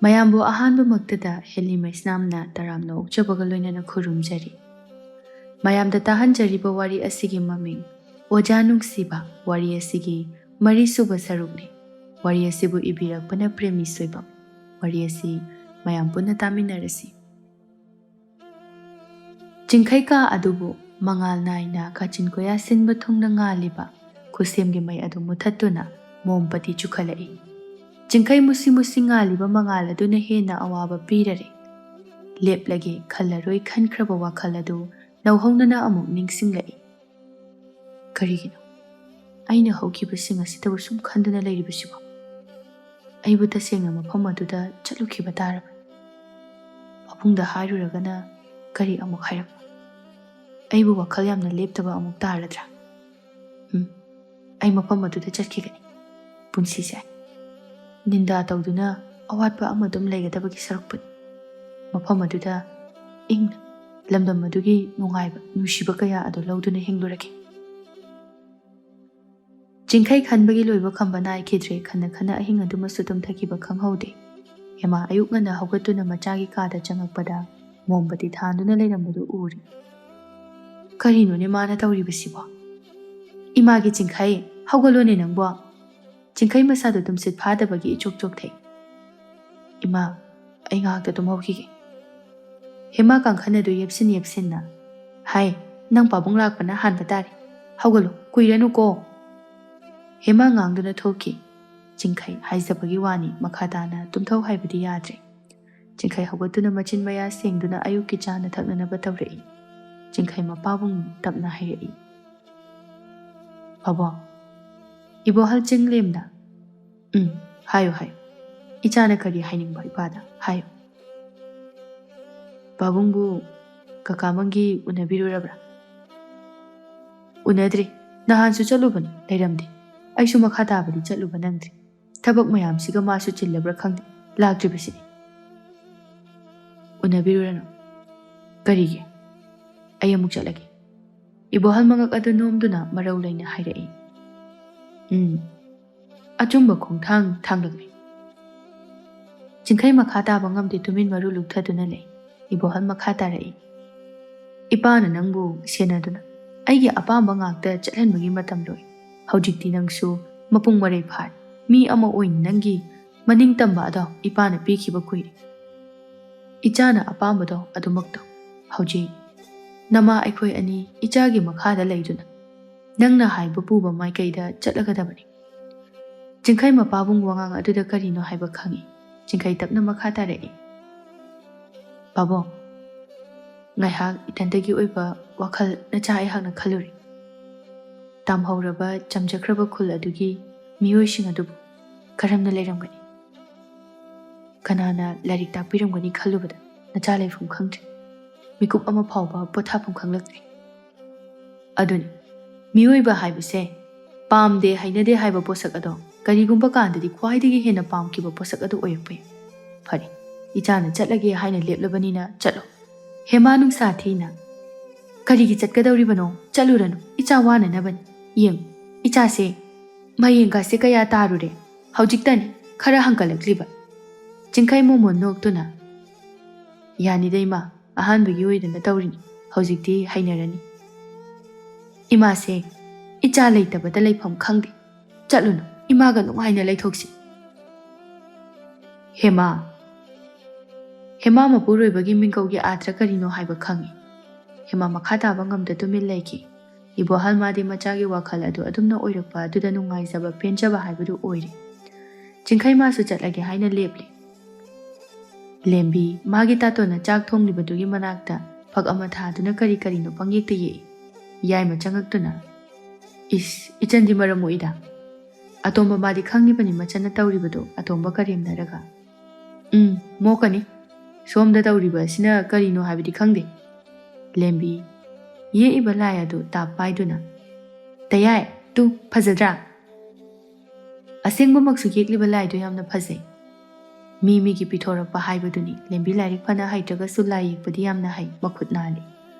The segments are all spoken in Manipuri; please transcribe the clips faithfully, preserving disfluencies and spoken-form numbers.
ꯃꯌꯥꯝꯕꯨ ꯑꯍꯥꯟꯕꯃꯛꯇꯗ ꯍꯦꯂꯤ ꯃꯩꯁꯅꯥꯝꯅ ꯇꯔꯥꯝꯅ ꯑꯣꯛꯆꯕꯒ ꯂꯣꯏꯅꯅ ꯈꯨꯔꯨꯝꯖꯔꯤ꯫ ꯃꯌꯥꯝꯗ ꯇꯥꯍꯟꯖꯔꯤꯕ ꯋꯥꯔꯤ ꯑꯁꯤꯒꯤ ꯃꯃꯤꯡ ꯑꯣꯖꯥ ꯅꯨꯡꯁꯤꯕ꯫ ꯋꯥꯔꯤ ꯑꯁꯤꯒꯤ ꯃꯔꯤꯁꯨꯕ ꯁꯔꯨꯛꯅꯤ꯫ ꯋꯥꯔꯤ ꯑꯁꯤꯕꯨ ꯏꯕꯤꯔꯛꯄꯅ ꯄ꯭ꯔꯦꯃꯤ ꯁꯣꯏꯕꯝ꯫ ꯋꯥꯔꯤ ꯑꯁꯤ ꯃꯌꯥꯝ ꯄꯨꯟꯅ ꯇꯥꯃꯤꯟꯅꯔꯁꯤ꯫ ꯆꯤꯡꯈꯩ ꯀꯥ ꯑꯗꯨꯕꯨ ꯃꯉꯥꯜ ꯅꯥꯏꯅ ꯀꯥꯆꯤꯟ ꯀꯣꯌꯥ ꯁꯤꯟꯕ ꯊꯨꯡꯅ ꯉꯥꯜꯂꯤꯕ ꯈꯨꯠꯁꯦꯝꯒꯤ ꯃꯩ ꯑꯗꯨ ꯃꯨꯊꯠꯇꯨꯅ ꯃꯣꯝꯄꯇꯤ ꯆꯨꯈꯠꯂꯛꯏ꯫ ꯆꯤꯡꯈꯩ ꯃꯨꯁꯤ ꯃꯨꯁꯤ ꯉꯥꯜꯂꯤꯕ ꯃꯉꯥꯜ ꯑꯗꯨꯅ ꯍꯦꯟꯅ ꯑꯋꯥꯕ ꯄꯤꯔꯔꯦ꯫ ꯂꯦꯞꯂꯒꯦ ꯈꯜꯂꯔꯣꯏ ꯈꯟꯈ꯭ꯔꯕ ꯋꯥꯈꯜ ꯑꯗꯨ ꯅꯧꯍꯧꯅꯅ ꯑꯃꯨꯛ ꯅꯤꯡꯁꯤꯡꯂꯛꯏ꯫ ꯀꯔꯤꯒꯤꯅꯣ ꯑꯩꯅ ꯍꯧꯈꯤꯕꯁꯤꯡ ꯑꯁꯤꯗꯕꯨ ꯁꯨꯝ ꯈꯟꯗꯨꯅ ꯂꯩꯔꯤꯕꯁꯤꯕꯣ? ꯑꯩꯕꯨ ꯇꯁꯦꯡꯅ ꯃꯐꯝ ꯑꯗꯨꯗ ꯆꯠꯂꯨꯈꯤꯕ ꯇꯥꯔꯕꯅꯤ꯫ ꯄꯥꯕꯨꯡꯗ ꯍꯥꯏꯔꯨꯔꯒꯅ ꯀꯔꯤ ꯑꯃꯨꯛ ꯍꯥꯏꯔꯛꯄ? ꯑꯩꯕꯨ ꯋꯥꯈꯜ ꯌꯥꯝꯅ ꯂꯦꯞꯇꯕ ꯑꯃꯨꯛ ꯇꯥꯔꯗ꯭ꯔꯥ? ꯎꯝ, ꯑꯩ ꯃꯐꯝ ꯑꯗꯨꯗ ꯆꯠꯈꯤꯒꯅꯤ꯫ ꯄꯨꯟꯁꯤꯁꯦ ꯅꯤꯟꯗꯥ ꯇꯧꯗꯨꯅ ꯑꯋꯥꯠꯄ ꯑꯃ ꯑꯗꯨꯝ ꯂꯩꯒꯗꯕꯒꯤ ꯁꯔꯨꯛꯄꯨꯗꯤ ꯃꯐꯝ ꯑꯗꯨꯗ ꯏꯪꯅ ꯂꯝꯗꯝ ꯑꯗꯨꯒꯤ ꯅꯨꯡꯉꯥꯏꯕ, ꯅꯨꯡꯁꯤꯕ ꯀꯌꯥ ꯑꯗꯨ ꯂꯧꯗꯨꯅ ꯍꯤꯡꯂꯨꯔꯒꯦ꯫ ꯆꯤꯡꯈꯩ ꯈꯟꯕꯒꯤ ꯂꯣꯏꯕ ꯈꯝꯕ ꯅꯥꯏꯈꯤꯗ꯭ꯔꯦ꯫ ꯈꯟꯅ ꯈꯟꯅ ꯑꯍꯤꯡ ꯑꯗꯨꯃꯁꯨ ꯇꯨꯝꯊꯈꯤꯕ ꯈꯪꯍꯧꯗꯦ꯫ ꯍꯦꯃꯥ ꯑꯌꯨꯛ ꯉꯟꯅ ꯍꯧꯒꯠꯇꯨꯅ ꯃꯆꯥꯒꯤ ꯀꯥꯗ ꯆꯪꯉꯛꯄꯗ ꯃꯣꯝꯕꯇꯤ ꯊꯥꯟꯗꯨꯅ ꯂꯩꯔꯝꯕꯗꯨ ꯎꯔꯤ꯫ ꯀꯔꯤꯅꯣꯅꯦ ꯃꯥꯅ ꯇꯧꯔꯤꯕꯁꯤꯕꯣ? ꯏꯃꯥꯒꯤ ꯆꯤꯡꯈꯩ, ꯍꯧꯒꯠꯂꯣꯅꯦ ꯅꯪꯕꯣ꯫ ꯆꯤꯡꯈꯩ ꯃꯁꯥꯗꯨ ꯇꯨꯝꯁꯤꯠ ꯐꯥꯗꯕꯒꯤ ꯏꯆꯣꯛ ꯆꯣꯛꯊꯩ꯫ "ꯏꯃꯥ, ꯑꯩ ꯉꯥꯏꯍꯥꯛꯇ ꯇꯨꯝꯍꯧꯈꯤꯒꯦ꯫" ꯍꯦꯃꯥ ꯀꯥꯡꯈꯟ ꯑꯗꯨ ꯌꯦꯞꯁꯤꯟ ꯌꯦꯞꯁꯤꯟꯅ, "ꯍꯥꯏ, ꯅꯪ ꯄꯥꯕꯨꯡ ꯂꯥꯛꯄꯅ ꯍꯥꯟꯕ ꯇꯥꯔꯦ꯫ ꯍꯧꯒꯠꯂꯣ, ꯀꯨꯏꯔꯅꯨꯀꯣ꯫" ꯍꯦꯃꯥ ꯉꯥꯡꯗꯨꯅ ꯊꯣꯛꯈꯤ꯫ ꯆꯤꯡꯈꯩ ꯍꯥꯏꯖꯕꯒꯤ ꯋꯥꯅꯤ, ꯃꯈꯥ ꯇꯥꯅ ꯇꯨꯝꯊꯧ ꯍꯥꯏꯕꯗꯤ ꯌꯥꯗ꯭ꯔꯦ꯫ ꯆꯤꯡꯈꯩ ꯍꯧꯒꯠꯇꯨꯅ ꯃꯆꯤꯟ ꯃꯌꯥ ꯁꯦꯡꯗꯨꯅ ꯑꯌꯨꯛꯀꯤ ꯆꯥꯅ ꯊꯛꯅꯅꯕ ꯇꯧꯔꯛꯏ꯫ ꯆꯤꯡꯈꯩ ꯃꯄꯥꯕꯨꯡ ꯇꯞꯅ ꯍꯥꯏꯔꯛꯏ, "ꯄꯥꯕꯨꯡ, ꯏꯕꯣꯍꯜ ꯆꯤꯡꯂꯦꯝꯅ꯫" "ꯎꯝ, ꯍꯥꯏꯌꯨ, ꯍꯥꯏꯌꯨ꯫ ꯏꯆꯥꯅ ꯀꯔꯤ ꯍꯥꯏꯅꯤꯡꯕ ꯏꯄꯥꯗ? ꯍꯥꯏꯌꯨ꯫" "ꯄꯥꯕꯨꯡꯕꯨ ꯀꯀꯥ ꯃꯪꯒꯤ ꯎꯅꯕꯤꯔꯨꯔꯕ꯭ꯔꯥ?" "ꯎꯅꯗ꯭ꯔꯤ꯫ ꯅꯍꯥꯟꯁꯨ ꯆꯠꯂꯨꯕꯅꯤ, ꯂꯩꯔꯝꯗꯦ꯫ ꯑꯩꯁꯨ ꯃꯈꯥ ꯇꯥꯕꯗꯤ ꯆꯠꯂꯨꯕ ꯅꯪꯗ꯭ꯔꯤ꯫ ꯊꯕꯛ ꯃꯌꯥꯝꯁꯤꯒ ꯃꯥꯁꯨ ꯆꯤꯜꯂꯕ꯭ꯔꯥ ꯈꯪꯗꯦ, ꯂꯥꯛꯇ꯭ꯔꯤꯕꯁꯤꯅꯤ꯫" "ꯎꯅꯕꯤꯔꯨꯔꯅꯨ꯫" "ꯀꯔꯤꯒꯤ? ꯑꯩ ꯑꯃꯨꯛ ꯆꯠꯂꯒꯦ꯫" ꯏꯕꯣꯍꯜ ꯃꯉꯛ ꯑꯗꯨ ꯅꯣꯝꯗꯨꯅ ꯃꯔꯧ ꯂꯩꯅ ꯍꯥꯏꯔꯛꯏ꯫ "ꯎꯝ, ꯑꯆꯨꯝꯕ ꯈꯣꯡꯊꯥꯡ ꯊꯥꯡꯂꯛꯂꯤ꯫" ꯆꯤꯡꯈꯩ ꯃꯈꯥ ꯇꯥꯕ ꯉꯝꯗꯦ, ꯇꯨꯃꯤꯟ ꯃꯔꯨ ꯂꯨꯞꯊꯗꯨꯅ ꯂꯩ꯫ ꯏꯕꯣꯍꯜ ꯃꯈꯥ ꯇꯥꯔꯛꯏ, "ꯏꯄꯥꯅ ꯅꯪꯕꯨ ꯁꯦꯟꯅꯗꯨꯅ ꯑꯩꯒꯤ ꯑꯄꯥꯝꯕ ꯉꯥꯛꯇ ꯆꯠꯍꯟꯕꯒꯤ ꯃꯇꯝ ꯂꯣꯏ꯫ ꯍꯧꯖꯤꯛꯇꯤ ꯅꯪꯁꯨ ꯃꯄꯨꯡ ꯃꯔꯩ ꯐꯥꯔꯦ꯫ ꯃꯤ ꯑꯃ ꯑꯣꯏꯅ ꯅꯪꯒꯤ ꯃꯅꯤꯡ ꯇꯝꯕ ꯑꯗꯣ ꯏꯄꯥꯅ ꯄꯤꯈꯤꯕ ꯀꯨꯏꯔꯦ꯫ ꯏꯆꯥꯅ ꯑꯄꯥꯝꯕꯗꯣ ꯑꯗꯨꯃꯛ ꯇꯧ꯫ ꯍꯧꯖꯤꯛ ꯅꯃꯥ ꯑꯩꯈꯣꯏ ꯑꯅꯤ ꯏꯆꯥꯒꯤ ꯃꯈꯥꯗ ꯂꯩꯗꯨꯅ ꯅꯪꯅ ꯍꯥꯏꯕ ꯄꯨꯕ ꯃꯥꯏꯀꯩꯗ ꯆꯠꯂꯒꯗꯕꯅꯤ꯫" ꯆꯤꯡꯈꯩ ꯃꯄꯥꯕꯨꯡ ꯋꯥꯉꯥꯡ ꯑꯗꯨꯗ ꯀꯔꯤꯅꯣ ꯍꯥꯏꯕ ꯈꯪꯏ꯫ ꯆꯤꯡꯈꯩ ꯇꯞꯅ ꯃꯈꯥ ꯇꯥꯔꯛꯏ, "ꯄꯥꯕꯨꯡ, ꯉꯥꯏꯍꯥꯛ ꯏꯊꯟꯇꯒꯤ ꯑꯣꯏꯕ ꯋꯥꯈꯜ ꯅꯆꯥ ꯑꯩꯍꯥꯛꯅ ꯈꯜꯂꯨꯔꯦ꯫ ꯇꯥꯝꯍꯧꯔꯕ ꯆꯝꯖꯈ꯭ꯔꯕ ꯈꯨꯜ ꯑꯗꯨꯒꯤ ꯃꯤꯑꯣꯏꯁꯤꯡ ꯑꯗꯨꯕꯨ ꯀꯔꯝꯅ ꯂꯩꯔꯝꯒꯅꯤ? ꯀꯅꯥꯅ ꯂꯥꯏꯔꯤꯛ ꯇꯥꯛꯄꯤꯔꯝꯒꯅꯤ ꯈꯜꯂꯨꯕꯗ ꯅꯆꯥ ꯂꯩꯐꯝ ꯈꯪꯗ꯭ꯔꯦ꯫ ꯃꯤꯀꯨꯞ ꯑꯃ ꯐꯥꯎꯕ ꯄꯣꯊꯥꯐꯝ ꯈꯪꯂꯛꯇ꯭ꯔꯦ꯫ ꯑꯗꯨꯅꯤ, ꯃꯤꯑꯣꯏꯕ ꯍꯥꯏꯕꯁꯦ ꯄꯥꯝꯗꯦ, ꯍꯩꯅꯗꯦ ꯍꯥꯏꯕ ꯄꯣꯠꯁꯛ ꯑꯗꯣ ꯀꯔꯤꯒꯨꯝꯕ ꯀꯥꯟꯗꯗꯤ ꯈ꯭ꯋꯥꯏꯗꯒꯤ ꯍꯦꯟꯅ ꯄꯥꯝꯈꯤꯕ ꯄꯣꯠꯁꯛ ꯑꯗꯨ ꯑꯣꯏꯔꯛꯄ ꯌꯥꯏ꯫ ꯐꯔꯦ, ꯏꯆꯥꯅ ꯆꯠꯂꯒꯦ ꯍꯥꯏꯅ ꯂꯦꯞꯂꯕꯅꯤꯅ ꯆꯠꯂꯣ꯫" ꯍꯦꯃꯥ ꯅꯨꯡꯁꯥ ꯊꯤꯅ, "ꯀꯔꯤꯒꯤ ꯆꯠꯀꯗꯧꯔꯤꯕꯅꯣ? ꯆꯠꯂꯨꯔꯅꯨ, ꯏꯆꯥ ꯋꯥꯅꯅꯕꯅꯤ꯫ ꯌꯦꯡꯉꯨ, ꯏꯆꯥꯁꯦ ꯃꯌꯦꯡꯒꯥꯁꯦ ꯀꯌꯥ ꯇꯥꯔꯨꯔꯦ, ꯍꯧꯖꯤꯛꯇꯅꯤ ꯈꯔ ꯍꯪꯒꯠꯂꯛꯂꯤꯕ꯫" ꯆꯤꯡꯈꯩ ꯃꯣꯃꯣꯟ ꯅꯣꯛꯇꯨꯅ, "ꯌꯥꯅꯤꯗ ꯏꯃꯥ, ꯑꯍꯥꯟꯕꯒꯤ ꯑꯣꯏꯗꯅ ꯇꯧꯔꯤꯅꯤ, ꯍꯧꯖꯤꯛꯇꯤ ꯍꯩꯅꯔꯅꯤ꯫ ꯏꯃꯥꯁꯦ ꯏꯆꯥ ꯂꯩꯇꯕꯗ ꯂꯩꯐꯝ ꯈꯪꯗꯦ꯫ ꯆꯠꯂꯨꯅꯨ, ꯏꯃꯥꯒ ꯅꯨꯡꯉꯥꯏꯅ ꯂꯩꯊꯣꯛꯁꯤ꯫" ꯍꯦꯃꯥ꯫ ꯍꯦꯃꯥ ꯃꯄꯨꯔꯣꯏꯕꯒꯤ ꯃꯤꯡꯒꯧꯒꯤ ꯑꯥꯔꯊ ꯀꯔꯤꯅꯣ ꯍꯥꯏꯕ ꯈꯪꯏ꯫ ꯍꯦꯃꯥ ꯃꯈꯥ ꯇꯥꯕ ꯉꯝꯗ ꯇꯨꯃꯤꯟ ꯂꯩꯈꯤ꯫ ꯏꯕꯣꯍꯜ ꯃꯥꯗꯤ ꯃꯆꯥꯒꯤ ꯋꯥꯈꯜ ꯑꯗꯨ ꯑꯗꯨꯝꯅ ꯑꯣꯏꯔꯛꯄ ꯑꯗꯨꯗ ꯅꯨꯡꯉꯥꯏꯖꯕ, ꯄꯦꯟꯖꯕ ꯍꯥꯏꯕꯗꯨ ꯑꯣꯏꯔꯦ꯫ ꯆꯤꯡꯈꯩ ꯃꯥꯁꯨ ꯆꯠꯂꯒꯦ ꯍꯥꯏꯅ ꯂꯦꯞꯂꯦ꯫ ꯂꯦꯝꯕꯤ ꯃꯥꯒꯤ ꯇꯥꯇꯣꯟꯅ ꯆꯥꯛ ꯊꯣꯡꯂꯤꯕꯗꯨꯒꯤ ꯃꯅꯥꯛꯇ ꯐꯛ ꯑꯃ ꯊꯥꯗꯨꯅ ꯀꯔꯤ ꯀꯔꯤꯅꯣ ꯄꯪꯌꯦꯛꯇ ꯌꯦꯛꯏ꯫ ꯌꯥꯏꯃ ꯆꯪꯉꯛꯇꯨꯅ, "ꯏꯁ, ꯏꯆꯟꯗꯤ ꯃꯔꯝ ꯃꯣꯛꯏꯗ꯫ ꯑꯇꯣꯝꯕ ꯃꯥꯗꯤ ꯈꯪꯉꯤꯕꯅꯤ ꯃꯆꯟꯅ ꯇꯧꯔꯤꯕꯗꯨ," ꯑꯇꯣꯝꯕ ꯀꯔꯦꯝꯅꯔꯒ꯫ "ꯎꯝ, ꯃꯣꯛꯀꯅꯤ꯫ ꯁꯣꯝꯗ ꯇꯧꯔꯤꯕ ꯑꯁꯤꯅ ꯀꯔꯤꯅꯣ ꯍꯥꯏꯕꯗꯤ ꯈꯪꯗꯦ꯫" ꯂꯦꯝꯕꯤ ꯌꯦꯛꯏꯕ ꯂꯥꯏ ꯑꯗꯨ ꯇꯥꯞ ꯄꯥꯏꯗꯨꯅ, "ꯇꯌꯥꯏ, ꯇꯨ, ꯐꯖꯗ꯭ꯔꯥ? ꯑꯁꯦꯡꯕꯃꯛꯁꯨ ꯌꯦꯛꯂꯤꯕ ꯂꯥꯏꯗꯨ ꯌꯥꯝꯅ ꯐꯖꯩ꯫ ꯃꯤ ꯃꯤꯒꯤ ꯄꯤꯊꯣꯔꯛꯄ ꯍꯥꯏꯕꯗꯨꯅꯤ꯫ ꯂꯦꯝꯕꯤ ꯂꯥꯏꯔꯤꯛ ꯐꯅ ꯍꯩꯇ꯭ꯔꯒꯁꯨ ꯂꯥꯏ ꯌꯦꯛꯄꯗꯤ ꯌꯥꯝꯅ ꯍꯩ, ꯃꯈꯨꯠ ꯅꯥꯜꯂꯤ꯫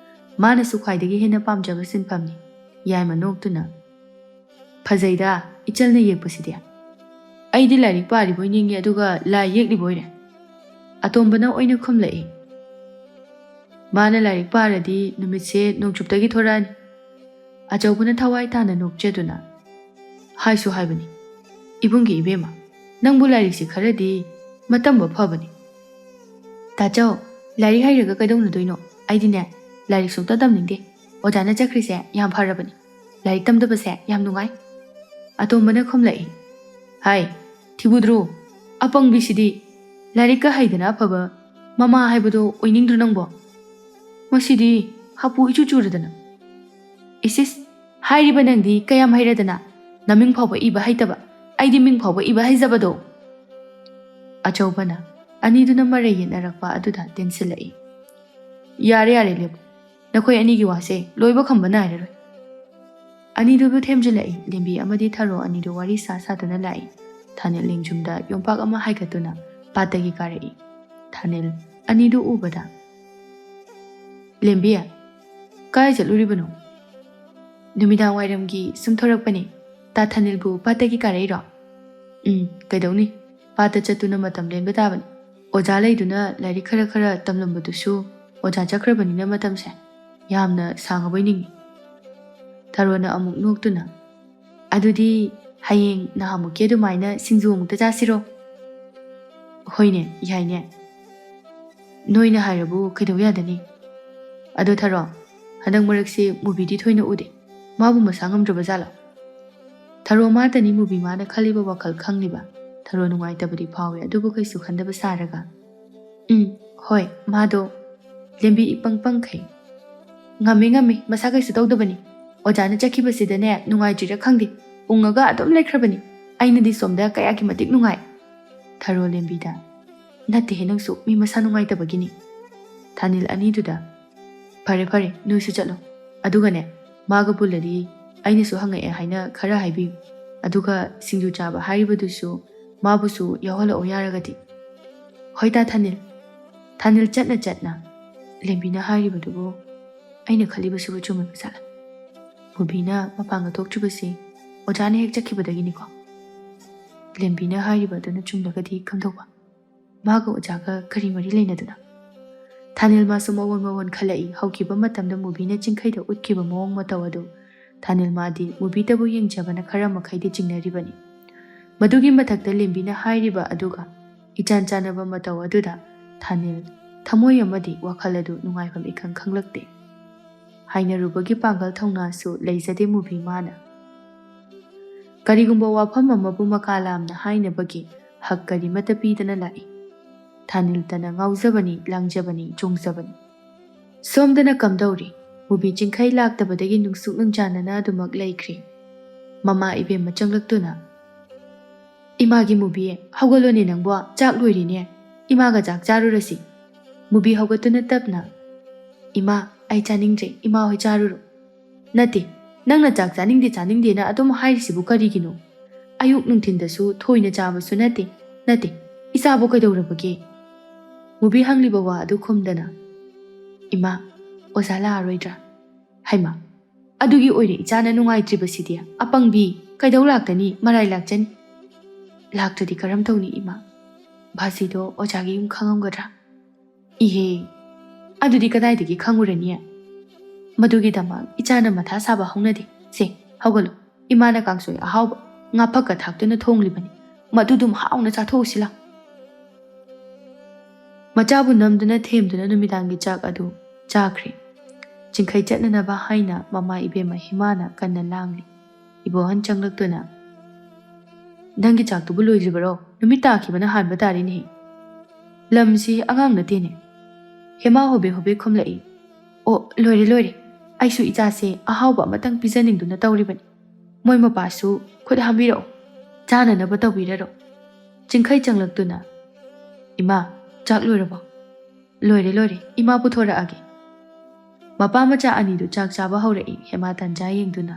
ꯃꯥꯅꯁꯨ ꯈ꯭ꯋꯥꯏꯗꯒꯤ ꯍꯦꯟꯅ ꯄꯥꯝꯖꯕ ꯁꯤꯟꯐꯝꯅꯤ꯫" ꯌꯥꯏꯃ ꯅꯣꯛꯇꯨꯅ, "ꯐꯖꯩꯗ, ꯏꯆꯜꯅ ꯌꯦꯛꯄꯁꯤꯗꯤ꯫ ꯑꯩꯗꯤ ꯂꯥꯏꯔꯤꯛ ꯄꯥꯔꯤꯕꯣꯏ ꯅꯤꯡꯉꯤ, ꯑꯗꯨꯒ ꯂꯥꯏ ꯌꯦꯛꯂꯤꯕꯣꯏꯔꯦ꯫ ꯑꯇꯣꯝꯕꯅ ꯑꯣꯏꯅ ꯈꯨꯝꯂꯛꯏ꯫ ꯃꯥꯅ ꯂꯥꯏꯔꯤꯛ ꯄꯥꯔꯗꯤ ꯅꯨꯃꯤꯠꯁꯦ ꯅꯣꯡꯆꯨꯞꯇꯒꯤ ꯊꯣꯔꯛꯑꯅꯤ꯫ ꯑꯆꯧꯕꯅ ꯊꯋꯥꯏ ꯇꯥꯅ ꯅꯣꯛꯆꯗꯨꯅ, ꯍꯥꯏꯁꯨ ꯍꯥꯏꯕꯅꯤ, "ꯏꯕꯨꯡꯒꯤ ꯏꯕꯦꯝꯃ, ꯅꯪꯕꯨ ꯂꯥꯏꯔꯤꯛꯁꯤ ꯈꯔꯗꯤ ꯃꯇꯝꯕ ꯐꯕꯅꯤ꯫ ꯇꯥꯆꯧ, ꯂꯥꯏꯔꯤꯛ ꯍꯩꯔꯒ ꯀꯩꯗꯧꯅꯗꯣꯏꯅꯣ? ꯑꯩꯗꯤꯅꯦ, ꯂꯥꯏꯔꯤꯛ ꯁꯨꯡꯇ ꯇꯝꯅꯤꯡꯗꯦ꯫ ꯑꯣꯖꯥꯅ ꯆꯠꯈ꯭ꯔꯤꯁꯦ ꯌꯥꯝ ꯐꯔꯕꯅꯤ꯫ ꯂꯥꯏꯔꯤꯛ ꯇꯝꯗꯕꯁꯦ ꯌꯥꯝ ꯅꯨꯡꯉꯥꯏ꯫" ꯑꯇꯣꯝꯕꯅ ꯈꯨꯝꯂꯛꯏ, "ꯍꯥꯏ, ꯊꯤꯕꯨꯗ꯭ꯔꯣ, ꯑꯄꯪꯕꯤꯁꯤꯗꯤ! ꯂꯥꯏꯔꯤꯛꯀ ꯍꯩꯗꯅ ꯑꯐꯕ ꯃꯃꯥ ꯍꯥꯏꯕꯗꯣ ꯑꯣꯏꯅꯤꯡꯗ꯭ꯔꯣ ꯅꯪꯕꯣ? ꯃꯁꯤꯗꯤ ꯍꯥꯄꯨ ꯏꯆꯨ ꯆꯨꯔꯗꯅ꯫" "ꯏꯁ ꯏꯁ, ꯍꯥꯏꯔꯤꯕ ꯅꯪꯗꯤ ꯀꯌꯥꯝ ꯍꯩꯔꯗꯅ? ꯅꯃꯤꯡ ꯐꯥꯎꯕ ꯏꯕ ꯍꯩꯇꯕ, ꯑꯩꯗꯤ ꯃꯤꯡ ꯐꯥꯎꯕ ꯏꯕ ꯍꯩꯖꯕꯗꯣ!" ꯑꯆꯧꯕꯅ ꯑꯅꯤꯗꯨꯅ ꯃꯔꯩ ꯌꯦꯠꯅꯔꯛꯄ ꯑꯗꯨꯗ ꯇꯦꯟꯁꯤꯜꯂꯛꯏ꯫ "ꯌꯥꯔꯦ, ꯌꯥꯔꯦ, ꯂꯦꯞꯄꯨ꯫ ꯅꯈꯣꯏ ꯑꯅꯤꯒꯤ ꯋꯥꯁꯦ ꯂꯣꯏꯕ ꯈꯝꯕ ꯅꯥꯏꯔꯔꯣꯏ꯫" ꯑꯅꯤꯗꯨꯕꯨ ꯊꯦꯝꯖꯤꯜꯂꯛꯏ꯫ ꯂꯦꯝꯕꯤ ꯑꯃꯗꯤ ꯊꯔꯣ ꯑꯅꯤꯗꯨ ꯋꯥꯔꯤ ꯁꯥ ꯁꯥꯗꯨꯅ ꯂꯥꯛꯏ꯫ ꯊꯥꯅꯤꯜ ꯂꯦꯡꯖꯨꯝꯗ ꯌꯣꯝꯄꯥꯛ ꯑꯃ ꯍꯥꯏꯒꯠꯇꯨꯅ ꯄꯥꯠꯇꯒꯤ ꯀꯥꯔꯛꯏ꯫ ꯊꯥꯅꯤꯜ ꯑꯅꯤꯗꯨ ꯎꯕꯗ, "ꯂꯦꯝꯕꯤ, ꯀꯥꯏ ꯆꯠꯂꯨꯔꯤꯕꯅꯣ?" "ꯅꯨꯃꯤꯗꯥꯡ ꯋꯥꯏꯔꯝꯒꯤ ꯁꯨꯝ ꯊꯣꯔꯛꯄꯅꯦ꯫ ꯇꯥ ꯊꯥꯅꯤꯜꯕꯨ ꯄꯥꯠꯇꯒꯤ ꯀꯥꯔꯛꯏꯔꯣ?" "ꯎꯝ, ꯀꯩꯗꯧꯅꯤ? ꯄꯥꯠꯇ ꯆꯠꯇꯨꯅ ꯃꯇꯝ ꯂꯦꯟꯕ ꯇꯥꯕꯅꯤ꯫ ꯑꯣꯖꯥ ꯂꯩꯗꯨꯅ ꯂꯥꯏꯔꯤꯛ ꯈꯔ ꯈꯔ ꯇꯝꯂꯝꯕꯗꯨꯁꯨ ꯑꯣꯖꯥ ꯆꯠꯈ꯭ꯔꯕꯅꯤꯅ ꯃꯇꯝꯁꯦ ꯌꯥꯝꯅ ꯁꯥꯡꯉꯕꯣꯏ ꯅꯤꯡꯏ꯫" ꯊꯔꯣꯅ ꯑꯃꯨꯛ ꯅꯣꯛꯇꯨꯅ, "ꯑꯗꯨꯗꯤ ꯍꯌꯦꯡ ꯅꯍꯥꯟꯃꯨꯛꯀꯤ ꯑꯗꯨꯃꯥꯏꯅ ꯁꯤꯡꯖꯨ ꯑꯃꯨꯛꯇ ꯆꯥꯁꯤꯔꯣ?" "ꯍꯣꯏꯅꯦ, ꯌꯥꯏꯅꯦ꯫ ꯅꯣꯏꯅ ꯍꯥꯏꯔꯕꯨ ꯀꯩꯗꯧ ꯌꯥꯗꯅꯤ? ꯑꯗꯣ ꯊꯔꯣ, ꯍꯟꯗꯛ ꯃꯔꯛꯁꯦ ꯃꯨꯕꯤꯗꯤ ꯊꯣꯏꯅ ꯎꯗꯦ꯫ ꯃꯥꯕꯨ ꯃꯁꯥ ꯉꯝꯗ꯭ꯔꯕ ꯖꯥꯠꯂꯣ?" ꯊꯔꯣ ꯃꯥꯇꯅꯤ ꯃꯨꯕꯤ ꯃꯥꯅ ꯈꯜꯂꯤꯕ ꯋꯥꯈꯜ ꯈꯪꯂꯤꯕ꯫ ꯊꯔꯣ ꯅꯨꯡꯉꯥꯏꯇꯕꯗꯤ ꯐꯥꯎꯏ, ꯑꯗꯨꯕꯨ ꯀꯩꯁꯨ ꯈꯟꯗꯕ ꯁꯥꯔꯒ, "ꯎꯝ, ꯍꯣꯏ, ꯃꯥꯗꯣ ꯂꯦꯝꯕꯤ ꯏꯄꯪ ꯄꯪꯈꯩ꯫ ꯉꯝꯃꯤ, ꯉꯝꯃꯤ, ꯃꯁꯥ ꯀꯩꯁꯨ ꯇꯧꯗꯕꯅꯤ꯫ ꯑꯣꯖꯥꯅ ꯆꯠꯈꯤꯕꯁꯤꯗꯅꯦ ꯅꯨꯡꯉꯥꯏꯇ꯭ꯔꯤꯔꯥ ꯈꯪꯗꯦ, ꯎꯪꯉꯒ ꯑꯗꯨꯝ ꯂꯩꯈ꯭ꯔꯕꯅꯤ꯫ ꯑꯩꯅꯗꯤ ꯁꯣꯝꯗ ꯀꯌꯥꯒꯤ ꯃꯇꯤꯛ ꯅꯨꯡꯉꯥꯏ꯫" ꯊꯔꯣ ꯂꯦꯝꯕꯤꯗ, "ꯅꯠꯇꯦꯍꯦ, ꯅꯪꯁꯨ ꯃꯤ ꯃꯁꯥ ꯅꯨꯡꯉꯥꯏꯇꯕꯒꯤꯅꯤ꯫" ꯊꯥꯅꯤꯜ ꯑꯅꯤꯗꯨꯗ, "ꯐꯔꯦ, ꯐꯔꯦ, ꯅꯣꯏꯁꯨ ꯆꯠꯂꯣ꯫ ꯑꯗꯨꯒꯅꯦ, ꯃꯥꯒ ꯄꯨꯜꯂꯗꯤ ꯑꯩꯅꯁꯨ ꯍꯪꯉꯛꯑꯦ ꯍꯥꯏꯅ ꯈꯔ ꯍꯥꯏꯕꯤꯌꯨ꯫ ꯑꯗꯨꯒ ꯁꯤꯡꯖꯨ ꯆꯥꯕ ꯍꯥꯏꯔꯤꯕꯗꯨꯁꯨ ꯃꯥꯕꯨꯁꯨ ꯌꯥꯎꯍꯜꯂꯛꯑꯣ ꯌꯥꯔꯒꯗꯤ꯫" "ꯍꯣꯏ ꯇꯥ ꯊꯥꯅꯤꯜ꯫" ꯊꯥꯅꯤꯜ ꯆꯠꯅ ꯆꯠꯅ, "ꯂꯦꯝꯕꯤꯅ ꯍꯥꯏꯔꯤꯕꯗꯨꯕꯨ ꯑꯩꯅ ꯈꯜꯂꯤꯕꯁꯤꯕꯨ ꯆꯨꯝꯃꯤꯕ ꯖꯥꯠꯂꯥ? ꯃꯨꯕꯤꯅ ꯃꯄꯥꯟꯒ ꯊꯣꯛꯇ꯭ꯔꯤꯕꯁꯤ ꯑꯣꯖꯥꯅ ꯍꯦꯛ ꯆꯠꯈꯤꯕꯗꯒꯤꯅꯤꯀꯣ꯫ ꯂꯦꯝꯕꯤꯅ ꯍꯥꯏꯔꯤꯕ ꯑꯗꯨꯅ ꯆꯨꯝꯂꯒꯗꯤ ꯀꯝꯗꯧꯕ?" ꯃꯥꯒ ꯑꯣꯖꯥꯒ ꯀꯔꯤ ꯃꯔꯤ ꯂꯩꯅꯗꯨꯅ? ꯊꯥꯅꯤꯜꯃꯥꯁꯨ ꯃꯑꯣꯟ ꯃꯑꯣꯟ ꯈꯜꯂꯛꯏ꯫ ꯍꯧꯈꯤꯕ ꯃꯇꯝꯗ ꯃꯨꯕꯤꯅ ꯆꯤꯡꯈꯩꯗ ꯎꯠꯈꯤꯕ ꯃꯑꯣꯡ ꯃꯇꯧ ꯑꯗꯨ ꯊꯥꯅꯤꯜꯃꯥꯗꯤ ꯃꯨꯕꯤꯗꯕꯨ ꯌꯦꯡꯖꯕꯅ ꯈꯔ ꯃꯈꯩꯗꯤ ꯆꯤꯡꯅꯔꯤꯕꯅꯤ꯫ ꯃꯗꯨꯒꯤ ꯃꯊꯛꯇ ꯂꯦꯝꯕꯤꯅ ꯍꯥꯏꯔꯤꯕ ꯑꯗꯨꯒ ꯏꯆꯥꯟ ꯆꯥꯟꯅꯕ ꯃꯇꯧ ꯑꯗꯨꯗ ꯊꯥꯅꯤꯜ ꯊꯃꯣꯏ ꯑꯃꯗꯤ ꯋꯥꯈꯜ ꯑꯗꯨ ꯅꯨꯡꯉꯥꯏꯐꯝ ꯏꯈꯪ ꯈꯪꯂꯛꯇꯦ꯫ ꯍꯥꯏꯅꯔꯨꯕꯒꯤ ꯄꯥꯡꯒꯜ ꯊꯧꯅꯥꯁꯨ ꯂꯩꯖꯗꯦ ꯃꯨꯕꯤ ꯃꯥꯅ꯫ ꯀꯔꯤꯒꯨꯝꯕ ꯋꯥꯐꯝ ꯑꯃꯕꯨ ꯃꯀꯥ ꯂꯥꯝꯅ ꯍꯥꯏꯅꯕꯒꯤ ꯍꯛ ꯀꯔꯤꯃꯠꯇ ꯄꯤꯗꯅ ꯂꯥꯛꯏ꯫ ꯊꯥꯅꯤꯜꯇꯅ ꯉꯥꯎꯖꯕꯅꯤ, ꯂꯥꯡꯖꯕꯅꯤ, ꯆꯣꯡꯖꯕꯅꯤ꯫ ꯁꯣꯝꯗꯅ ꯀꯝꯗꯧꯔꯤ? ꯃꯨꯕꯤ ꯆꯤꯡꯈꯩ ꯂꯥꯛꯇꯕꯗꯒꯤ ꯅꯨꯡꯁꯨꯛ ꯅꯨꯡꯖꯥꯅꯅ ꯑꯗꯨꯃꯛ ꯂꯩꯈ꯭ꯔꯦ꯫ ꯃꯃꯥ ꯏꯕꯦꯝꯃ ꯆꯪꯂꯛꯇꯨꯅ, "ꯏꯃꯥꯒꯤ ꯃꯨꯕꯤ, ꯍꯧꯒꯠꯂꯣꯅꯦ ꯅꯪꯕꯣ, ꯆꯥꯛ ꯂꯣꯏꯔꯦꯅꯦ꯫ ꯏꯃꯥꯒ ꯆꯥꯛ ꯆꯥꯔꯨꯔꯁꯤ꯫" ꯃꯨꯕꯤ ꯍꯧꯒꯠꯇꯨꯅ ꯇꯞꯅ, "ꯏꯃꯥ, ꯑꯩ ꯆꯥꯅꯤꯡꯗ꯭ꯔꯦ, ꯏꯃꯥ ꯍꯣꯏ ꯆꯥꯔꯨꯔꯣ꯫" "ꯅꯠꯇꯦ, ꯅꯪꯅ ꯆꯥꯛ ꯆꯥꯅꯤꯡꯗꯦ ꯆꯥꯅꯤꯡꯗꯦꯅ ꯑꯗꯨꯝ ꯍꯥꯏꯔꯤꯁꯤꯕꯨ ꯀꯔꯤꯒꯤꯅꯣ? ꯑꯌꯨꯛ ꯅꯨꯡꯊꯤꯟꯗꯁꯨ ꯊꯣꯏꯅ ꯆꯥꯕꯁꯨ ꯅꯠꯇꯦ, ꯅꯠꯇꯦ, ꯏꯆꯥꯕꯨ ꯀꯩꯗꯧꯔꯕꯒꯦ?" ꯃꯨꯕꯤ ꯍꯪꯂꯤꯕ ꯋꯥ ꯑꯗꯨ ꯈꯨꯝꯗꯅ, "ꯏꯃꯥ, ꯑꯣꯖꯥ ꯂꯥꯛꯑꯔꯣꯏꯗ꯭ꯔꯥ?" "ꯍꯩꯃꯥ, ꯑꯗꯨꯒꯤ ꯑꯣꯏꯔꯦ ꯏꯆꯥꯅ ꯅꯨꯡꯉꯥꯏꯇ꯭ꯔꯤꯕꯁꯤꯗꯤ꯫ ꯑꯄꯪꯕꯤ, ꯀꯩꯗꯧ ꯂꯥꯛꯇꯅꯤ, ꯃꯔꯥꯏ ꯂꯥꯛꯆꯅꯤ꯫" "ꯂꯥꯛꯇ꯭ꯔꯗꯤ ꯀꯔꯝ ꯇꯧꯅꯤ ꯏꯃꯥ? ꯚꯥꯖꯤꯗꯣ ꯑꯣꯖꯥꯒꯤ ꯌꯨꯝ ꯈꯪꯉꯝꯒꯗ꯭ꯔꯥ?" "ꯏꯍꯦ, ꯑꯗꯨꯗꯤ ꯀꯗꯥꯏꯗꯒꯤ ꯈꯪꯉꯨꯔꯅꯤ? ꯃꯗꯨꯒꯤꯗꯃꯛ ꯏꯆꯥꯅ ꯃꯊꯥ ꯁꯥꯕ ꯍꯧꯅꯗꯦ꯫ ꯁꯦ, ꯍꯧꯒꯠꯂꯣ, ꯏꯃꯥꯅ ꯀꯥꯡꯁꯣꯏ ꯑꯍꯥꯎꯕ ꯉꯥ ꯐꯛꯀ ꯊꯥꯛꯇꯨꯅ ꯊꯣꯡꯂꯤꯕꯅꯤ, ꯃꯗꯨꯗꯨꯝ ꯍꯥꯎꯅ ꯆꯥꯊꯣꯛꯎꯁꯤ ꯂꯥꯎ꯫" ꯃꯆꯥꯕꯨ ꯅꯝꯗꯨꯅ ꯊꯦꯝꯗꯨꯅ ꯅꯨꯃꯤꯗꯥꯡꯒꯤ ꯆꯥꯛ ꯑꯗꯨ ꯆꯥꯈ꯭ꯔꯦ꯫ ꯆꯤꯡꯈꯩ ꯆꯠꯅꯅꯕ ꯍꯥꯏꯅ ꯃꯃꯥ ꯏꯕꯦꯝꯃ ꯍꯤꯃꯥꯅ ꯀꯟꯅ ꯂꯥꯡꯂꯤ꯫ ꯏꯕꯣꯍꯟ ꯆꯪꯂꯛꯇꯨꯅ, "ꯅꯪꯒꯤ ꯆꯥꯛꯇꯨꯕꯨ ꯂꯣꯏꯗ꯭ꯔꯤꯕꯔꯣ? ꯅꯨꯃꯤꯠ ꯇꯥꯈꯤꯕꯅ ꯍꯥꯟꯕ ꯇꯥꯔꯦꯅꯦꯍꯦ꯫ ꯂꯝꯁꯤ ꯑꯉꯥꯡ ꯅꯠꯇꯦꯅꯦ꯫" ꯍꯦꯃꯥ ꯍꯣꯕꯦ ꯍꯣꯕꯦ ꯈꯨꯝꯂꯛꯏ꯫ "ꯑꯣ, ꯂꯣꯏꯔꯦ, ꯂꯣꯏꯔꯦ꯫ ꯑꯩꯁꯨ ꯏꯆꯥꯁꯦ ꯑꯍꯥꯎꯕ ꯑꯃꯇꯪ ꯄꯤꯖꯅꯤꯡꯗꯨꯅ ꯇꯧꯔꯤꯕꯅꯤ꯫ ꯃꯣꯏ ꯃꯄꯥꯁꯨ ꯈꯨꯠ ꯍꯥꯝꯕꯤꯔꯛꯑꯣ, ꯆꯥꯅꯅꯕ ꯇꯧꯕꯤꯔꯔꯣ꯫" ꯆꯤꯡꯈꯩ ꯆꯪꯂꯛꯇꯨꯅ, "ꯏꯃꯥ, ꯆꯥꯛ ꯂꯣꯏꯔꯕꯣ?" "ꯂꯣꯏꯔꯦ, ꯂꯣꯏꯔꯦ, ꯏꯃꯥ ꯄꯨꯊꯣꯔꯛꯑꯒꯦ꯫" ꯃꯄꯥ ꯃꯆꯥ ꯑꯅꯤꯗꯨ ꯆꯥꯛ ꯆꯥꯕ ꯍꯧꯔꯛꯏ꯫ ꯍꯦꯃꯥ ꯇꯥꯟꯖꯥ ꯌꯦꯡꯗꯨꯅ,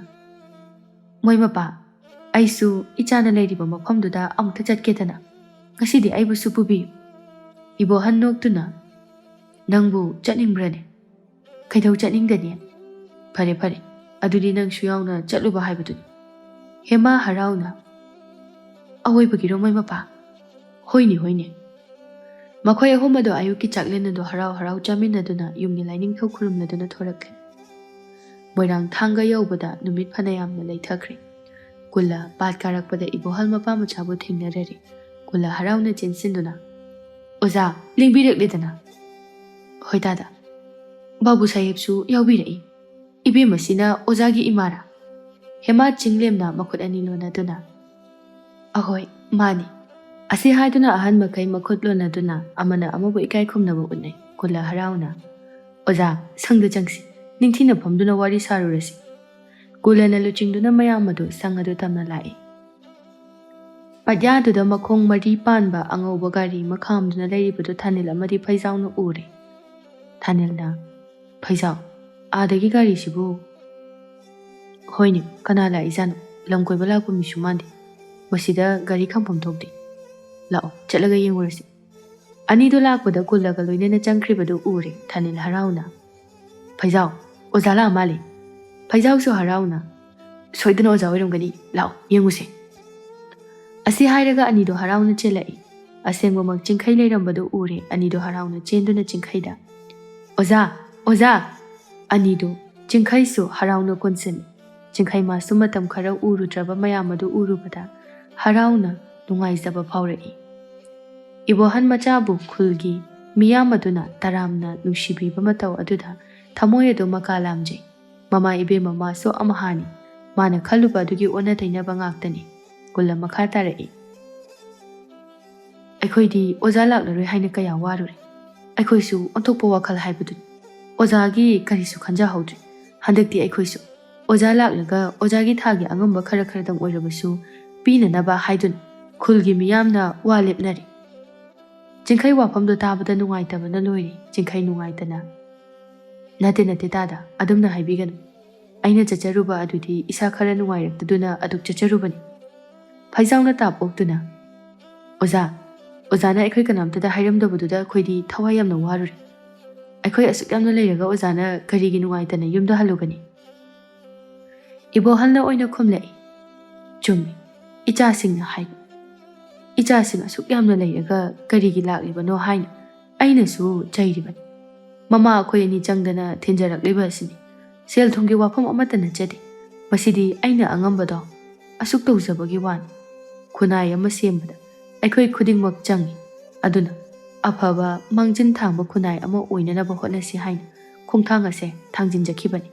"ꯃꯣꯏ ꯃꯄꯥ, ꯑꯩꯁꯨ ꯏꯆꯥꯅ ꯂꯩꯔꯤꯕ ꯃꯐꯝꯗꯨꯗ ꯑꯃꯨꯛꯇ ꯆꯠꯀꯦꯗꯅ꯫ ꯉꯁꯤꯗꯤ ꯑꯩꯕꯨꯁꯨ ꯄꯨꯕꯤꯌꯨ꯫" ꯏꯕꯣꯍꯟ ꯅꯣꯛꯇꯨꯅ, "ꯅꯪꯕꯨ ꯆꯠꯅꯤꯡꯕ꯭ꯔꯅꯦ? ꯀꯩꯗꯧ ꯆꯠꯅꯤꯡꯗꯅꯤ? ꯐꯔꯦ, ꯐꯔꯦ, ꯑꯗꯨꯗꯤ ꯅꯪꯁꯨ ꯌꯥꯎꯅ ꯆꯠꯂꯨꯕ ꯍꯥꯏꯕꯗꯨꯅꯤ꯫" ꯍꯦꯃꯥ ꯍꯔꯥꯎꯅ, "ꯑꯋꯣꯏꯕꯒꯤꯔꯣ ꯃꯣꯏ ꯃꯄꯥ?" "ꯍꯣꯏꯅꯦ, ꯍꯣꯏꯅꯦ꯫" ꯃꯈꯣꯏ ꯑꯍꯨꯝ ꯑꯗꯨ ꯑꯌꯨꯛꯀꯤ ꯆꯥꯛꯂꯦꯟ ꯑꯗꯨ ꯍꯔꯥꯎ ꯍꯔꯥꯎ ꯆꯥꯃꯤꯟꯅꯗꯨꯅ ꯌꯨꯝꯒꯤ ꯂꯥꯏꯅꯤꯡꯊꯧ ꯈꯨꯔꯨꯝꯂꯗꯨꯅ ꯊꯣꯔꯛꯈꯤ꯫ ꯃꯣꯏꯔꯥꯡ ꯊꯥꯡꯒ ꯌꯧꯕꯗ ꯅꯨꯃꯤꯠ ꯐꯅ ꯌꯥꯝꯅ ꯂꯩꯊꯈ꯭ꯔꯦ꯫ ꯀꯨꯜꯂ ꯄꯥꯠ ꯀꯥꯔꯛꯄꯗ ꯏꯕꯣꯍꯜ ꯃꯄꯥ ꯃꯆꯥꯕꯨ ꯊꯦꯡꯅꯔꯔꯦ꯫ ꯀꯨꯜꯂ ꯍꯔꯥꯎꯅ ꯆꯦꯟꯁꯤꯟꯗꯨꯅ, "ꯑꯣꯖꯥ, ꯂꯦꯡꯕꯤꯔꯛꯂꯦꯗꯅ?" "ꯍꯣꯏ ꯇꯥꯗ, ꯕꯥꯕꯨ ꯁꯥꯍꯦꯕꯁꯨ ꯌꯥꯎꯕꯤꯔꯛꯏ꯫ ꯏꯕꯦꯝꯃꯁꯤꯅ ꯑꯣꯖꯥꯒꯤ ꯏꯃꯥꯔꯥ?" ꯍꯦꯃꯥ ꯆꯤꯡꯂꯦꯝꯅ ꯃꯈꯨꯠ ꯑꯅꯤ ꯂꯣꯟꯅꯗꯨꯅ, "ꯑꯍꯣꯏ, ꯃꯥꯅꯤ"꯫ ꯑꯁꯤ ꯍꯥꯏꯗꯨꯅ ꯑꯍꯟ ꯃꯈꯩ ꯃꯈꯨꯠ ꯂꯣꯟꯅꯗꯨꯅ ꯑꯃꯅ ꯑꯃꯕꯨ ꯏꯀꯥꯏ ꯈꯨꯝꯅꯕ ꯎꯠꯅꯩ꯫ ꯀꯨꯜꯂ ꯍꯔꯥꯎꯅ, "ꯑꯣꯖꯥ, ꯁꯪꯗ ꯆꯪꯁꯤ, ꯅꯤꯡꯊꯤꯅ ꯐꯝꯗꯨꯅ ꯋꯥꯔꯤ ꯁꯥꯔꯨꯔꯁꯤ"꯫ ꯀꯨꯜꯂꯅ ꯂꯨꯆꯤꯡꯗꯨꯅ ꯃꯌꯥꯝ ꯑꯗꯨ ꯁꯪ ꯑꯗꯨ ꯇꯝꯅ ꯂꯥꯛꯏ꯫ ꯄꯥꯠꯌꯥꯗꯨꯗ ꯃꯈꯣꯡ ꯃꯔꯤ ꯄꯥꯟꯕ ꯑꯉꯧꯕ ꯒꯥꯔꯤ ꯑꯃ ꯈꯥꯝꯗꯨꯅ ꯂꯩꯔꯤꯕꯗꯨ ꯊꯥꯅꯤꯜ ꯑꯃꯗꯤ ꯐꯩꯖꯥꯎꯅ ꯎꯔꯦ꯫ ꯊꯥꯅꯤꯜꯅ, "ꯐꯩꯖꯥꯎ, ꯑꯥꯗꯒꯤ ꯒꯥꯔꯤꯁꯤꯕꯨ?" "ꯍꯣꯏꯅꯦ, ꯀꯅꯥ ꯂꯥꯛꯏꯖꯥꯠꯅꯣ? ꯂꯝ ꯀꯣꯏꯕ ꯂꯥꯛꯄ ꯃꯤꯁꯨ ꯃꯥꯟꯗꯦ꯫ ꯃꯁꯤꯗ ꯒꯥꯔꯤ ꯈꯥꯝꯐꯝ ꯊꯣꯛꯇꯦ꯫ ꯂꯥꯛꯑꯣ, ꯆꯠꯂꯒ ꯌꯦꯡꯉꯨꯔꯁꯤ"꯫ ꯑꯅꯤꯗꯣ ꯂꯥꯛꯄꯗ ꯀꯨꯜꯂꯒ ꯂꯣꯏꯅꯅ ꯆꯪꯈ꯭ꯔꯤꯕꯗꯨ ꯎꯔꯦ ꯊꯥꯅꯤꯜ ꯍꯔꯥꯎꯅ꯫ "ꯐꯩꯖꯥꯎ, ꯑꯣꯖꯥ ꯂꯥꯛꯑ ꯃꯥꯜꯂꯦ"꯫ ꯐꯩꯖꯥꯎꯁꯨ ꯍꯔꯥꯎꯅ, "ꯁꯣꯏꯗꯅ ꯑꯣꯖꯥ ꯑꯣꯏꯔꯝꯒꯅꯤ, ꯂꯥꯛꯑꯣ ꯌꯦꯡꯉꯨꯁꯦ"꯫ ꯑꯁꯤ ꯍꯥꯏꯔꯒ ꯑꯅꯤꯗꯣ ꯍꯔꯥꯎꯅ ꯆꯦꯜꯂꯛꯏ꯫ ꯑꯁꯦꯡꯕꯃꯛ ꯆꯤꯡꯈꯩ ꯂꯩꯔꯝꯕꯗꯨ ꯎꯔꯦ ꯑꯅꯤꯗꯣ ꯍꯔꯥꯎꯅ ꯆꯦꯟꯗꯨꯅ ꯆꯤꯡꯈꯩꯗ꯫ "ꯑꯣꯖꯥ! ꯑꯣꯖꯥ!" ꯑꯅꯤꯗꯣ ꯆꯤꯡꯈꯩꯁꯨ ꯍꯔꯥꯎꯅ ꯀꯣꯟꯁꯤꯜꯂꯤ꯫ ꯆꯤꯡꯈꯩ ꯃꯥꯁꯨ ꯃꯇꯝ ꯈꯔ ꯎꯔꯨꯗ꯭ꯔꯕ ꯃꯌꯥꯝ ꯑꯗꯨ ꯎꯔꯨꯕꯗ ꯍꯔꯥꯎꯅ ꯅꯨꯡꯉꯥꯏꯖꯕ ꯐꯥꯎꯔꯛꯏ꯫ ꯏꯕꯣꯍꯟ ꯃꯆꯥꯕꯨ ꯈꯨꯜꯒꯤ ꯃꯤꯌꯥꯝ ꯑꯗꯨꯅ ꯇꯔꯥꯝꯅ ꯅꯨꯡꯁꯤꯕꯤꯕ ꯃꯇꯧ ꯑꯗꯨꯗ ꯊꯃꯣꯏ ꯑꯗꯨ ꯃꯀꯥ ꯂꯥꯝꯖꯩ꯫ ꯃꯃꯥ ꯏꯕꯦꯝꯃ ꯃꯥꯁꯨ ꯑꯃꯍꯥꯅꯤ꯫ ꯃꯥꯅ ꯈꯜꯂꯨꯕ ꯑꯗꯨꯒꯤ ꯑꯣꯟꯅ ꯇꯩꯅꯕ ꯉꯥꯛꯇꯅꯤ꯫ ꯀꯨꯜꯂ ꯃꯈꯥ ꯇꯥꯔꯛꯏ꯫ "ꯑꯩꯈꯣꯏꯗꯤ ꯑꯣꯖꯥ ꯂꯥꯛꯂꯔꯣꯏ ꯍꯥꯏꯅ ꯀꯌꯥ ꯋꯥꯔꯨꯔꯦ꯫ ꯑꯩꯈꯣꯏꯁꯨ ꯑꯣꯟꯊꯣꯛꯄ ꯋꯥꯈꯜ ꯍꯥꯏꯕꯗꯨꯅꯤ꯫ ꯑꯣꯖꯥꯒꯤ ꯀꯔꯤꯁꯨ ꯈꯟꯖꯍꯧꯗ꯭ꯔꯦ꯫ ꯍꯟꯗꯛꯇꯤ ꯑꯩꯈꯣꯏꯁꯨ ꯑꯣꯖꯥ ꯂꯥꯛꯂꯒ ꯑꯣꯖꯥꯒꯤ ꯊꯥꯒꯤ ꯑꯉꯝꯕ ꯈꯔ ꯈꯔꯗꯪ ꯑꯣꯏꯔꯕꯁꯨ ꯄꯤꯅꯅꯕ ꯍꯥꯏꯗꯨꯅ ꯈꯨꯜꯒꯤ ꯃꯤꯌꯥꯝꯅ ꯋꯥ ꯂꯦꯞꯅꯔꯦ"꯫ ꯆꯤꯡꯈꯩ ꯋꯥꯐꯝꯗꯣ ꯇꯥꯕꯗ ꯅꯨꯡꯉꯥꯏꯇꯕꯅ ꯂꯣꯏꯔꯦ꯫ ꯆꯤꯡꯈꯩ ꯅꯨꯡꯉꯥꯏꯇꯅ, "ꯅꯠꯇꯦ, ꯅꯠꯇꯦ ꯇꯥꯗ, ꯑꯗꯨꯝꯅ ꯍꯥꯏꯕꯤꯒꯅꯨ꯫ ꯑꯩꯅ ꯆꯠꯆꯔꯨꯕ ꯑꯗꯨꯗꯤ ꯏꯁꯥ ꯈꯔ ꯅꯨꯡꯉꯥꯏꯔꯛꯇꯗꯨꯅ ꯑꯗꯨꯛ ꯆꯠꯆꯔꯨꯕꯅꯤ"꯫ ꯐꯩꯖꯥꯎꯅ ꯇꯥꯞ ꯑꯣꯛꯇꯨꯅ, "ꯑꯣꯖꯥ, ꯑꯣꯖꯥꯅ ꯑꯩꯈꯣꯏ ꯀꯅꯥꯝꯇꯗ ꯍꯥꯏꯔꯝꯗꯕꯗꯨꯗ ꯑꯩꯈꯣꯏꯗꯤ ꯊꯋꯥꯏ ꯌꯥꯝꯅ ꯋꯥꯔꯨꯔꯦ꯫ ꯑꯩꯈꯣꯏ ꯑꯁꯨꯛ ꯌꯥꯝꯅ ꯂꯩꯔꯒ ꯑꯣꯖꯥꯅ ꯀꯔꯤꯒꯤ ꯅꯨꯡꯉꯥꯏꯇꯅ ꯌꯨꯝꯗ ꯍꯜꯂꯨꯒꯅꯤ?" ꯏꯕꯣꯍꯜꯅ ꯑꯣꯏꯅ ꯈꯨꯝꯂꯛꯏ, "ꯆꯨꯝꯃꯤ, ꯏꯆꯥꯁꯤꯡꯅ ꯍꯥꯏꯕ"꯫ "ꯏꯆꯥꯁꯤꯡ ꯑꯁꯨꯛ ꯌꯥꯝꯅ ꯂꯩꯔꯒ ꯀꯔꯤꯒꯤ ꯂꯥꯛꯂꯤꯕꯅꯣ?" ꯍꯥꯏꯅ ꯑꯩꯅꯁꯨ ꯆꯩꯔꯤꯕꯅꯤ꯫ "ꯃꯃꯥ ꯑꯩꯈꯣꯏ ꯑꯅꯤ ꯆꯪꯗꯅ ꯊꯤꯟꯖꯔꯛꯂꯤꯕ ꯑꯁꯤꯅꯤ꯫ ꯁꯦꯜ ꯊꯨꯝꯒꯤ ꯋꯥꯐꯝ ꯑꯃꯠꯇ ꯅꯠꯆꯗꯦ꯫ ꯃꯁꯤꯗꯤ ꯑꯩꯅ ꯑꯉꯝꯕꯗꯣ ꯑꯁꯨꯛ ꯇꯧꯖꯕꯒꯤ ꯋꯥꯅꯤ꯫ ꯈꯨꯟꯅꯥꯏ ꯑꯃ ꯁꯦꯝꯕꯗ ꯑꯩꯈꯣꯏ ꯈꯨꯗꯤꯡꯃꯛ ꯆꯪꯏ꯫ ꯑꯗꯨꯅ ꯑꯐꯕ ꯃꯥꯡꯖꯤꯟ ꯊꯥꯡꯕ ꯈꯨꯟꯅꯥꯏ ꯑꯃ ꯑꯣꯏꯅꯅꯕ ꯍꯣꯠꯅꯁꯤ" ꯍꯥꯏꯅ ꯈꯣꯡꯊꯥꯡ ꯑꯁꯦ ꯊꯥꯡꯖꯤꯟꯖꯈꯤꯕꯅꯤ꯫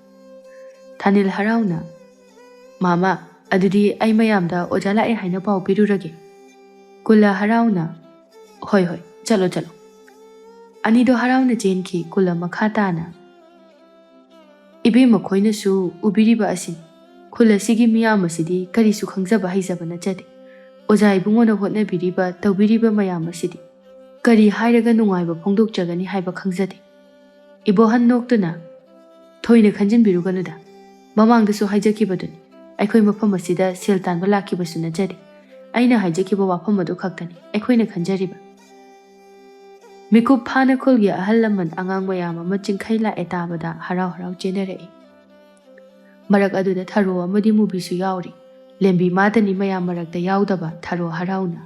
ꯊꯥꯅꯤꯜ ꯍꯔꯥꯎꯅ, "ꯃꯥꯃꯥ, ꯑꯗꯨꯗꯤ ꯑꯩ ꯃꯌꯥꯝꯗ ꯑꯣꯖꯥ ꯂꯥꯛꯑꯦ ꯍꯥꯏꯅ ꯄꯥꯎ ꯄꯤꯔꯨꯔꯒꯦ"꯫ ꯀꯨꯜꯂ ꯍꯔꯥꯎꯅ, "ꯍꯣꯏ, ꯍꯣꯏ, ꯆꯠꯂꯣ, ꯆꯠꯂꯣ"꯫ ꯑꯅꯤꯗꯣ ꯍꯔꯥꯎꯅ ꯆꯦꯟꯈꯤ꯫ ꯀꯨꯜꯂ ꯃꯈꯥ ꯇꯥꯅ, "ꯏꯕꯦꯝ, ꯃꯈꯣꯏꯅꯁꯨ ꯎꯕꯤꯔꯤꯕ ꯑꯁꯤꯅꯤ꯫ ꯈꯨꯜ ꯑꯁꯤꯒꯤ ꯃꯤꯌꯥꯝ ꯑꯁꯤꯗꯤ ꯀꯔꯤꯁꯨ ꯈꯪꯖꯕ ꯍꯩꯖꯕ ꯅꯠꯆꯗꯦ꯫ ꯑꯣꯖꯥ ꯏꯕꯨꯡꯉꯣꯅ ꯍꯣꯠꯅꯕꯤꯔꯤꯕ, ꯇꯧꯕꯤꯔꯤꯕ ꯃꯌꯥꯝ ꯑꯁꯤꯗꯤ ꯀꯔꯤ ꯍꯥꯏꯔꯒ ꯅꯨꯡꯉꯥꯏꯕ ꯐꯣꯡꯗꯣꯛꯆꯒꯅꯤ ꯍꯥꯏꯕ ꯈꯪꯖꯗꯦ"꯫ ꯏꯕꯣꯍꯟ ꯅꯣꯛꯇꯨꯅ, "ꯊꯣꯏꯅ ꯈꯟꯖꯤꯟꯕꯤꯔꯨꯒꯅꯨꯗ꯫ ꯃꯃꯥꯡꯗꯁꯨ ꯍꯥꯏꯖꯈꯤꯕꯗꯨꯅꯤ, ꯑꯩꯈꯣꯏ ꯃꯐꯝ ꯑꯁꯤꯗ ꯁꯦꯜ ꯇꯥꯟꯕ ꯂꯥꯛꯈꯤꯕꯁꯨ ꯅꯠꯆꯗꯦ꯫ ꯑꯩꯅ ꯍꯥꯏꯖꯈꯤꯕ ꯋꯥꯐꯝ ꯑꯗꯨ ꯈꯛꯇꯅꯤ ꯑꯩꯈꯣꯏꯅ ꯈꯟꯖꯔꯤꯕ"꯫ ꯃꯤꯀꯨꯞ ꯐꯥꯅ ꯈꯨꯜꯒꯤ ꯑꯍꯜ ꯂꯃꯟ, ꯑꯉꯥꯡ ꯃꯌꯥꯝ ꯑꯃ ꯆꯤꯡꯈꯩ ꯂꯥꯛꯑꯦ ꯇꯥꯕꯗ ꯍꯔꯥꯎ ꯍꯔꯥꯎ ꯆꯦꯟꯅꯔꯛꯏ꯫ ꯃꯔꯛ ꯑꯗꯨꯗ ꯊꯔꯣ ꯑꯃꯗꯤ ꯃꯨꯕꯤꯁꯨ ꯌꯥꯎꯔꯤ꯫ ꯂꯦꯝꯕꯤ ꯃꯥꯗꯅꯤ ꯃꯌꯥꯝ ꯃꯔꯛꯇ ꯌꯥꯎꯗꯕ ꯊꯔꯣ ꯍꯔꯥꯎꯅ꯫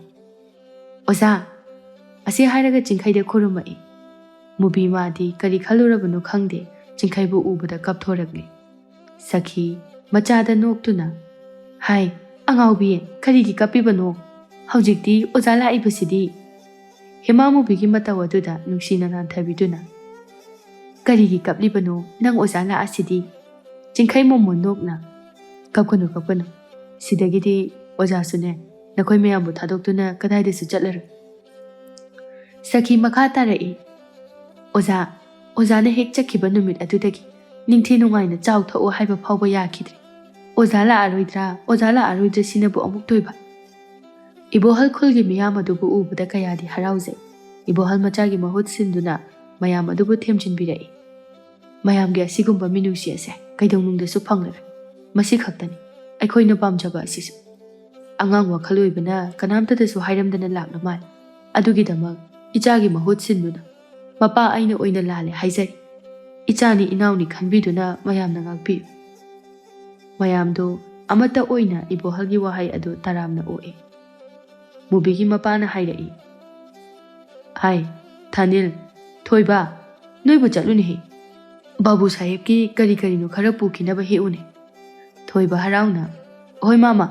"ꯑꯣꯖꯥ!" ꯑꯁꯤ ꯍꯥꯏꯔꯒ ꯆꯤꯡꯈꯩꯗ ꯈꯨꯔꯨꯝꯃꯛꯏ꯫ ꯃꯨꯕꯤ ꯃꯥꯗꯤ ꯀꯔꯤ ꯈꯜꯂꯨꯔꯕꯅꯣ ꯈꯪꯗꯦ, ꯆꯤꯡꯈꯩꯕꯨ ꯎꯕꯗ ꯀꯞꯊꯣꯔꯛꯂꯤ꯫ ꯁꯈꯤ ꯃꯆꯥꯗ ꯅꯣꯛꯇꯨꯅ, "ꯍꯥꯏ, ꯑꯉꯥꯎꯕꯤ, ꯀꯔꯤꯒꯤ ꯀꯞꯄꯤꯕꯅꯣ? ꯍꯧꯖꯤꯛꯇꯤ ꯑꯣꯖꯥ ꯂꯥꯛꯏꯕꯁꯤꯗꯤ"꯫ ꯍꯦꯃꯥ ꯃꯨꯕꯤꯒꯤ ꯃꯇꯧ ꯑꯗꯨꯗ ꯅꯨꯡꯁꯤꯅ ꯅꯥꯟꯊꯕꯤꯗꯨꯅ, "ꯀꯔꯤꯒꯤ ꯀꯞꯂꯤꯕꯅꯣ? ꯅꯪ ꯑꯣꯖꯥ ꯂꯥꯛꯑꯁꯤꯗꯤ"꯫ ꯆꯤꯡꯈꯩ ꯃꯣꯃꯣꯟ ꯅꯣꯛꯅ, "ꯀꯞꯀꯅꯨ, ꯀꯞꯀꯅꯨ꯫ ꯁꯤꯗꯒꯤꯗꯤ ꯑꯣꯖꯥꯁꯨꯅꯦ, ꯅꯈꯣꯏ ꯃꯌꯥꯝꯕꯨ ꯊꯥꯗꯣꯛꯇꯨꯅ ꯀꯗꯥꯏꯗꯁꯨ ꯆꯠꯂꯔꯣꯏ"꯫ ꯁꯈꯤ ꯃꯈꯥ ꯇꯥꯔꯛꯏ, "ꯑꯣꯖꯥ, ꯑꯣꯖꯥꯅ ꯍꯦꯛ ꯆꯠꯈꯤꯕ ꯅꯨꯃꯤꯠ ꯑꯗꯨꯗꯒꯤ ꯅꯤꯡꯊꯤ ꯅꯨꯡꯉꯥꯏꯅ ꯆꯥꯎ ꯊꯛꯎ ꯍꯥꯏꯕ ꯐꯥꯎꯕ ꯌꯥꯈꯤꯗ꯭ꯔꯦ꯫ ꯑꯣꯖꯥ ꯂꯥꯛꯑꯔꯣꯏꯗ꯭ꯔꯥ, ꯑꯣꯖꯥ ꯂꯥꯛꯑꯔꯣꯏꯗ꯭ꯔꯥ ꯁꯤꯅꯕꯨ ꯑꯃꯨꯛꯇꯣꯏꯕ"꯫ ꯏꯕꯣꯍꯜ ꯈꯨꯜꯒꯤ ꯃꯤꯌꯥꯝ ꯑꯗꯨꯕꯨ ꯎꯕꯗ ꯀꯌꯥꯗꯤ ꯍꯔꯥꯎꯖꯩ꯫ ꯏꯕꯣꯍꯜ ꯃꯆꯥꯒꯤ ꯃꯍꯨꯠ ꯁꯤꯟꯗꯨꯅ ꯃꯌꯥꯝ ꯑꯗꯨꯕꯨ ꯊꯦꯝꯖꯤꯟꯕꯤꯔꯛꯏ꯫ "ꯃꯌꯥꯝꯒꯤ ꯑꯁꯤꯒꯨꯝꯕ ꯃꯤꯅꯨꯡꯁꯤ ꯑꯁꯦ ꯀꯩꯗꯧꯅꯨꯡꯗꯁꯨ ꯐꯪꯂꯔꯣꯏ꯫ ꯃꯁꯤ ꯈꯛꯇꯅꯤ ꯑꯩꯈꯣꯏꯅ ꯄꯥꯝꯖꯕ ꯑꯁꯤꯁꯨ"꯫ ꯑꯉꯥꯡ ꯋꯥꯈꯜ ꯑꯣꯏꯕꯅ ꯀꯅꯥꯝꯇꯗꯁꯨ ꯍꯥꯏꯔꯝꯗꯅ ꯂꯥꯛꯂ ꯃꯥꯜꯂꯦ꯫ ꯑꯗꯨꯒꯤꯗꯃꯛ ꯏꯆꯥꯒꯤ ꯃꯍꯨꯠ ꯁꯤꯟꯗꯨꯅ, "ꯃꯄꯥ, ꯑꯩꯅ ꯑꯣꯏꯅ ꯂꯥꯜꯂꯦ ꯍꯥꯏꯖꯔꯤ꯫ ꯏꯆꯥꯅꯤ ꯏꯅꯥꯎꯅꯤ ꯈꯟꯕꯤꯗꯨꯅ ꯃꯌꯥꯝꯅ ꯉꯥꯛꯄꯤꯌꯨ"꯫ ꯃꯌꯥꯝꯗꯨ ꯑꯃꯠꯇ ꯑꯣꯏꯅ ꯏꯕꯣꯍꯜꯒꯤ ꯋꯥꯍꯩ ꯑꯗꯨ ꯇꯔꯥꯝꯅ ꯑꯣꯛꯏ꯫ ꯃꯨꯕꯤꯒꯤ ꯃꯄꯥꯅ ꯍꯥꯏꯔꯛꯏ꯫ "ꯍꯥꯏ, ꯊꯥꯅꯤꯜ, ꯊꯣꯏꯕ, ꯅꯣꯏꯕꯨ ꯆꯠꯂꯨꯅꯦꯍꯦ꯫ ꯕꯥꯕꯨ ꯁꯥꯍꯦꯕꯀꯤ ꯀꯔꯤ ꯀꯔꯤꯅꯣ ꯈꯔ ꯄꯨꯈꯤꯅꯕ ꯍꯦꯛꯎꯅꯦ꯫" ꯊꯣꯏꯕ ꯍꯔꯥꯎꯅ, "ꯍꯣꯏ ꯃꯥꯃ꯫"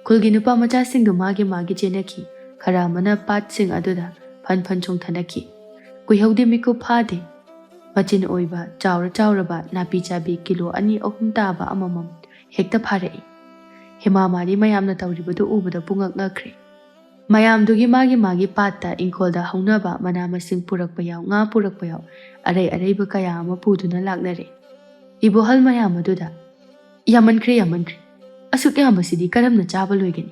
ꯈꯨꯜꯒꯤ ꯅꯨꯄꯥ ꯃꯆꯥꯁꯤꯡꯗꯨ ꯃꯥꯒꯤ ꯃꯥꯒꯤ ꯆꯦꯟꯅꯈꯤ꯫ ꯈꯔ ꯑꯃꯅ ꯄꯥꯠꯁꯤꯡ ꯑꯗꯨꯗ ꯐꯟ ꯐꯟ ꯆꯣꯡꯊꯅꯈꯤ꯫ ꯀꯨꯏꯍꯧꯗꯦ ꯃꯤꯀꯨꯞ ꯐꯥꯗꯦ꯫ ꯃꯆꯤꯟ ꯑꯣꯏꯕ, ꯆꯥꯎꯔ ꯆꯥꯎꯔꯕ ꯅꯥꯄꯤ ꯆꯥꯕꯤ ꯀꯤꯂꯣ ꯑꯅꯤ ꯑꯍꯨꯝ ꯇꯥꯕ ꯑꯃꯃꯝ ꯍꯦꯛꯇ ꯐꯥꯔꯛꯏ꯫ ꯍꯦꯃꯥ ꯃꯥꯂꯤ ꯃꯌꯥꯝꯅ ꯇꯧꯔꯤꯕꯗꯨ ꯎꯕꯗ ꯄꯨꯡꯉꯛ ꯉꯛꯈ꯭ꯔꯦ꯫ ꯃꯌꯥꯝꯗꯨꯒꯤ ꯃꯥꯒꯤ ꯃꯥꯒꯤ ꯄꯥꯠꯇ ꯏꯪꯈꯣꯜꯗ ꯍꯧꯅꯕ ꯃꯅꯥ ꯃꯁꯤꯡ ꯄꯨꯔꯛꯄ ꯌꯥꯎ, ꯉꯥ ꯄꯨꯔꯛꯄ ꯌꯥꯎ, ꯑꯔꯩ ꯑꯔꯩꯕ ꯀꯌꯥ ꯑꯃ ꯄꯨꯗꯨꯅ ꯂꯥꯛꯅꯔꯦ꯫ ꯏꯕꯣꯍꯜ ꯃꯌꯥꯝ ꯑꯗꯨꯗ, "ꯌꯥꯝꯃꯟꯈ꯭ꯔꯦ, ꯌꯥꯝꯃꯟꯈ꯭ꯔꯦ꯫ ꯑꯁꯨꯛ ꯌꯥꯝꯕꯁꯤꯗꯤ ꯀꯔꯝꯅ ꯆꯥꯕ ꯂꯣꯏꯒꯅꯤ?"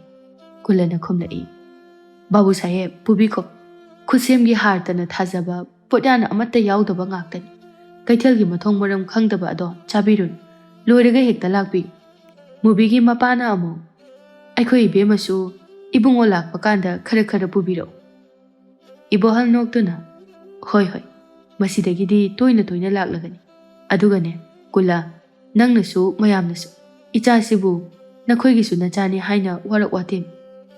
ꯀꯨꯜꯂꯅ ꯈꯨꯝꯂꯛꯏ꯫ "ꯕꯥꯕꯨ ꯁꯥꯍꯦꯕ, ꯄꯨꯕꯤꯈꯣ꯫ ꯈꯨꯠꯁꯦꯝꯒꯤ ꯍꯥꯔꯇꯅ ꯊꯥꯖꯕ ꯄꯣꯠꯌꯥꯟ ꯑꯃꯠꯇ ꯌꯥꯎꯗꯕ ꯉꯥꯛꯇꯅꯤ꯫ ꯀꯩꯊꯦꯜꯒꯤ ꯃꯊꯣꯡ ꯃꯔꯝ ꯈꯪꯗꯕ ꯑꯗꯣ ꯆꯥꯕꯤꯔꯨꯅꯨ꯫ ꯂꯣꯏꯔꯒ ꯍꯦꯛꯇ ꯂꯥꯛꯄꯤꯌꯨ꯫" ꯃꯨꯕꯤꯒꯤ ꯃꯄꯥꯅ ꯑꯃꯨꯛ, "ꯑꯩꯈꯣꯏ ꯏꯕꯦꯝꯃꯁꯨ ꯏꯕꯨꯡꯉꯣ ꯂꯥꯛꯄ ꯀꯥꯟꯗ ꯈꯔ ꯈꯔ ꯄꯨꯕꯤꯔꯛꯎ꯫" ꯏꯕꯣꯍꯜ ꯅꯣꯛꯇꯨꯅ, "ꯍꯣꯏ, ꯍꯣꯏ, ꯃꯁꯤꯗꯒꯤꯗꯤ ꯇꯣꯏꯅ ꯇꯣꯏꯅ ꯂꯥꯛꯂꯒꯅꯤ꯫ ꯑꯗꯨꯒꯅꯦ, ꯀꯨꯜꯂꯥ, ꯅꯪꯅꯁꯨ ꯃꯌꯥꯝꯅꯁꯨ, ꯏꯆꯥꯁꯤꯕꯨ ꯅꯈꯣꯏꯒꯤꯁꯨ ꯅꯆꯥꯅꯤ ꯍꯥꯏꯅ ꯋꯥꯔꯛ ꯋꯥꯇꯦꯝ꯫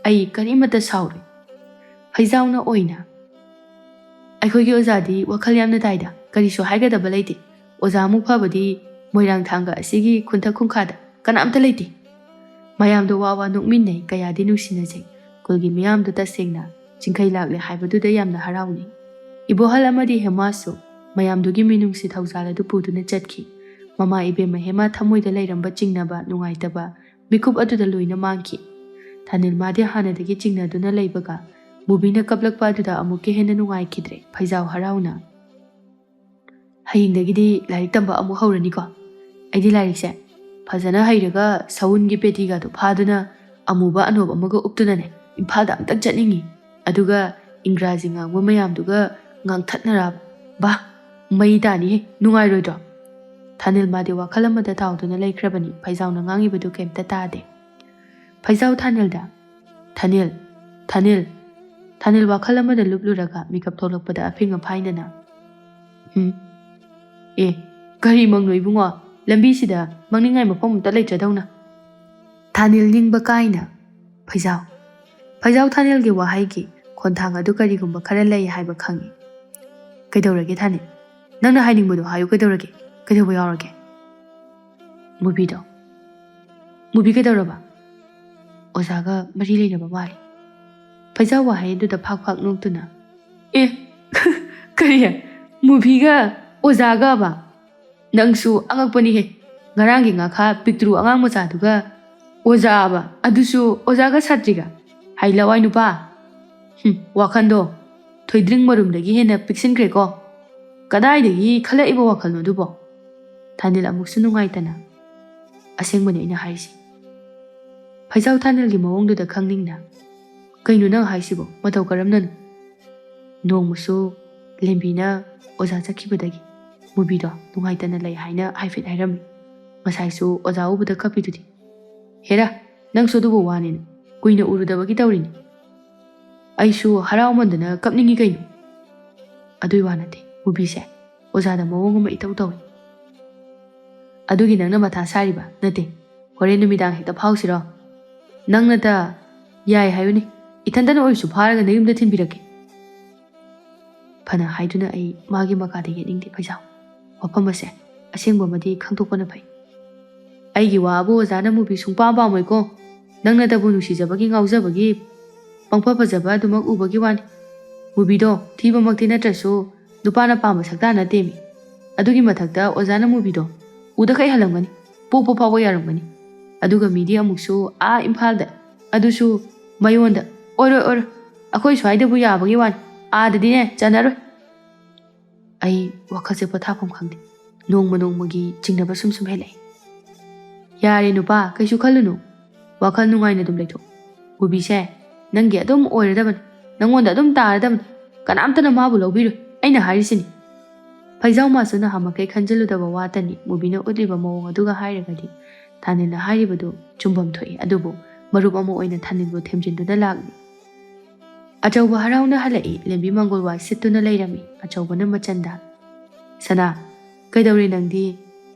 ꯑꯩ ꯀꯔꯤꯃꯠꯇ ꯁꯥꯎꯔꯣꯏ꯫" ꯐꯩꯖꯥꯎꯅ ꯑꯣꯏꯅ, "ꯑꯩꯈꯣꯏꯒꯤ ꯑꯣꯖꯥꯗꯤ ꯋꯥꯈꯜ ꯌꯥꯝꯅ ꯇꯥꯏꯗ, ꯀꯔꯤꯁꯨ ꯍꯥꯏꯒꯗꯕ ꯂꯩꯇꯦ꯫ ꯑꯣꯖꯥꯃꯨꯛ ꯐꯕꯗꯤ ꯃꯣꯏꯔꯥꯡꯊꯥꯡꯒ ꯑꯁꯤꯒꯤ ꯈꯨꯟꯊꯛ ꯈꯨꯟꯈꯥꯗ ꯀꯅꯥꯝꯇ ꯂꯩꯇꯦ꯫" ꯃꯌꯥꯝꯗꯣ ꯋꯥ ꯋꯥ ꯅꯣꯛꯃꯤꯟꯅꯩ, ꯀꯌꯥꯗꯤ ꯅꯨꯡꯁꯤꯅꯖꯩ꯫ ꯈꯨꯜꯒꯤ ꯃꯤꯌꯥꯝꯗꯣ ꯇꯁꯦꯡꯅ ꯆꯤꯡꯈꯩ ꯂꯥꯛꯂꯦ ꯍꯥꯏꯕꯗꯨꯗ ꯌꯥꯝꯅ ꯍꯔꯥꯎꯅꯩ꯫ ꯏꯕꯣꯍꯜ ꯑꯃꯗꯤ ꯍꯦꯃꯥꯁꯨ ꯃꯌꯥꯝꯗꯨꯒꯤ ꯃꯤꯅꯨꯡꯁꯤ ꯊꯧꯖꯥꯜ ꯑꯗꯨ ꯄꯨꯗꯨꯅ ꯆꯠꯈꯤ꯫ ꯃꯃꯥ ꯏꯕꯦꯝꯃ ꯍꯦꯃꯥ ꯊꯃꯣꯏꯗ ꯂꯩꯔꯝꯕ ꯆꯤꯡꯅꯕ, ꯅꯨꯡꯉꯥꯏꯇꯕ ꯃꯤꯀꯨꯞ ꯑꯗꯨꯗ ꯂꯣꯏꯅ ꯃꯥꯡꯈꯤ꯫ ꯊꯥꯅꯤꯜ ꯃꯥꯗꯤ ꯍꯥꯟꯅꯗꯒꯤ ꯆꯤꯡꯅꯗꯨꯅ ꯂꯩꯕꯒ ꯃꯨꯕꯤꯅ ꯀꯞꯂꯛꯄ ꯑꯗꯨꯗ ꯑꯃꯨꯛꯀ ꯍꯦꯟꯅ ꯅꯨꯡꯉꯥꯏꯈꯤꯗ꯭ꯔꯦ꯫ ꯐꯩꯖꯥꯎ ꯍꯔꯥꯎꯅ, "ꯍꯌꯦꯡꯗꯒꯤꯗꯤ ꯂꯥꯏꯔꯤꯛ ꯇꯝꯕ ꯑꯃꯨꯛ ꯍꯧꯔꯅꯤꯀꯣ꯫ ꯑꯩꯗꯤ ꯂꯥꯏꯔꯤꯛꯁꯦ ꯐꯖꯅ ꯍꯩꯔꯒ ꯁꯎꯟꯒꯤ ꯄꯦꯇꯤꯒꯗꯣ ꯐꯥꯗꯨꯅ ꯑꯃꯨꯕ ꯑꯅꯣꯞ ꯑꯃꯒ ꯎꯞꯇꯨꯅꯅꯦ ꯏꯝꯐꯥꯜꯗ ꯑꯝꯇꯪ ꯆꯠꯅꯤꯡꯉꯤ꯫ ꯑꯗꯨꯒ ꯏꯪꯒ꯭ꯔꯥꯖꯤ ꯉꯥꯡꯕ ꯃꯌꯥꯝꯗꯨꯒ ꯉꯥꯡꯊꯠꯅꯔꯕ ꯃꯩ ꯇꯥꯅꯤꯍꯦ, ꯅꯨꯡꯉꯥꯏꯔꯣꯏꯗ꯭ꯔꯣ?" ꯊꯥꯅꯤꯜ ꯃꯥꯗꯤ ꯋꯥꯈꯜ ꯑꯃꯗ ꯇꯥꯎꯗꯨꯅ ꯂꯩꯈ꯭ꯔꯕꯅꯤ꯫ ꯐꯩꯖꯥꯎꯅ ꯉꯥꯡꯉꯤꯕꯗꯨ ꯀꯩꯝꯇ ꯇꯥꯗꯦ꯫ ꯐꯩꯖꯥꯎ ꯊꯥꯅꯤꯜꯗ, "ꯊꯥꯅꯤꯜ, ꯊꯥꯅꯤꯜ꯫" ꯊꯥꯅꯤꯜ ꯋꯥꯈꯜ ꯑꯃꯗ ꯂꯨꯞꯂꯨꯔꯒ ꯃꯤꯀꯞ ꯊꯣꯛꯂꯛꯄꯗ ꯑꯐꯤꯡ ꯑꯐꯥꯏꯅꯅ, "ꯎꯝ, ꯑꯦ, ꯀꯔꯤ ꯃꯪꯅꯣ ꯏꯕꯨꯡꯉꯣ? ꯂꯝꯕꯤꯁꯤꯗ ꯃꯪꯅꯤꯡꯉꯥꯏ ꯃꯐꯝ ꯑꯝꯇ ꯂꯩꯇ꯭ꯔꯗꯧꯅ꯫" ꯊꯥꯅꯤꯜ ꯅꯤꯡꯕ ꯀꯥꯏꯅ, "ꯐꯩꯖꯥꯎ, ꯐꯩꯖꯥꯎ ꯊꯥꯅꯤꯜꯒꯤ ꯋꯥꯍꯩꯒꯤ ꯈꯣꯟꯊꯥꯡ ꯑꯗꯨ ꯀꯔꯤꯒꯨꯝꯕ ꯈꯔ ꯂꯩ ꯍꯥꯏꯕ ꯈꯪꯏ꯫ "ꯀꯩꯗꯧꯔꯒꯦ ꯊꯥꯅꯤꯜ? ꯅꯪꯅ ꯍꯥꯏꯅꯤꯡꯕꯗꯣ ꯍꯥꯏꯌꯨ, ꯀꯩꯗꯧꯔꯒꯦ? ꯀꯩꯗꯧꯕ ꯌꯥꯎꯔꯒꯦ?" ꯃꯨꯕꯤꯗꯣ꯫ "ꯃꯨꯕꯤ ꯀꯩꯗꯧꯔꯕ?" "ꯑꯣꯖꯥꯒ ꯃꯔꯤ ꯂꯩꯅꯕ ꯃꯥꯜꯂꯤ꯫" ꯐꯩꯖꯥꯎ ꯋꯥꯍꯩ ꯑꯗꯨꯗ ꯐꯥꯛ ꯐꯥꯛ ꯅꯣꯛꯇꯨꯅ, "ꯑꯦ, ꯀꯔꯤ? ꯃꯨꯕꯤꯒ ꯑꯣꯖꯥꯒꯕ? ꯅꯪꯁꯨ ꯑꯉꯛꯄꯅꯤꯍꯦ꯫ ꯉꯔꯥꯡꯒꯤ ꯉꯥꯈꯥ ꯄꯤꯛꯇ꯭ꯔꯨ ꯑꯉꯥꯡ ꯃꯆꯥꯗꯨꯒ ꯑꯣꯖꯥꯕ, ꯑꯗꯨꯁꯨ ꯑꯣꯖꯥꯒ ꯁꯥꯇ꯭ꯔꯤꯒ? ꯍꯩ ꯂꯋꯥꯏ ꯅꯨꯄꯥ꯫ ꯍꯨꯝ, ꯋꯥꯈꯟꯗꯣ ꯊꯣꯏꯗ꯭ꯔꯤꯡ ꯃꯔꯨꯝꯗꯒꯤ ꯍꯦꯟꯅ ꯄꯤꯛꯁꯤꯟꯈ꯭ꯔꯦꯀꯣ꯫ ꯀꯗꯥꯏꯗꯒꯤ ꯈꯜꯂꯛꯏꯕ ꯋꯥꯈꯜꯅꯣ ꯑꯗꯨꯕꯣ?" ꯊꯥꯅꯤꯜ ꯑꯃꯨꯛꯁꯨ ꯅꯨꯡꯉꯥꯏꯇꯅ "ꯑꯁꯦꯡꯕꯅꯦ ꯑꯩꯅ ꯍꯥꯏꯔꯤꯁꯦ꯫" ꯐꯩꯖꯥꯎ ꯊꯥꯅꯤꯜꯒꯤ ꯃꯑꯣꯡꯗꯨꯗ ꯈꯪꯅꯤꯡꯅ, "ꯀꯩꯅꯣ ꯅꯪ ꯍꯥꯏꯁꯤꯕꯣ? ꯃꯇꯧ ꯀꯔꯝꯅꯅꯣ?" ꯅꯣꯡꯃꯁꯨ ꯂꯦꯝꯕꯤꯅ ꯑꯣꯖꯥ ꯆꯠꯈꯤꯕꯗꯒꯤ ꯃꯨꯕꯤꯗꯣ ꯅꯨꯡꯉꯥꯏꯇꯅ ꯂꯩ ꯍꯥꯏꯅ ꯍꯥꯏꯐꯦꯠ ꯍꯥꯏꯔꯝꯃꯤ꯫ ꯉꯁꯥꯏꯁꯨ ꯑꯣꯖꯥ ꯎꯕꯗ ꯀꯞꯄꯤꯗꯨꯗꯤ꯫ "ꯍꯦꯔꯥ, ꯅꯪꯁꯨ ꯑꯗꯨꯕꯨ ꯋꯥꯅꯤꯅ? ꯀꯨꯏꯅ ꯎꯔꯨꯗꯕꯒꯤ ꯇꯧꯔꯤꯅꯤ꯫" "ꯑꯩꯁꯨ ꯍꯔꯥꯎꯃꯟꯗꯅ ꯀꯞꯅꯤꯡꯉꯤ ꯀꯩꯅꯣ꯫" "ꯑꯗꯨꯏ ꯋꯥ ꯅꯠꯇꯦ, ꯃꯨꯕꯤꯁꯦ ꯑꯣꯖꯥꯗ ꯃꯑꯣꯡ ꯑꯃ ꯏꯇꯧ ꯇꯧꯏ꯫" "ꯑꯗꯨꯒꯤ ꯅꯪꯅ ꯃꯊꯥ ꯁꯥꯔꯤꯕ ꯅꯠꯇꯦ? ꯍꯣꯔꯦꯟ ꯅꯨꯃꯤꯗꯥꯡ ꯍꯦꯛꯇ ꯐꯥꯎꯁꯤꯔꯣ? ꯅꯪꯅꯇ ꯌꯥꯏ ꯍꯥꯏꯌꯨꯅꯦ, ꯏꯊꯟꯇꯅ ꯑꯣꯏꯔꯁꯨ ꯐꯥꯔꯒ ꯅꯌꯨꯝꯗ ꯊꯤꯟꯕꯤꯔꯛꯀꯦ꯫" ꯐꯅ ꯍꯥꯏꯗꯨꯅ ꯑꯩ ꯃꯥꯒꯤ ꯃꯀꯥꯗ ꯌꯦꯠꯅꯤꯡꯗꯦ ꯐꯩꯖꯥꯎ꯫ ꯋꯥꯐꯝ ꯑꯁꯦ ꯑꯁꯦꯡꯕ ꯑꯃꯗꯤ ꯈꯪꯗꯣꯛꯄꯅ ꯐꯩ꯫ ꯑꯩꯒꯤ ꯋꯥꯕꯨ ꯑꯣꯖꯥꯅ ꯃꯨꯕꯤ ꯁꯨꯡꯄꯥꯝ ꯄꯥꯝꯃꯣꯏꯀꯣ꯫ ꯅꯪꯅꯇꯕꯨ ꯅꯨꯡꯁꯤꯖꯕꯒꯤ ꯉꯥꯎꯖꯕꯒꯤ ꯄꯪꯐ ꯐꯖꯕ ꯑꯗꯨꯃꯛ ꯎꯕꯒꯤ ꯋꯥꯅꯤ꯫ ꯃꯨꯕꯤꯗꯣ ꯊꯤꯕꯃꯛꯇꯤ ꯅꯠꯇ꯭ꯔꯁꯨ ꯅꯨꯄꯥꯅ ꯄꯥꯝꯕ ꯁꯛꯇꯥ ꯅꯠꯇꯦꯃꯤ꯫ ꯑꯗꯨꯒꯤ ꯃꯊꯛꯇ ꯑꯣꯖꯥꯅ ꯃꯨꯕꯤꯗꯣ ꯎꯗꯈꯩ ꯍꯜꯂꯝꯒꯅꯤ꯫ ꯄꯣꯛꯄ ꯐꯥꯎꯕ ꯌꯥꯔꯝꯒꯅꯤ꯫ ꯑꯗꯨꯒ ꯃꯤꯗꯤ ꯑꯃꯨꯛꯁꯨ ꯑꯥ ꯏꯝꯐꯥꯜꯗ, ꯑꯗꯨꯁꯨ ꯃꯌꯣꯟꯗ꯫ ꯑꯣꯏꯔꯣꯏ, ꯑꯣꯏꯔꯣꯏ꯫ ꯑꯩꯈꯣꯏ ꯁ꯭ꯋꯥꯏꯗꯕꯨ ꯌꯥꯕꯒꯤ ꯋꯥꯅꯤ꯫ ꯑꯥꯗꯗꯤꯅꯦ ꯆꯠꯅꯔꯣꯏ꯫ ꯑꯩ ꯋꯥꯈꯜꯁꯦ ꯄꯣꯊꯥꯐꯝ ꯈꯪꯗꯦ꯫ ꯅꯣꯡꯃ ꯅꯣꯡꯃꯒꯤ ꯆꯤꯡꯅꯕ ꯁꯨꯝ ꯁꯨꯝ ꯍꯦꯜꯂꯛꯑꯦ꯫ ꯌꯥꯔꯦ ꯅꯨꯄꯥ, ꯀꯩꯁꯨ ꯈꯜꯂꯨꯅꯨ꯫ ꯋꯥꯈꯜ ꯅꯨꯡꯉꯥꯏꯅ ꯑꯗꯨꯝ ꯂꯩꯊꯣꯛ꯫ ꯃꯨꯕꯤꯁꯦ ꯅꯪꯒꯤ ꯑꯗꯨꯝ ꯑꯣꯏꯔꯗꯕꯅꯤ꯫ ꯅꯪꯉꯣꯟꯗ ꯑꯗꯨꯝ ꯇꯥꯔꯗꯕꯅꯤ꯫ ꯀꯅꯥꯝꯇꯅ ꯃꯥꯕꯨ ꯂꯧꯕꯤꯔꯣꯏ꯫ ꯑꯩꯅ ꯍꯥꯏꯔꯤꯁꯤꯅꯤ꯫ ꯐꯩꯖꯥꯎ ꯃꯥꯁꯨ ꯅꯍꯥꯟꯃꯈꯩ ꯈꯟꯖꯤꯜꯂꯨꯗꯕ ꯋꯥꯇꯅꯤ꯫ ꯃꯨꯕꯤꯅ ꯎꯠꯂꯤꯕ ꯃꯑꯣꯡ ꯑꯗꯨꯒ ꯍꯥꯏꯔꯒꯗꯤ ꯊꯥꯅꯤꯜꯅ ꯍꯥꯏꯔꯤꯕꯗꯨ ꯆꯨꯝꯐꯝ ꯊꯣꯛꯏ꯫ ꯑꯗꯨꯕꯨ ꯃꯔꯨꯞ ꯑꯃ ꯑꯣꯏꯅ ꯊꯥꯅꯤꯜꯕꯨ ꯊꯦꯝꯖꯤꯟꯗꯨꯅ ꯂꯥꯛꯂꯤ꯫ ꯑꯆꯧꯕ ꯍꯔꯥꯎꯅ ꯍꯜꯂꯛꯏ꯫ ꯂꯦꯝꯕꯤ ꯃꯪꯒꯣꯜ ꯋꯥꯏ ꯁꯤꯠꯇꯨꯅ ꯂꯩꯔꯝꯃꯤ꯫ ꯑꯆꯧꯕꯅ ꯃꯆꯟꯗ, "ꯁꯅꯥ, ꯀꯩꯗꯧꯔꯦ ꯅꯪꯗꯤ?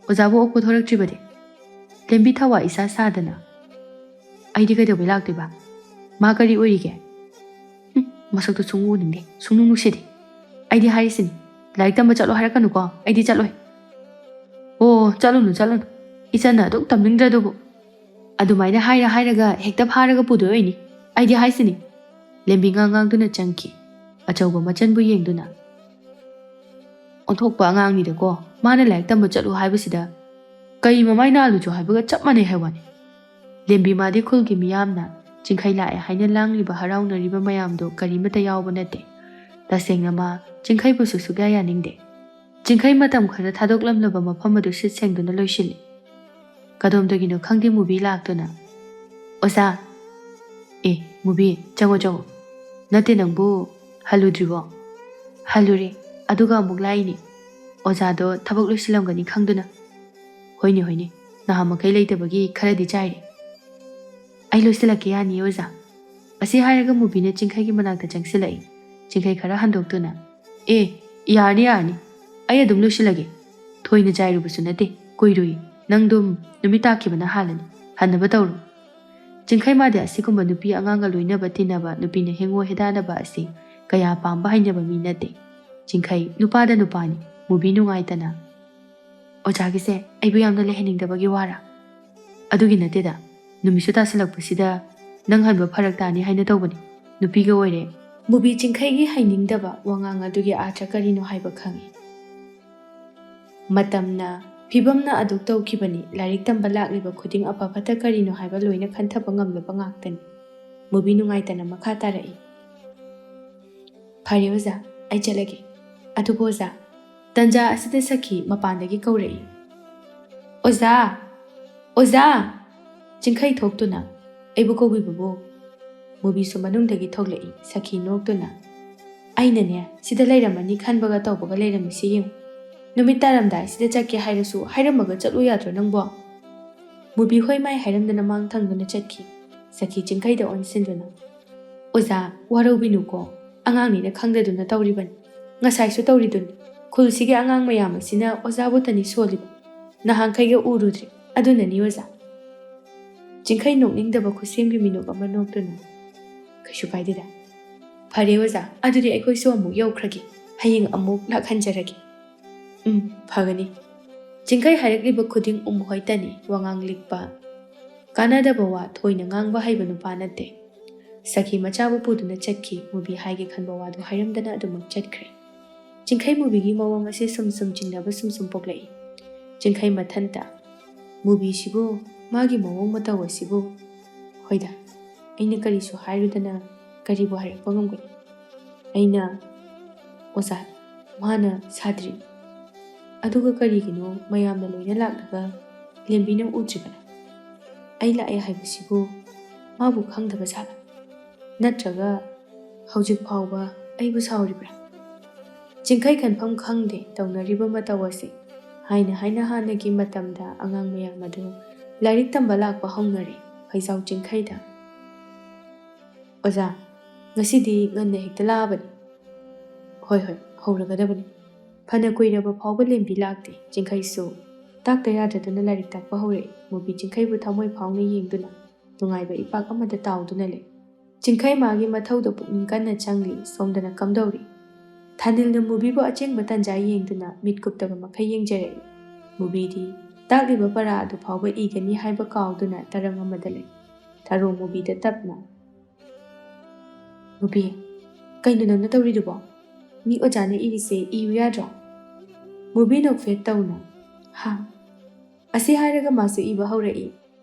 ꯑꯣꯖꯥꯕꯨ ꯑꯣꯛꯄ ꯊꯣꯔꯛꯇ꯭ꯔꯤꯕꯗꯤ?" ꯂꯦꯝꯕꯤ ꯊꯋꯥꯏ ꯏꯁꯥ ꯁꯥꯗꯅ, "ꯑꯩꯗꯤ ꯀꯩꯗꯧꯕꯩ ꯂꯥꯛꯇꯣꯏꯕ? "ꯃꯥ ꯀꯔꯤ ꯑꯣꯏꯔꯤꯒꯦ?" "ꯍꯨꯝ, ꯃꯁꯛꯇꯨ ꯁꯨꯡꯎ ꯎꯅꯤꯡꯗꯦ, ꯁꯨꯡꯅꯨꯡ ꯅꯨꯡꯁꯤꯗꯦ꯫ ꯑꯩꯗꯤ ꯍꯥꯏꯔꯤꯁꯤꯅꯤ, ꯂꯥꯏꯔꯤꯛ ꯇꯝꯕ ꯆꯠꯂꯣ ꯍꯥꯏꯔꯛꯀꯅꯨꯀꯣ, ꯑꯩꯗꯤ ꯆꯠꯂꯣꯏ꯫" "ꯑꯣ, ꯆꯠꯂꯨꯅꯨ, ꯆꯠꯂꯨꯅꯨ꯫ ꯏꯆꯟꯅ ꯑꯗꯨꯛ ꯇꯝꯅꯤꯡꯗ꯭ꯔꯗꯨꯕꯨ꯫ ꯑꯗꯨꯃꯥꯏꯅ ꯍꯥꯏꯔ ꯍꯥꯏꯔꯒ ꯍꯦꯛꯇ ꯐꯥꯔꯒ ꯄꯨꯗꯣꯏ ꯑꯣꯏꯅꯤ꯫ ꯑꯩꯗꯤ ꯍꯥꯏꯁꯤꯅꯤ꯫" ꯂꯦꯝꯕꯤ ꯉꯥꯡ ꯉꯥꯡꯗꯨꯅ ꯆꯪꯈꯤ, ꯑꯆꯧꯕ ꯃꯆꯟꯕꯨ ꯌꯦꯡꯗꯨꯅ꯫ "ꯑꯣꯟꯊꯣꯛꯄ ꯑꯉꯥꯡꯅꯤꯗꯀꯣ, ꯃꯥꯅ ꯂꯥꯏꯔꯤꯛ ꯇꯝꯕ ꯆꯠꯂꯨ ꯍꯥꯏꯕꯁꯤꯗ ꯀꯩ ꯃꯃꯥꯏ ꯅꯥꯜꯂꯨꯆꯣ ꯍꯥꯏꯕꯒ ꯆꯞ ꯃꯥꯟꯅꯩ ꯍꯥꯏ ꯋꯥꯅꯤ꯫" ꯂꯦꯝꯕꯤ ꯃꯥꯗꯤ ꯈꯨꯜꯒꯤ ꯃꯤꯌꯥꯝꯅ ꯆꯤꯡꯈꯩ ꯂꯥꯛꯑꯦ ꯍꯥꯏꯅ ꯂꯥꯡꯂꯤꯕ ꯍꯔꯥꯎꯅꯔꯤꯕ ꯃꯌꯥꯝꯗꯣ ꯀꯔꯤꯃꯠꯇ ꯌꯥꯎꯕ ꯅꯠꯇꯦ꯫ ꯇꯁꯦꯡꯅ ꯃꯥ ꯆꯤꯡꯈꯩꯕꯨꯁꯨ ꯁꯨꯛꯌꯥ ꯌꯥꯅꯤꯡꯗꯦ꯫ ꯆꯤꯡꯈꯩ ꯃꯇꯝ ꯈꯔ ꯊꯥꯗꯣꯛꯂꯝꯂꯕ ꯃꯐꯝ ꯑꯗꯨ ꯁꯤꯠ ꯁꯦꯡꯗꯨꯅ ꯂꯣꯏꯁꯤꯜꯂꯤ꯫ ꯀꯗꯣꯝꯗꯒꯤꯅꯣ ꯈꯪꯗꯦ ꯃꯨꯕꯤ ꯂꯥꯛꯇꯨꯅ, "ꯑꯣꯖꯥ!" "ꯑꯦ, ꯃꯨꯕꯤ, ꯆꯪꯉꯣ, ꯆꯪꯉꯣ꯫ ꯅꯠꯇꯦ, ꯅꯪꯕꯨ ꯍꯜꯂꯨꯗ꯭ꯔꯤꯕꯣ?" "ꯍꯜꯂꯨꯔꯦ, ꯑꯗꯨꯒ ꯑꯃꯨꯛ ꯂꯥꯛꯏꯅꯤ꯫ ꯑꯣꯖꯥꯗꯣ ꯊꯕꯛ ꯂꯣꯏꯁꯤꯜꯂꯝꯒꯅꯤ ꯈꯪꯗꯨꯅ꯫" "ꯍꯣꯏꯅꯦ, ꯍꯣꯏꯅꯦ, ꯅꯍꯥꯟꯃꯈꯩ ꯂꯩꯇꯕꯒꯤ ꯈꯔꯗꯤ ꯆꯥꯏꯔꯦ꯫" "ꯑꯩ ꯂꯣꯏꯁꯤꯜꯂꯛꯀꯦ ꯌꯥꯅꯤ, ꯑꯣꯖꯥ꯫" ꯑꯁꯤ ꯍꯥꯏꯔꯒ ꯃꯨꯕꯤꯅ ꯆꯤꯡꯈꯩꯒꯤ ꯃꯅꯥꯛꯇ ꯆꯪꯁꯤꯜꯂꯛꯏ꯫ ꯆꯤꯡꯈꯩ ꯈꯔ ꯍꯟꯗꯣꯛꯇꯨꯅ, "ꯑꯦ, ꯌꯥꯔꯅꯤ, ꯌꯥꯔꯅꯤ, ꯑꯩ ꯑꯗꯨꯝ ꯂꯣꯏꯁꯤꯜꯂꯒꯦ꯫ ꯊꯣꯏꯅ ꯆꯥꯏꯔꯨꯕꯁꯨ ꯅꯠꯇꯦ, ꯀꯨꯏꯔꯨꯏ꯫ ꯅꯪꯗꯨꯝ ꯅꯨꯃꯤꯠ ꯇꯥꯈꯤꯕꯅ ꯍꯥꯜꯂꯅꯤ꯫ ꯍꯟꯅꯕ ꯇꯧꯔꯣ꯫" ꯆꯤꯡꯈꯩ ꯃꯥꯗꯤ ꯑꯁꯤꯒꯨꯝꯕ ꯅꯨꯄꯤ ꯑꯉꯥꯡꯒ ꯂꯣꯏꯅꯕ ꯇꯤꯟꯅꯕ, ꯅꯨꯄꯤꯅ ꯍꯦꯡꯉꯣ ꯍꯦꯗꯥꯅꯕ ꯑꯁꯤ ꯀꯌꯥ ꯄꯥꯝꯕ ꯍꯩꯅꯕ ꯃꯤ ꯅꯠꯇꯦ꯫ ꯆꯤꯡꯈꯩ ꯅꯨꯄꯥꯗ ꯅꯨꯄꯥꯅꯤ, ꯃꯨꯕꯤ ꯅꯨꯡꯉꯥꯏꯇꯅ, "ꯑꯣꯖꯥꯒꯤꯁꯦ ꯑꯩꯕꯨ ꯌꯥꯝꯅ ꯂꯩꯍꯟꯅꯤꯡꯗꯕꯒꯤ ꯋꯥꯔꯥ?" "ꯑꯗꯨꯒꯤ ꯅꯠꯇꯦꯗ, ꯅꯨꯃꯤꯠꯁꯨ ꯇꯥꯁꯤꯜꯂꯛꯄꯁꯤꯗ ꯅꯪ ꯍꯟꯕ ꯐꯔꯛ ꯇꯥꯅꯤ ꯍꯥꯏꯅ ꯇꯧꯕꯅꯤ꯫ ꯅꯨꯄꯤꯒ ꯑꯣꯏꯔꯦ꯫" ꯃꯨꯕꯤ ꯆꯤꯡꯈꯩꯒꯤ ꯍꯩꯅꯤꯡꯗꯕ ꯋꯥꯉꯥꯡ ꯑꯗꯨꯒꯤ ꯑꯥꯔꯊ ꯀꯔꯤꯅꯣ ꯍꯥꯏꯕ ꯈꯪꯏ꯫ ꯃꯇꯝꯅ, ꯐꯤꯕꯝꯅ ꯑꯗꯨꯛ ꯇꯧꯈꯤꯕꯅꯤ, ꯂꯥꯏꯔꯤꯛ ꯇꯝꯕ ꯂꯥꯛꯂꯤꯕ ꯈꯨꯗꯤꯡ ꯑꯐ ꯐꯠꯇ ꯀꯔꯤꯅꯣ ꯍꯥꯏꯕ ꯂꯣꯏꯅ ꯈꯟꯊꯕ ꯉꯝꯂꯕ ꯉꯥꯛꯇꯅꯤ꯫ ꯃꯨꯕꯤ ꯅꯨꯡꯉꯥꯏꯇꯅ ꯃꯈꯥ ꯇꯥꯔꯛꯏ꯫ "ꯐꯔꯦ ꯑꯣꯖꯥ, ꯑꯩ ꯆꯠꯂꯒꯦ꯫ ꯑꯗꯨꯕꯨ ꯑꯣꯖꯥ꯫" ꯇꯟꯖꯥ ꯑꯁꯤꯗ ꯁꯈꯤ ꯃꯄꯥꯟꯗꯒꯤ ꯀꯧꯔꯛꯏ꯫ "ꯑꯣꯖꯥ! ꯑꯣꯖꯥ!" ꯆꯤꯡꯈꯩ ꯊꯣꯛꯇꯨꯅ, "ꯑꯩꯕꯨ ꯀꯧꯕꯤꯕꯕꯨ?" ꯃꯨꯕꯤꯁꯨ ꯃꯅꯨꯡꯗꯒꯤ ꯊꯣꯛꯂꯛꯏ, ꯁꯈꯤ ꯅꯣꯛꯇꯨꯅ꯫ "ꯑꯩꯅꯅꯦ, ꯁꯤꯗ ꯂꯩꯔꯝꯃꯅꯤ ꯈꯟꯕꯒ ꯇꯧꯕꯒ ꯂꯩꯔꯝꯃꯤꯁꯤ ꯌꯦꯡꯉꯨ꯫ ꯅꯨꯃꯤꯠ ꯇꯥꯔꯝꯗꯥꯏꯁꯤꯗ ꯆꯠꯀꯦ ꯍꯥꯏꯔꯁꯨ ꯍꯥꯏꯔꯝꯃꯒ ꯆꯠꯂꯨ ꯌꯥꯗ꯭ꯔꯣ ꯅꯪꯕꯣ?" ꯃꯨꯕꯤ ꯍꯣꯏ ꯃꯥꯏ ꯍꯥꯏꯔꯝꯗꯅ ꯃꯥꯡ ꯊꯪꯗꯨꯅ ꯆꯠꯈꯤ꯫ ꯁꯈꯤ ꯆꯤꯡꯈꯩꯗ ꯑꯣꯟꯁꯤꯟꯗꯨꯅ, "ꯑꯣꯖꯥ, ꯋꯥꯔꯧꯕꯤꯅꯨꯀꯣ꯫ ꯑꯉꯥꯡꯅꯤꯅ ꯈꯪꯗꯗꯨꯅ ꯇꯧꯔꯤꯕꯅꯤ꯫ ꯉꯁꯥꯏꯁꯨ ꯇꯧꯔꯤꯗꯨꯅꯤ꯫ ꯈꯨꯜꯁꯤꯒꯤ ꯑꯉꯥꯡ ꯃꯌꯥꯝ ꯑꯁꯤꯅ ꯑꯣꯖꯥꯕꯨꯇꯅꯤ ꯁꯣꯜꯂꯤꯕ꯫ ꯅꯍꯥꯟꯈꯩꯒ ꯎꯔꯨꯗ꯭ꯔꯦ꯫ ꯑꯗꯨꯅꯅꯤ ꯑꯣꯖꯥ꯫" ꯆꯤꯡꯈꯩ ꯅꯣꯛꯅꯤꯡꯗꯕ ꯈꯨꯠꯁꯦꯝꯒꯤ ꯃꯤꯅꯣꯛ ꯑꯃ ꯅꯣꯛꯇꯨꯅ, "ꯀꯩꯁꯨ ꯀꯥꯏꯗꯦꯗ꯫ ꯐꯔꯦ ꯑꯣꯖꯥ, ꯑꯗꯨꯗꯤ ꯑꯩꯈꯣꯏꯁꯨ ꯑꯃꯨꯛ ꯌꯧꯈ꯭ꯔꯒꯦ꯫ ꯍꯌꯦꯡ ꯑꯃꯨꯛ ꯂꯥꯛꯍꯟꯖꯔꯒꯦ꯫" "ꯎꯝ, ꯐꯒꯅꯤ꯫" ꯆꯤꯡꯈꯩ ꯍꯥꯏꯔꯛꯂꯤꯕ ꯈꯨꯗꯤꯡ ꯎꯝ ꯍꯣꯏꯇꯅꯤ, ꯋꯥꯉꯥꯡ ꯂꯤꯛꯄ꯫ ꯀꯥꯟꯅꯗꯕ ꯋꯥ ꯊꯣꯏꯅ ꯉꯥꯡꯕ ꯍꯩꯕ ꯅꯨꯄꯥ ꯅꯠꯇꯦ꯫ ꯁꯈꯤ ꯃꯆꯥꯕꯨ ꯄꯨꯗꯨꯅ ꯆꯠꯈꯤ꯫ ꯃꯨꯕꯤ ꯍꯥꯏꯒꯦ ꯈꯟꯕ ꯋꯥꯗꯨ ꯍꯥꯏꯔꯝꯗꯅ ꯑꯗꯨꯃꯛ ꯆꯠꯈ꯭ꯔꯦ꯫ ꯆꯤꯡꯈꯩ ꯃꯨꯕꯤꯒꯤ ꯃꯑꯣꯡ ꯑꯁꯤ ꯁꯨꯝ ꯁꯨꯝ ꯆꯤꯡꯅꯕ ꯁꯨꯝ ꯁꯨꯝ ꯄꯣꯛꯂꯛꯏ꯫ ꯆꯤꯡꯈꯩ ꯃꯊꯟꯇ, "ꯃꯨꯕꯤꯁꯤꯕꯨ, ꯃꯥꯒꯤ ꯃꯑꯣꯡ ꯃꯇꯧ ꯑꯁꯤꯕꯨ, ꯍꯣꯏꯗ, ꯑꯩꯅ ꯀꯔꯤꯁꯨ ꯍꯥꯏꯔꯨꯗꯅ ꯀꯔꯤꯕꯨ ꯍꯥꯏꯔꯛꯄ ꯉꯝꯒꯅꯤ? ꯑꯩꯅ ꯑꯣꯖꯥ, ꯃꯥꯅ ꯁꯥꯇ꯭ꯔꯤ꯫ ꯑꯗꯨꯒ ꯀꯔꯤꯒꯤꯅꯣ ꯃꯌꯥꯝꯅ ꯂꯣꯏꯅ ꯂꯥꯛꯂꯒ ꯂꯦꯝꯕꯤꯅ ꯎꯗ꯭ꯔꯤꯕꯅ? ꯑꯩ ꯂꯥꯛꯑꯦ ꯍꯥꯏꯕꯁꯤꯕꯨ ꯃꯥꯕꯨ ꯈꯪꯗꯕ ꯖꯥꯠꯂ? ꯅꯠꯇ꯭ꯔꯒ ꯍꯧꯖꯤꯛ ꯐꯥꯎꯕ ꯑꯩꯕꯨ ꯁꯥꯎꯔꯤꯕ꯭ꯔꯥ?" ꯆꯤꯡꯈꯩ ꯈꯟꯐꯝ ꯈꯪꯗꯦ ꯇꯧꯅꯔꯤꯕ ꯃꯇꯧ ꯑꯁꯤ꯫ ꯍꯥꯏꯅ ꯍꯥꯏꯅ ꯍꯥꯟꯅꯒꯤ ꯃꯇꯝꯗ ꯑꯉꯥꯡ ꯃꯌꯥꯝ ꯑꯗꯨ ꯂꯥꯏꯔꯤꯛ ꯇꯝꯕ ꯂꯥꯛꯄ ꯍꯧꯅꯔꯦ ꯐꯩꯖꯥꯎ ꯆꯤꯡꯈꯩꯗ꯫ "ꯑꯣꯖꯥ, ꯉꯁꯤꯗꯤ ꯉꯟꯅ ꯍꯦꯛꯇ ꯂꯥꯛꯑꯕꯅꯤ꯫" "ꯍꯣꯏ, ꯍꯣꯏ, ꯍꯧꯔꯒꯗꯕꯅꯤ꯫" ꯐꯅ ꯀꯨꯏꯔꯕ ꯐꯥꯎꯕ ꯂꯦꯝꯕꯤ ꯂꯥꯛꯇꯦ꯫ ꯆꯤꯡꯈꯩꯁꯨ ꯇꯥꯛꯇ ꯌꯥꯗꯗꯨꯅ ꯂꯥꯏꯔꯤꯛ ꯇꯥꯛꯄ ꯍꯧꯔꯛꯏ꯫ ꯃꯨꯕꯤ ꯆꯤꯡꯈꯩꯕꯨ ꯊꯃꯣꯏ ꯐꯥꯎꯅ ꯌꯦꯡꯗꯨꯅ ꯅꯨꯡꯉꯥꯏꯕ ꯏꯄꯥꯛ ꯑꯃꯗ ꯇꯥꯎꯗꯨꯅ ꯂꯩ꯫ ꯆꯤꯡꯈꯩ ꯃꯥꯒꯤ ꯃꯊꯧꯗ ꯄꯨꯛꯅꯤꯡ ꯀꯟꯅ ꯆꯪꯂꯤ, ꯁꯣꯝꯗꯅ ꯀꯝꯗꯧꯔꯤ? ꯊꯥꯅꯤꯜꯅ ꯃꯨꯕꯤꯕꯨ ꯑꯆꯦꯡꯕ ꯇꯥꯟꯖꯥ ꯌꯦꯡꯗꯨꯅ ꯃꯤꯠ ꯀꯨꯞꯇꯕ ꯃꯈꯩ ꯌꯦꯡꯖꯔꯛꯏ꯫ ꯃꯨꯕꯤꯗꯤ ꯇꯥꯛꯂꯤꯕ ꯄꯔꯥ ꯑꯗꯨ ꯐꯥꯎꯕ ꯏꯒꯅꯤ ꯍꯥꯏꯕ ꯀꯥꯎꯗꯨꯅ ꯇꯔꯪ ꯑꯃꯗ ꯂꯩ꯫ ꯊꯔꯣ ꯃꯨꯕꯤꯗ ꯇꯞꯅ, "ꯃꯨꯕꯤ, ꯀꯩꯅꯣ ꯅꯪꯅ ꯇꯧꯔꯤꯗꯨꯕꯣ? ꯃꯤ ꯑꯣꯖꯥꯅ ꯏꯔꯤꯁꯦ ꯏꯌꯨ ꯌꯥꯗ꯭ꯔꯣ?" ꯃꯨꯕꯤ ꯅꯣꯛꯐꯦꯠ ꯇꯧꯅ, "ꯍꯥ?" ꯑꯁꯤ ꯍꯥꯏꯔꯒ ꯃꯥꯁꯨ ꯏꯕ ꯍꯧꯔꯛꯏ꯫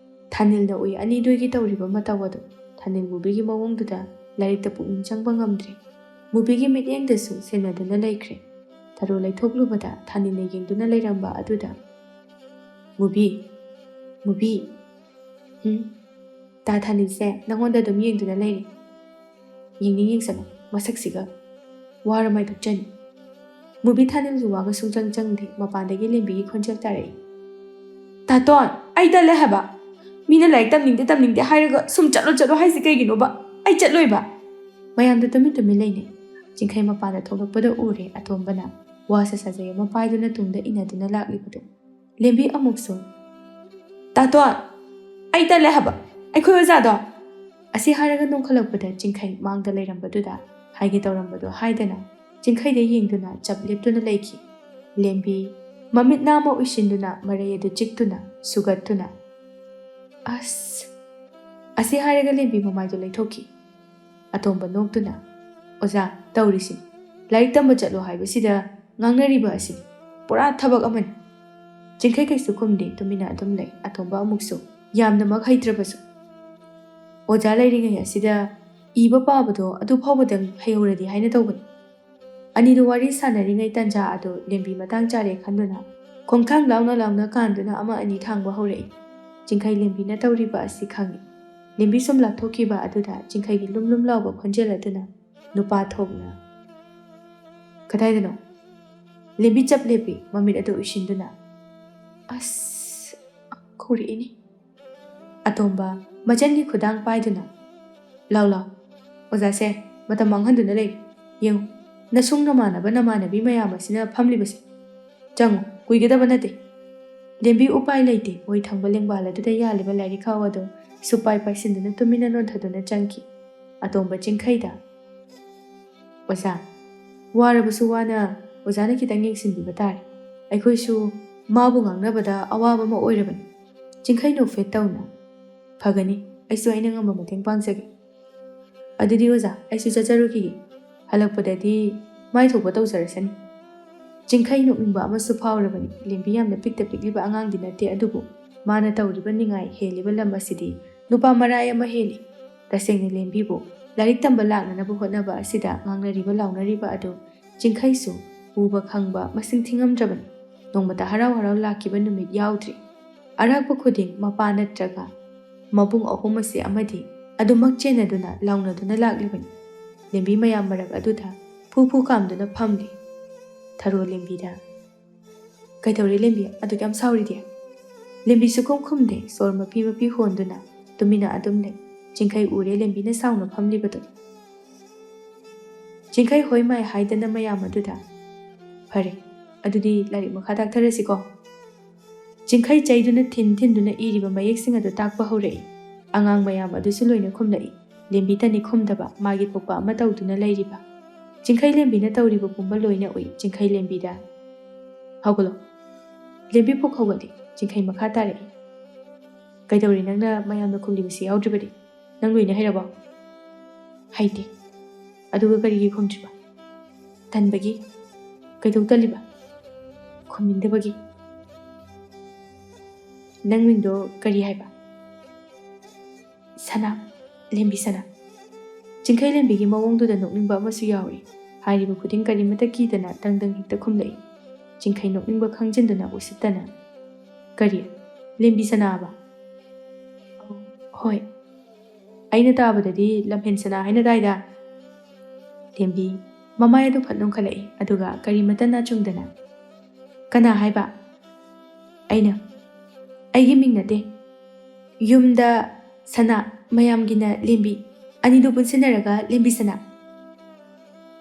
ꯊꯥꯅꯤꯜꯅ ꯎꯏ ꯑꯅꯤꯗꯨꯒꯤ ꯇꯧꯔꯤꯕ ꯃꯇꯧ ꯑꯗꯨ꯫ ꯊꯥꯅꯤꯜ ꯃꯨꯕꯤꯒꯤ ꯃꯑꯣꯡꯗꯨꯗ ꯂꯥꯏꯔꯤꯛꯇ ꯄꯨꯛꯅꯤꯡ ꯆꯪꯕ ꯉꯝꯗ꯭ꯔꯦ꯫ ꯃꯨꯕꯤꯒꯤ ꯃꯤꯠꯌꯦꯡꯗꯁꯨ ꯁꯦꯟꯅꯗꯨꯅ ꯂꯩꯈ꯭ꯔꯦ꯫ ꯊꯔꯣ ꯂꯩꯊꯣꯛꯂꯨꯕꯗ ꯊꯥꯅꯤꯜꯅ ꯌꯦꯡꯗꯨꯅ ꯂꯩꯔꯝꯕ ꯑꯗꯨꯗ, "ꯃꯨꯕꯤ, ꯃꯨꯕꯤ, ꯎꯝ, ꯇꯥ ꯊꯥꯅꯤꯜꯁꯦ ꯅꯪꯉꯣꯟꯗ ꯑꯗꯨꯝ ꯌꯦꯡꯗꯨꯅ ꯂꯩꯔꯦ꯫ ꯌꯦꯡꯅꯤꯡ ꯌꯦꯡꯁꯅꯨ, ꯃꯁꯛꯁꯤꯒ ꯋꯥꯔ ꯃꯥꯏ ꯊꯣꯛꯆꯅꯤ꯫" ꯃꯨꯕꯤ ꯊꯥꯅꯤꯜꯁꯨ ꯋꯥꯒ ꯁꯨꯡꯆꯪ ꯆꯪꯗꯦ꯫ ꯃꯄꯥꯟꯗꯒꯤ ꯂꯦꯝꯕꯤꯒꯤ ꯈꯣꯟꯖꯦꯜ ꯇꯥꯔꯛꯏ꯫ "ꯇꯥꯇꯣꯟ, ꯑꯩ ꯇꯜꯂꯦ ꯍꯥꯏꯕ꯫ ꯃꯤꯅ ꯂꯥꯏꯔꯤꯛ ꯇꯝꯅꯤꯡꯗꯦ, ꯇꯝꯅꯤꯡꯗꯦ ꯍꯥꯏꯔꯒ ꯁꯨꯝ ꯆꯠꯂꯣ, ꯆꯠꯂꯣ ꯍꯥꯏꯁꯤ ꯀꯩꯒꯤꯅꯣꯕ? ꯑꯩ ꯆꯠꯂꯣꯏꯕ꯫" ꯃꯌꯥꯝꯗꯣ ꯇꯨꯃꯤꯟ ꯇꯨꯃꯤꯟ ꯂꯩꯅꯩ꯫ ꯆꯤꯡꯈꯩ ꯃꯄꯥꯟꯗ ꯊꯣꯛꯂꯛꯄꯗ ꯎꯔꯦ ꯑꯇꯣꯝꯕꯅ ꯋꯥ ꯁꯥ ꯁꯥꯖꯩ ꯑꯃ ꯄꯥꯏꯗꯨꯅ ꯇꯨꯡꯗ ꯏꯟꯅꯗꯨꯅ ꯂꯥꯛꯂꯤꯕꯗꯨ꯫ ꯂꯦꯝꯕꯤ ꯑꯃꯨꯛꯁꯨ, "ꯇꯥꯇꯣꯟ, ꯑꯩ ꯇꯜꯂꯦ ꯍꯥꯏꯕ꯫ ꯑꯩꯈꯣꯏ ꯑꯣꯖꯥꯗꯣ ꯑꯁꯤ ꯍꯥꯏꯔꯒ ꯅꯣꯡꯈꯠꯂꯛꯄꯗ ꯆꯤꯡꯈꯩ ꯃꯥꯡꯗ ꯂꯩꯔꯝꯕꯗꯨꯗ ꯍꯥꯏꯒꯦ ꯇꯧꯔꯝꯕꯗꯣ ꯍꯥꯏꯗꯅ ꯆꯤꯡꯈꯩꯗ ꯌꯦꯡꯗꯨꯅ ꯆꯞ ꯂꯦꯞꯇꯨꯅ ꯂꯩꯈꯤ꯫ ꯂꯦꯝꯕꯤ ꯃꯃꯤꯠ ꯅꯥ ꯑꯃ ꯎꯏꯁꯤꯟꯗꯨꯅ ꯃꯔꯩ ꯑꯗꯨ ꯆꯤꯛꯇꯨꯅ ꯁꯨꯒꯠꯇꯨꯅ, "ꯑꯁ!" ꯑꯁꯤ ꯍꯥꯏꯔꯒ ꯂꯦꯝꯕꯤ ꯃꯃꯥꯏꯗꯨ ꯂꯩꯊꯣꯛꯈꯤ꯫ ꯑꯇꯣꯝꯕ ꯅꯣꯛꯇꯨꯅ, "ꯑꯣꯖꯥ, ꯇꯧꯔꯤꯁꯤ ꯂꯥꯏꯔꯤꯛ ꯇꯝꯕ ꯆꯠꯂꯣ ꯍꯥꯏꯕꯁꯤꯗ ꯉꯥꯡꯅꯔꯤꯕ ꯑꯁꯤꯅꯤ꯫ ꯄꯨꯔꯥ ꯊꯕꯛ ꯑꯃꯅꯤ꯫" ꯆꯤꯡꯈꯩ ꯀꯩꯁꯨ ꯈꯨꯝꯗꯦ, ꯇꯨꯃꯤꯟꯅ ꯑꯗꯨꯝ ꯂꯩ꯫ ꯑꯇꯣꯝꯕ ꯑꯃꯨꯛꯁꯨ ꯌꯥꯝꯅꯃꯛ ꯍꯩꯇ꯭ꯔꯕꯁꯨ, "ꯑꯣꯖꯥ ꯂꯩꯔꯤꯉꯩ ꯑꯁꯤꯗ ꯏꯕ ꯄꯥꯕꯗꯣ ꯑꯗꯨ ꯐꯥꯎꯕꯗꯪ ꯍꯩꯍꯧꯔꯗꯤ ꯍꯥꯏꯅ ꯇꯧꯕꯅꯤ꯫" ꯑꯅꯤꯗꯨ ꯋꯥꯔꯤ ꯁꯥꯟꯅꯔꯤꯉꯩ ꯇꯟꯖꯥ ꯑꯗꯨ ꯂꯦꯝꯕꯤ ꯃꯇꯥꯡ ꯆꯥꯔꯦ ꯈꯟꯗꯨꯅ ꯈꯣꯡꯊꯥꯡ ꯂꯥꯎꯅ ꯂꯥꯎꯅ ꯀꯥꯟꯗꯨꯅ ꯑꯃ ꯑꯅꯤ ꯊꯥꯡꯕ ꯍꯧꯔꯛꯏ꯫ ꯆꯤꯡꯈꯩ ꯂꯦꯝꯕꯤꯅ ꯇꯧꯔꯤꯕ ꯑꯁꯤ ꯈꯪꯏ꯫ ꯂꯦꯝꯕꯤ ꯁꯨꯝ ꯂꯥꯞꯊꯣꯛꯈꯤꯕ ꯑꯗꯨꯗ ꯆꯤꯡꯈꯩꯒꯤ ꯂꯨꯝ ꯂꯨꯝ ꯂꯥꯎꯕ ꯈꯣꯟꯖꯦꯜ ꯑꯗꯨꯅ ꯅꯨꯄꯥ ꯊꯣꯛꯅ, "ꯀꯗꯥꯏꯗꯅꯣ?" ꯂꯦꯝꯕꯤ ꯆꯞ ꯂꯦꯞꯄꯤ, ꯃꯃꯤꯠ ꯑꯗꯨ ꯎꯏꯁꯤꯟꯗꯨꯅ, "ꯑꯁ!" ꯀꯧꯔꯛꯏꯅꯤ꯫ ꯑꯇꯣꯝꯕ ꯃꯆꯟꯒꯤ ꯈꯨꯗꯥꯡ ꯄꯥꯏꯗꯨꯅ, "ꯂꯥꯎ, ꯂꯥꯎ, ꯑꯣꯖꯥꯁꯦ ꯃꯇꯝ ꯃꯥꯡꯍꯟꯗꯨꯅ ꯂꯩ꯫ ꯌꯦꯡꯉꯨ, ꯅꯁꯨꯡ ꯅꯃꯥꯟꯅꯕ ꯅꯃꯥꯟꯅꯕꯤ ꯃꯌꯥꯝ ꯑꯁꯤꯅ ꯐꯝꯂꯤꯕꯁꯦ꯫ ꯆꯪꯉꯨ, ꯀꯨꯏꯒꯗꯕ ꯅꯠꯇꯦ꯫" ꯂꯦꯝꯕꯤ ꯎꯄꯥꯏ ꯂꯩꯇꯦ, ꯑꯣꯏ ꯊꯪꯕ ꯂꯦꯡꯕꯥꯜ ꯑꯗꯨꯗ ꯌꯥꯜꯂꯤꯕ ꯂꯥꯏꯔꯤꯛ ꯈꯥꯎ ꯑꯗꯨ ꯁꯨꯄꯥꯏ ꯄꯥꯏꯁꯤꯟꯗꯨꯅ ꯇꯨꯃꯤꯟꯅ ꯅꯣꯟꯊꯗꯨꯅ ꯆꯪꯈꯤ꯫ ꯑꯇꯣꯝꯕ ꯆꯤꯡꯈꯩꯗ, "ꯑꯣꯖꯥ, ꯋꯥꯔꯕꯁꯨ ꯋꯥꯅ ꯑꯣꯖꯥꯅ ꯈꯤꯇꯪ ꯌꯦꯡꯁꯤꯟꯕꯤꯕ ꯇꯥꯔꯦ꯫ ꯑꯩꯈꯣꯏꯁꯨ ꯃꯥꯕꯨ ꯉꯥꯡꯅꯕꯗ ꯑꯋꯥꯕ ꯑꯃ ꯑꯣꯏꯔꯕꯅꯤ꯫" ꯆꯤꯡꯈꯩ ꯅꯣꯛꯐꯦꯠ ꯇꯧꯅ, "ꯐꯒꯅꯤ, ꯑꯩꯁꯨ ꯑꯩꯅ ꯉꯝꯕ ꯃꯇꯦꯡ ꯄꯥꯡꯖꯒꯦ꯫ ꯑꯗꯨꯗꯤ ꯑꯣꯖꯥ, ꯑꯩꯁꯨ ꯆꯠꯆꯔꯨꯈꯤꯒꯦ꯫ ꯍꯜꯂꯛꯄꯗꯗꯤ ꯃꯥꯏ ꯊꯣꯛꯄ ꯇꯧꯖꯔꯁꯅꯤ꯫" ꯆꯤꯡꯈꯩ ꯅꯣꯛꯅꯤꯡꯕ ꯑꯃꯁꯨ ꯐꯥꯎꯔꯕꯅꯤ꯫ ꯂꯦꯝꯕꯤ ꯌꯥꯝꯅ ꯄꯤꯛꯇ ꯄꯤꯛꯂꯤꯕ ꯑꯉꯥꯡꯗꯤ ꯅꯠꯇꯦ, ꯑꯗꯨꯕꯨ ꯃꯥꯅ ꯇꯧꯔꯤꯕ ꯅꯤꯡꯉꯥꯏ ꯍꯦꯜꯂꯤꯕ ꯂꯝ ꯑꯁꯤꯗꯤ ꯅꯨꯄꯥ ꯃꯔꯥꯏ ꯑꯃ ꯍꯦꯜꯂꯤ꯫ ꯇꯁꯦꯡꯅ ꯂꯦꯝꯕꯤꯕꯨ ꯂꯥꯏꯔꯤꯛ ꯇꯝꯕ ꯂꯥꯛꯅꯅꯕ ꯍꯣꯠꯅꯕ ꯑꯁꯤꯗ ꯉꯥꯡꯅꯔꯤꯕ ꯂꯥꯎꯅꯔꯤꯕ ꯑꯗꯨ ꯆꯤꯡꯈꯩꯁꯨ ꯎꯕ ꯈꯪꯕ ꯃꯁꯤꯡ ꯊꯤꯉꯝꯗ꯭ꯔꯕꯅꯤ꯫ ꯅꯣꯡꯃꯇ ꯍꯔꯥꯎ ꯍꯔꯥꯎ ꯂꯥꯛꯈꯤꯕ ꯅꯨꯃꯤꯠ ꯌꯥꯎꯗ꯭ꯔꯤ꯫ ꯑꯔꯥꯛꯄ ꯈꯨꯗꯤꯡ ꯃꯄꯥ ꯅꯠꯇ꯭ꯔꯒ ꯃꯕꯨꯡ ꯑꯍꯨꯝ ꯑꯁꯤ ꯑꯃꯗꯤ ꯑꯗꯨꯃꯛ ꯆꯦꯟꯅꯗꯨꯅ ꯂꯥꯎꯅꯗꯨꯅ ꯂꯥꯛꯂꯤꯕꯅꯤ꯫ ꯂꯦꯝꯕꯤ ꯃꯌꯥꯝ ꯃꯔꯛ ꯑꯗꯨꯗ ꯐꯨ ꯐꯨ ꯀꯥꯝꯗꯨꯅ ꯐꯝꯂꯤ꯫ ꯊꯔꯣ ꯂꯦꯝꯕꯤꯗ, "ꯀꯩꯗꯧꯔꯦ ꯂꯦꯝꯕꯤ? ꯑꯗꯨꯛ ꯌꯥꯝ ꯁꯥꯎꯔꯤꯗꯤ?" ꯂꯦꯝꯕꯤ ꯁꯨꯈꯨꯝ ꯈꯨꯝꯗꯦ, ꯁꯣꯔ ꯃꯄꯤ ꯃꯄꯤ ꯍꯣꯟꯗꯨꯅ ꯇꯨꯃꯤꯟꯅ ꯑꯗꯨꯝ ꯂꯩ꯫ ꯆꯤꯡꯈꯩ ꯎꯔꯦ ꯂꯦꯝꯕꯤꯅ ꯁꯥꯎꯅ ꯐꯝꯂꯤꯕꯗꯨ꯫ ꯆꯤꯡꯈꯩ ꯍꯣꯏ ꯃꯥꯏ ꯍꯥꯏꯗꯅ ꯃꯌꯥꯝ ꯑꯗꯨꯗ, "ꯐꯔꯦ, ꯑꯗꯨꯗꯤ ꯂꯥꯏꯔꯤꯛ ꯃꯈꯥ ꯇꯥꯛꯊꯔꯁꯤꯀꯣ?" ꯆꯤꯡꯈꯩ ꯆꯩꯗꯨꯅ ꯊꯤꯟ ꯊꯤꯟꯗꯨꯅ ꯏꯔꯤꯕ ꯃꯌꯦꯛꯁꯤꯡ ꯑꯗꯨ ꯇꯥꯛꯄ ꯍꯧꯔꯛꯏ꯫ ꯑꯉꯥꯡ ꯃꯌꯥꯝ ꯑꯗꯨꯁꯨ ꯂꯣꯏꯅ ꯈꯨꯝꯂꯛꯏ꯫ ꯂꯦꯝꯕꯤꯇꯅꯤ ꯈꯨꯝꯗꯕ, ꯃꯥꯒꯤ ꯊꯣꯛꯄ ꯑꯃ ꯇꯧꯗꯨꯅ ꯂꯩꯔꯤꯕ꯫ ꯆꯤꯡꯈꯩ ꯂꯦꯝꯕꯤꯅ ꯇꯧꯔꯤꯕ ꯄꯨꯝꯕ ꯂꯣꯏꯅ ꯎꯏ꯫ ꯆꯤꯡꯈꯩ ꯂꯦꯝꯕꯤꯗ, "ꯍꯧꯒꯠꯂꯣ, ꯂꯦꯝꯕꯤ ꯄꯣꯛ ꯍꯧꯒꯠꯂꯤ꯫" ꯆꯤꯡꯈꯩ ꯃꯈꯥ ꯇꯥꯔꯛꯏ, "ꯀꯩꯗꯧꯔꯤ ꯅꯪꯅ ꯃꯌꯥꯝꯅ ꯈꯨꯝꯂꯤꯕꯁꯤ ꯌꯥꯎꯗ꯭ꯔꯤꯕꯗꯤ? ꯅꯪ ꯂꯣꯏꯅ ꯍꯩꯔꯕꯣ?" "ꯍꯩꯇꯦ꯫" "ꯑꯗꯨꯒ ꯀꯔꯤꯒꯤ ꯈꯨꯝꯗ꯭ꯔꯤꯕ?" "ꯇꯟꯕꯒꯤ꯫" "ꯀꯩꯗꯧ ꯇꯜꯂꯤꯕ?" "ꯈꯨꯝꯅꯤꯡꯗꯕꯒꯤ꯫" "ꯅꯪ ꯃꯤꯡꯗꯣ ꯀꯔꯤ ꯍꯥꯏꯕ?" "ꯁꯅꯥ, ꯂꯦꯝꯕꯤ ꯁꯅꯥ꯫" ꯆꯤꯡꯈꯩ ꯂꯦꯝꯕꯤꯒꯤ ꯃꯑꯣꯡꯗꯨꯗ ꯅꯣꯛꯅꯤꯡꯕ ꯑꯃꯁꯨ ꯌꯥꯎꯔꯤ꯫ ꯍꯥꯏꯔꯤꯕ ꯈꯨꯗꯤꯡ ꯀꯔꯤꯃꯇ ꯀꯤꯗꯅ ꯗꯪ ꯗꯪ ꯍꯦꯛꯇ ꯈꯨꯝꯂꯛꯏ꯫ ꯆꯤꯡꯈꯩ ꯅꯣꯛꯅꯤꯡꯕ ꯈꯪꯖꯤꯟꯗꯅ ꯎꯁꯤꯠꯇꯅ, "ꯀꯔꯤ? ꯂꯦꯝꯕꯤ ꯁꯅꯥ ꯍꯥꯏꯕ?" "ꯍꯣꯏ꯫ ꯑꯩꯅ ꯇꯥꯕꯗꯗꯤ ꯂꯝꯐꯦꯟ ꯁꯅꯥ ꯍꯥꯏꯅ ꯇꯥꯏꯗ꯫" ꯂꯦꯝꯕꯤ ꯃꯃꯥꯏ ꯑꯗꯨ ꯐꯠ ꯅꯣꯡꯈꯠꯂꯛꯏ, ꯑꯗꯨꯒ ꯀꯔꯤꯃꯇ ꯅꯥꯆꯨꯡꯗꯅ, "ꯀꯅꯥ ꯍꯥꯏꯕ?" "ꯑꯩꯅ꯫" "ꯑꯩꯒꯤ ꯃꯤꯡ ꯅꯠꯇꯦ꯫ ꯌꯨꯝꯗ ꯁꯅꯥ, ꯃꯌꯥꯝꯒꯤꯅ ꯂꯦꯝꯕꯤ, ꯑꯅꯤꯗꯨ ꯄꯨꯟꯁꯤꯟꯅꯔꯒ ꯂꯦꯝꯕꯤ ꯁꯅꯥ꯫"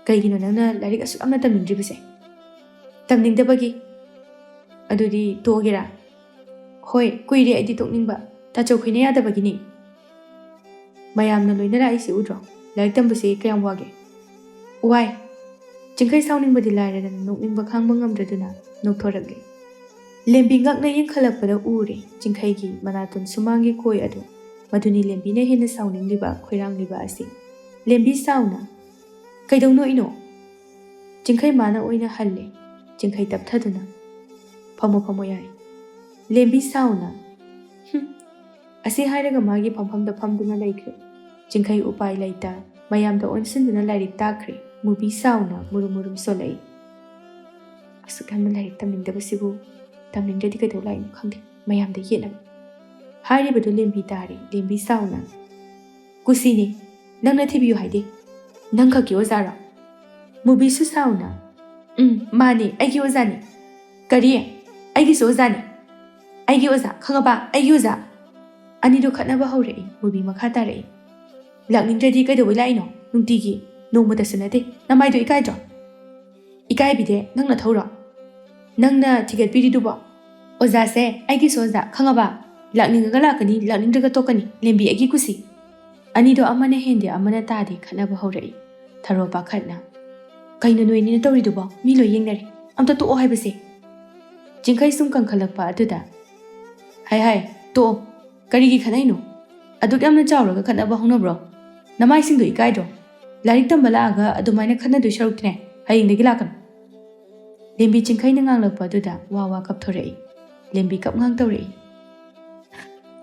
"ꯀꯩꯒꯤꯅꯣ ꯅꯪꯅ ꯂꯥꯏꯔꯤꯛ ꯑꯁꯨꯛ ꯌꯥꯝꯅ ꯇꯝꯅꯤꯡꯗ꯭ꯔꯤꯕꯁꯦ?" "ꯇꯝꯅꯤꯡꯗꯕꯒꯤ꯫" "ꯑꯗꯨꯗꯤ ꯇꯣꯛꯑꯒꯦꯔꯥ?" "ꯍꯣꯏ, ꯀꯨꯏꯔꯦ ꯑꯩꯗꯤ ꯇꯣꯛꯅꯤꯡꯕ꯫ ꯇꯥꯆꯧꯈꯣꯏꯅ ꯌꯥꯗꯕꯒꯤꯅꯤ꯫" "ꯃꯌꯥꯝꯅ ꯂꯣꯏꯅ ꯂꯥꯛꯏꯁꯤ ꯎꯗ꯭ꯔꯣ? ꯂꯥꯏꯔꯤꯛ ꯇꯝꯕꯁꯦ ꯀꯌꯥꯝ ꯋꯥꯒꯦ?" "ꯋꯥꯏ꯫" ꯆꯤꯡꯈꯩ ꯁꯥꯎꯅꯤꯡꯕꯗꯤ ꯂꯥꯏꯔꯗꯅ ꯅꯣꯛꯅꯤꯡꯕ ꯈꯥꯡꯕ ꯉꯝꯗ꯭ꯔꯗꯨꯅ ꯅꯣꯛꯊꯣꯔꯛꯂꯦ꯫ ꯂꯦꯝꯕꯤ ꯉꯛꯅ ꯌꯦꯡꯈꯠꯂꯛꯄꯗ ꯎꯔꯦ ꯆꯤꯡꯈꯩꯒꯤ ꯃꯅꯥꯇꯣꯟ ꯁꯨꯃꯥꯡꯒꯤ ꯀꯣꯏ ꯑꯗꯨ꯫ ꯃꯗꯨꯅꯤ ꯂꯦꯝꯕꯤꯅ ꯍꯦꯟꯅ ꯁꯥꯎꯅꯤꯡꯂꯤꯕ, ꯈꯣꯏꯔꯥꯡꯂꯤꯕ ꯑꯁꯤ꯫ ꯂꯦꯝꯕꯤ ꯁꯥꯎꯅ, "ꯀꯩꯗꯧꯅꯣ ꯏꯅꯣ?" ꯆꯤꯡꯈꯩ ꯃꯥꯅ ꯑꯣꯏꯅ ꯍꯜꯂꯦ꯫ ꯆꯤꯡꯈꯩ ꯇꯞꯊꯗꯨꯅ, "ꯐꯝꯃꯣ, ꯐꯝꯃꯣ ꯌꯥꯔꯦ꯫" ꯂꯦꯝꯕꯤ ꯁꯥꯎꯅ, "ꯍꯨꯝ꯫" ꯑꯁꯤ ꯍꯥꯏꯔꯒ ꯃꯥꯒꯤ ꯐꯝꯐꯝꯗ ꯐꯝꯗꯨꯅ ꯂꯩꯈ꯭ꯔꯦ꯫ ꯆꯤꯡꯈꯩ ꯎꯄꯥꯏ ꯂꯩꯇ ꯃꯌꯥꯝꯗ ꯑꯣꯟꯁꯤꯟꯗꯨꯅ ꯂꯥꯏꯔꯤꯛ ꯇꯥꯛꯈ꯭ꯔꯦ꯫ ꯃꯨꯕꯤ ꯁꯥꯎꯅ ꯃꯨꯔꯨꯝ ꯃꯨꯔꯨꯝ ꯁꯣꯜꯂꯛꯏ꯫ "ꯑꯁꯨꯛ ꯌꯥꯝꯅ ꯂꯥꯏꯔꯤꯛ ꯇꯝꯅꯤꯡꯗꯕꯁꯤꯕꯨ, ꯇꯝꯅꯤꯡꯗ꯭ꯔꯗꯤ ꯀꯩꯗꯧ ꯂꯥꯛꯏꯅꯣ ꯈꯪꯗꯦ, ꯃꯌꯥꯝꯗ ꯌꯦꯠꯅꯕ꯫" ꯍꯥꯏꯔꯤꯕꯗꯨ ꯂꯦꯝꯕꯤ ꯇꯥꯔꯦ꯫ ꯂꯦꯝꯕꯤ ꯁꯥꯎꯅ, "ꯀꯨꯁꯤꯅꯤ, ꯅꯪꯅ ꯊꯤꯕꯤꯌꯨ ꯍꯥꯏꯗꯦ꯫ ꯅꯪ ꯈꯛꯀꯤ ꯑꯣꯖꯥꯔꯣ?" ꯃꯨꯕꯤꯁꯨ ꯁꯥꯎꯅ, "ꯎꯝ, ꯃꯥꯅꯤ, ꯑꯩꯒꯤ ꯑꯣꯖꯥꯅꯤ꯫" "ꯀꯔꯤ? ꯑꯩꯒꯤꯁꯨ ꯑꯣꯖꯥꯅꯤ?" "ꯑꯩꯒꯤ ꯑꯣꯖꯥ, ꯈꯪꯉꯕ? ꯑꯩꯒꯤ ꯑꯣꯖꯥ!" ꯑꯅꯤꯗꯨ ꯈꯠꯅꯕ ꯍꯧꯔꯛꯏ꯫ ꯃꯨꯕꯤ ꯃꯈꯥ ꯇꯥꯔꯛꯏ, "ꯂꯥꯛꯅꯤꯡꯗ꯭ꯔꯗꯤ ꯀꯩꯗꯧꯕꯩ ꯂꯥꯛꯏꯅꯣ? ꯅꯨꯡꯇꯤꯒꯤ, ꯅꯣꯡꯃꯇꯁꯨ ꯅꯠꯇꯦ꯫ ꯅꯃꯥꯏꯗꯣ ꯏꯀꯥꯏꯗ꯭ꯔꯣ?" "ꯏꯀꯥꯏꯕꯤꯗꯦ, ꯅꯪ ꯅꯊꯧꯔꯣ? ꯅꯪꯅ ꯊꯤꯒꯠꯄꯤꯔꯤꯗꯨꯕꯣ? ꯑꯣꯖꯥꯁꯦ ꯑꯩꯒꯤꯁꯨ ꯑꯣꯖꯥ, ꯈꯪꯉꯕ?" "ꯂꯥꯛꯅꯤꯡꯉꯒ ꯂꯥꯛꯀꯅꯤ, ꯂꯥꯛꯅꯤꯡꯗ꯭ꯔꯒ ꯇꯣꯛꯀꯅꯤ, ꯂꯦꯝꯕꯤ, ꯑꯩꯒꯤ ꯀꯨꯁꯤ"꯫ ꯑꯅꯤꯗꯣ ꯑꯃꯅ ꯍꯦꯟꯗꯦ ꯑꯃꯅ ꯇꯥꯗꯦ ꯈꯠꯅꯕ ꯍꯧꯔꯛꯏ꯫ ꯊꯔꯣ ꯄꯥꯈꯠꯅ, "ꯀꯩꯅꯣ ꯅꯣꯏ ꯑꯅꯤꯅ ꯇꯧꯔꯤꯗꯨꯕꯣ? ꯃꯤ ꯂꯣꯏ ꯌꯦꯡꯅꯔꯤ, ꯑꯝꯇ ꯇꯣꯛꯑꯣ ꯍꯥꯏꯕꯁꯦ"꯫ ꯆꯤꯡꯈꯩ ꯁꯨꯝ ꯀꯟꯈꯠꯂꯛꯄ ꯑꯗꯨꯗ, "ꯍꯥꯏ ꯍꯥꯏ, ꯇꯣꯛꯑꯣ꯫ ꯀꯔꯤꯒꯤ ꯈꯠꯅꯩꯅꯣ? ꯑꯗꯨꯛ ꯌꯥꯝꯅ ꯆꯥꯎꯔꯒ ꯈꯠꯅꯕ ꯍꯧꯅꯕ꯭ꯔꯣ? ꯅꯃꯥꯏꯁꯤꯡꯗꯣ ꯏꯀꯥꯏꯗ꯭ꯔꯣ? ꯂꯥꯏꯔꯤꯛ ꯇꯝꯕ ꯂꯥꯛꯑꯒ ꯑꯗꯨꯃꯥꯏꯅ ꯈꯠꯅꯗꯣꯏ ꯁꯔꯨꯛꯇꯤꯅꯦ, ꯍꯌꯦꯡꯗꯒꯤ ꯂꯥꯛꯀꯅꯨ"꯫ ꯂꯦꯝꯕꯤ ꯆꯤꯡꯈꯩꯅ ꯉꯥꯡꯂꯛꯄ ꯑꯗꯨꯗ ꯋꯥ ꯋꯥ ꯀꯞꯊꯣꯔꯛꯏ꯫ ꯂꯦꯝꯕꯤ ꯀꯞꯉꯥꯡ ꯇꯧꯔꯛꯏ꯫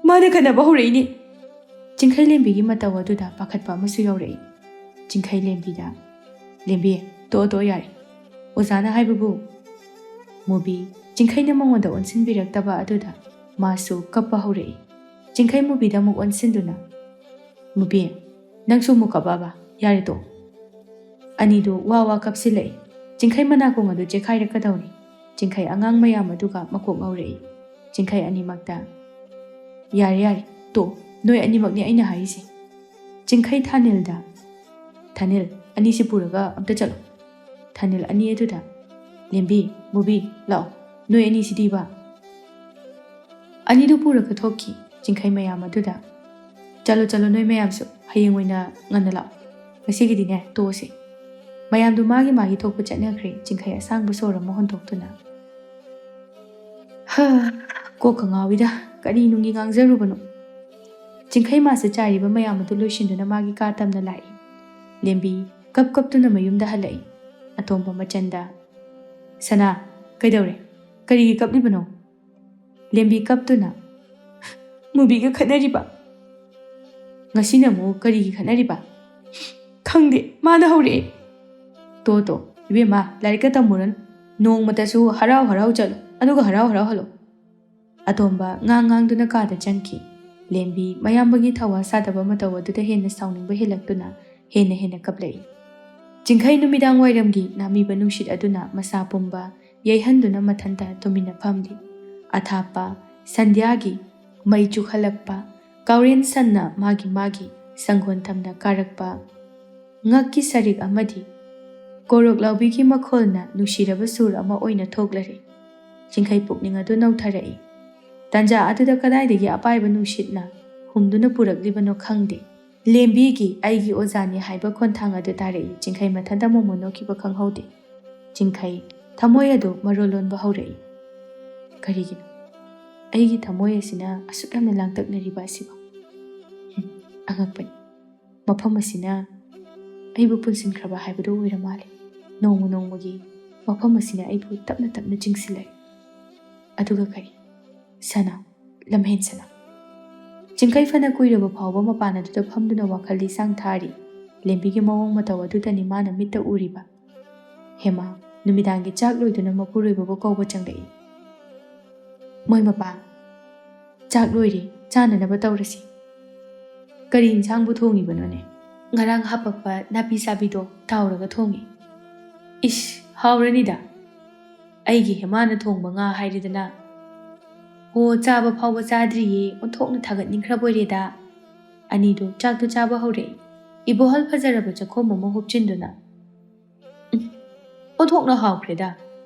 "ꯃꯥꯅ ꯈꯠꯅꯕ ꯍꯧꯔꯛꯏꯅꯦ"꯫ ꯆꯤꯡꯈꯩ ꯂꯦꯝꯕꯤꯒꯤ ꯃꯇꯧ ꯑꯗꯨꯗ ꯄꯥꯈꯠꯄ ꯑꯃꯁꯨ ꯌꯥꯎꯔꯛꯏ꯫ ꯆꯤꯡꯈꯩ ꯂꯦꯝꯕꯤꯗ, "ꯂꯦꯝꯕꯤ, ꯇꯣꯛꯑꯣ, ꯇꯣꯛꯑꯣ, ꯌꯥꯔꯦ꯫ ꯑꯣꯖꯥꯅ ꯍꯥꯏꯕꯕꯨ"꯫ ꯃꯨꯕꯤ, ꯆꯤꯡꯈꯩꯅ ꯃꯉꯣꯟꯗ ꯑꯣꯟꯁꯤꯟꯕꯤꯔꯛꯇꯕ ꯑꯗꯨꯗ ꯃꯥꯁꯨ ꯀꯞꯄ ꯍꯧꯔꯛꯏ꯫ ꯆꯤꯡꯈꯩ ꯃꯨꯕꯤꯗ ꯑꯃꯨꯛ ꯑꯣꯟꯁꯤꯟꯗꯨꯅ, "ꯃꯨꯕꯤ, ꯅꯪꯁꯨ ꯑꯃꯨꯛ ꯀꯞꯄꯕ? ꯌꯥꯔꯦ, ꯇꯣꯛꯑꯣ"꯫ ꯑꯅꯤꯗꯨ ꯋꯥ ꯋꯥ ꯀꯞꯁꯤꯜꯂꯛꯏ꯫ ꯆꯤꯡꯈꯩ ꯃꯅꯥꯀꯣꯡ ꯑꯗꯨ ꯆꯦꯈꯥꯏꯔꯛꯀꯗꯧꯔꯦ꯫ ꯆꯤꯡꯈꯩ ꯑꯉꯥꯡ ꯃꯌꯥꯝ ꯑꯗꯨꯒ ꯃꯀꯣꯛ ꯉꯥꯎꯔꯛꯏ꯫ ꯆꯤꯡꯈꯩ ꯑꯅꯤꯃꯛꯇ, "ꯌꯥꯔꯦ, ꯌꯥꯔꯦ, ꯇꯣꯛꯑꯣ꯫ ꯅꯣꯏ ꯑꯅꯤꯃꯛꯅꯤ ꯑꯩꯅ ꯍꯥꯏꯔꯤꯁꯦ"꯫ ꯆꯤꯡꯈꯩ ꯊꯥꯅꯤꯜꯗ, "ꯊꯥꯅꯤꯜ, ꯑꯅꯤꯁꯤ ꯄꯨꯔꯒ ꯑꯝꯇ ꯆꯠꯂꯣ"꯫ ꯊꯥꯅꯤꯜ ꯑꯅꯤ ꯑꯗꯨꯗ, "ꯂꯦꯝꯕꯤ, ꯃꯨꯕꯤ, ꯂꯥꯛꯑꯣ꯫ ꯅꯣꯏ ꯑꯅꯤꯁꯤꯗꯤꯕ"꯫ ꯑꯅꯤꯗꯨ ꯄꯨꯔꯒ ꯊꯣꯛꯈꯤ꯫ ꯆꯤꯡꯈꯩ ꯃꯌꯥꯝ ꯑꯗꯨꯗ, "ꯆꯠꯂꯣ, ꯆꯠꯂꯣ, ꯅꯣꯏ ꯃꯌꯥꯝꯁꯨ꯫ ꯍꯌꯦꯡ ꯑꯣꯏꯅ ꯉꯟꯅ ꯂꯥꯛꯑꯣ꯫ ꯉꯁꯤꯒꯤꯗꯤꯅꯦ, ꯇꯣꯛꯑꯁꯤ"꯫ ꯃꯌꯥꯝꯗꯨ ꯃꯥꯒꯤ ꯃꯥꯒꯤ ꯊꯣꯛꯄ ꯆꯠꯅꯈ꯭ꯔꯦ꯫ ꯆꯤꯡꯈꯩ ꯑꯁꯥꯡꯕ ꯁꯣꯔ ꯑꯃ ꯍꯣꯟꯗꯣꯛꯇꯨꯅ, "ꯍꯥ, ꯀꯣꯛꯀ ꯉꯥꯎꯏꯗ, ꯀꯔꯤ ꯅꯨꯡꯒꯤ ꯉꯥꯡꯖꯔꯨꯕꯅꯣ"꯫ ꯆꯤꯡꯈꯩ ꯃꯥꯁꯨ ꯆꯥꯏꯔꯤꯕ ꯃꯌꯥꯝ ꯑꯗꯨ ꯂꯣꯏꯁꯤꯟꯗꯨꯅ ꯃꯥꯒꯤ ꯀꯥ ꯇꯝꯅ ꯂꯥꯛꯏ꯫ ꯂꯦꯝꯕꯤ ꯀꯞ ꯀꯞꯇꯨꯅ ꯃꯌꯨꯝꯗ ꯍꯜꯂꯛꯏ꯫ ꯑꯇꯣꯝꯕ ꯃꯆꯟꯗ, "ꯁꯅꯥ, ꯀꯩꯗꯧꯔꯦ? ꯀꯔꯤꯒꯤ ꯀꯞꯂꯤꯕꯅꯣ?" ꯂꯦꯝꯕꯤ ꯀꯞꯇꯨꯅ, "ꯃꯨꯕꯤꯒ ꯈꯠꯅꯔꯤꯕ"꯫ "ꯉꯁꯤꯅ ꯑꯃꯨꯛ ꯀꯔꯤꯒꯤ ꯈꯠꯅꯔꯤꯕ?" "ꯈꯪꯗꯦ, ꯃꯥꯅ ꯍꯧꯔꯛꯑꯦ"꯫ "ꯇꯣ ꯇꯣ, ꯏꯕꯦꯝꯃ, ꯂꯥꯏꯔꯤꯛꯀ ꯇꯝꯃꯨꯔꯅꯨ꯫ ꯅꯣꯡꯃꯇꯁꯨ ꯍꯔꯥꯎ ꯍꯔꯥꯎ ꯆꯠꯂꯣ, ꯑꯗꯨꯒ ꯍꯔꯥꯎ ꯍꯔꯥꯎ ꯍꯜꯂꯣ"꯫ ꯑꯇꯣꯝꯕ ꯉꯥꯡ ꯉꯥꯡꯗꯨꯅ ꯀꯥꯗ ꯆꯪꯈꯤ꯫ ꯂꯦꯝꯕꯤ ꯃꯌꯥꯝꯕꯒꯤ ꯊꯧꯋꯥ ꯁꯥꯗꯕ ꯃꯇꯧ ꯑꯗꯨꯗ ꯍꯦꯟꯅ ꯁꯥꯎꯅꯤꯡꯕ ꯍꯦꯜꯂꯛꯇꯨꯅ ꯍꯦꯟꯅ ꯍꯦꯟꯅ ꯀꯞꯂꯛꯏ꯫ ꯆꯤꯡꯈꯩ ꯅꯨꯃꯤꯗꯥꯡ ꯋꯥꯏꯔꯝꯒꯤ ꯅꯥꯃꯤꯕ ꯅꯨꯡꯁꯤꯠ ꯑꯗꯨꯅ ꯃꯁꯥ ꯄꯨꯝꯕ ꯌꯩꯍꯟꯗꯨꯅ ꯃꯊꯟꯇ ꯇꯨꯃꯤꯟꯅ ꯐꯝꯂꯤ꯫ ꯑꯊꯥꯞꯄ ꯁꯟꯙ꯭ꯌꯥꯒꯤ ꯃꯩ ꯆꯨꯈꯠꯂꯛꯄ, ꯀꯥꯎꯔꯦꯟ ꯁꯟꯅ ꯃꯥꯒꯤ ꯃꯥꯒꯤ ꯁꯪꯒꯣꯟ ꯊꯝꯅ ꯀꯥꯔꯛꯄ, ꯉꯛꯀꯤ ꯁꯔꯤꯛ ꯑꯃꯗꯤ ꯀꯣꯔꯣꯛ ꯂꯥꯎꯕꯤꯒꯤ ꯃꯈꯣꯜꯅ ꯅꯨꯡꯁꯤꯔꯕ ꯁꯨꯔ ꯑꯃ ꯑꯣꯏꯅ ꯊꯣꯛꯂꯔꯦ꯫ ꯆꯤꯡꯈꯩ ꯄꯨꯛꯅꯤꯡ ꯑꯗꯨ ꯅꯧꯊꯔꯛꯏ꯫ ꯇꯥꯟꯖꯥ ꯑꯗꯨꯗ ꯀꯗꯥꯏꯗꯒꯤ ꯑꯄꯥꯏꯕ ꯅꯨꯡꯁꯤꯠꯅ ꯍꯨꯝꯗꯨꯅ ꯄꯨꯔꯛꯂꯤꯕꯅꯣ ꯈꯪꯗꯦ꯫ ꯂꯦꯝꯕꯤꯒꯤ "ꯑꯩꯒꯤ ꯑꯣꯖꯥꯅꯤ" ꯍꯥꯏꯕ ꯈꯣꯟꯊꯥꯡ ꯑꯗꯨ ꯇꯥꯔꯛꯏ꯫ ꯆꯤꯡꯈꯩ ꯃꯊꯟꯇ ꯃꯣꯃꯣꯟ ꯅꯣꯛꯈꯤꯕ ꯈꯪꯍꯧꯗꯦ꯫ ꯆꯤꯡꯈꯩ ꯊꯃꯣꯏ ꯑꯗꯨ ꯃꯔꯣꯜ ꯂꯣꯟꯕ ꯍꯧꯔꯛꯏ꯫ "ꯀꯔꯤꯒꯤꯅꯣ ꯑꯩꯒꯤ ꯊꯃꯣꯏ ꯑꯁꯤꯅ ꯑꯁꯨꯛ ꯌꯥꯝꯅ ꯂꯥꯡꯇꯛꯅꯔꯤꯕ ꯑꯁꯤꯕꯣ? ꯍꯨꯝ, ꯑꯉꯛꯄꯅꯤ꯫ ꯃꯐꯝ ꯑꯁꯤꯅ ꯑꯩꯕꯨ ꯄꯨꯟꯁꯤꯟꯈ꯭ꯔꯕ ꯍꯥꯏꯕꯗꯨ ꯑꯣꯏꯔ ꯃꯥꯜꯂꯦ꯫ ꯅꯣꯡꯃ ꯅꯣꯡꯃꯒꯤ ꯃꯐꯝ ꯑꯁꯤꯅ ꯑꯩꯕꯨ ꯇꯞꯅ ꯇꯞꯅ ꯆꯤꯡꯁꯤꯜꯂꯛꯏ꯫ ꯑꯗꯨꯒ ꯀꯔꯤ? ꯁꯅꯥ, ꯂꯝꯍꯦꯟ ꯁꯅꯥ!" ꯆꯤꯡꯈꯩ ꯐꯅ ꯀꯨꯏꯔꯕ ꯐꯥꯎꯕ ꯃꯄꯥꯟ ꯑꯗꯨꯗ ꯐꯝꯗꯨꯅ ꯋꯥꯈꯜ ꯂꯤꯁꯥꯡ ꯊꯥꯔꯤ꯫ ꯂꯦꯝꯕꯤꯒꯤ ꯃꯑꯣꯡ ꯃꯇꯧ ꯑꯗꯨꯗꯅꯤ ꯃꯥꯅ ꯃꯤꯠꯇ ꯎꯔꯤꯕ꯫ ꯍꯦꯃꯥ ꯅꯨꯃꯤꯗꯥꯡꯒꯤ ꯆꯥꯛ ꯂꯣꯏꯗꯨꯅ ꯃꯄꯨꯔꯣꯏꯕꯕꯨ ꯀꯧꯕ ꯆꯪꯂꯛꯏ꯫ "ꯃꯣꯏ ꯃꯄꯥ, ꯆꯥꯛ ꯂꯣꯏꯔꯦ, ꯆꯥꯅꯅꯕ ꯇꯧꯔꯁꯤ꯫ ꯀꯔꯤ ꯏꯟꯁꯥꯡꯕꯨ ꯊꯣꯡꯉꯤꯕꯅꯣꯅꯦ?" "ꯉꯔꯥꯡ ꯍꯥꯄꯛꯄ ꯅꯥꯄꯤ ꯆꯥꯕꯤꯗꯣ ꯇꯥꯎꯔꯒ ꯊꯣꯡꯉꯤ꯫" "ꯏꯁ, ꯍꯥꯎꯔꯅꯤꯗ꯫ ꯑꯩꯒꯤ ꯍꯦꯃꯥꯅ ꯊꯣꯡꯕ ꯉꯥ ꯍꯥꯏꯔꯦꯗꯅ꯫ ꯍꯣ, ꯆꯥꯕ ꯐꯥꯎꯕ ꯆꯥꯗ꯭ꯔꯤꯌꯦ, ꯑꯣꯟꯊꯣꯛꯅ ꯊꯥꯒꯠꯅꯤꯡꯈ꯭ꯔꯕ ꯑꯣꯏꯔꯦꯗ꯫" ꯑꯅꯤꯗꯨ ꯆꯥꯛꯇꯨ ꯆꯥꯕ ꯍꯧꯔꯛꯏ꯫ ꯏꯕꯣꯍꯜ ꯐꯖꯔꯕ ꯆꯈꯣꯝ ꯑꯃ ꯍꯨꯞꯆꯤꯟꯗꯨꯅ, "ꯎꯝ, ꯑꯣꯟꯊꯣꯛꯅ ꯍꯥꯎꯈ꯭ꯔꯦꯗ꯫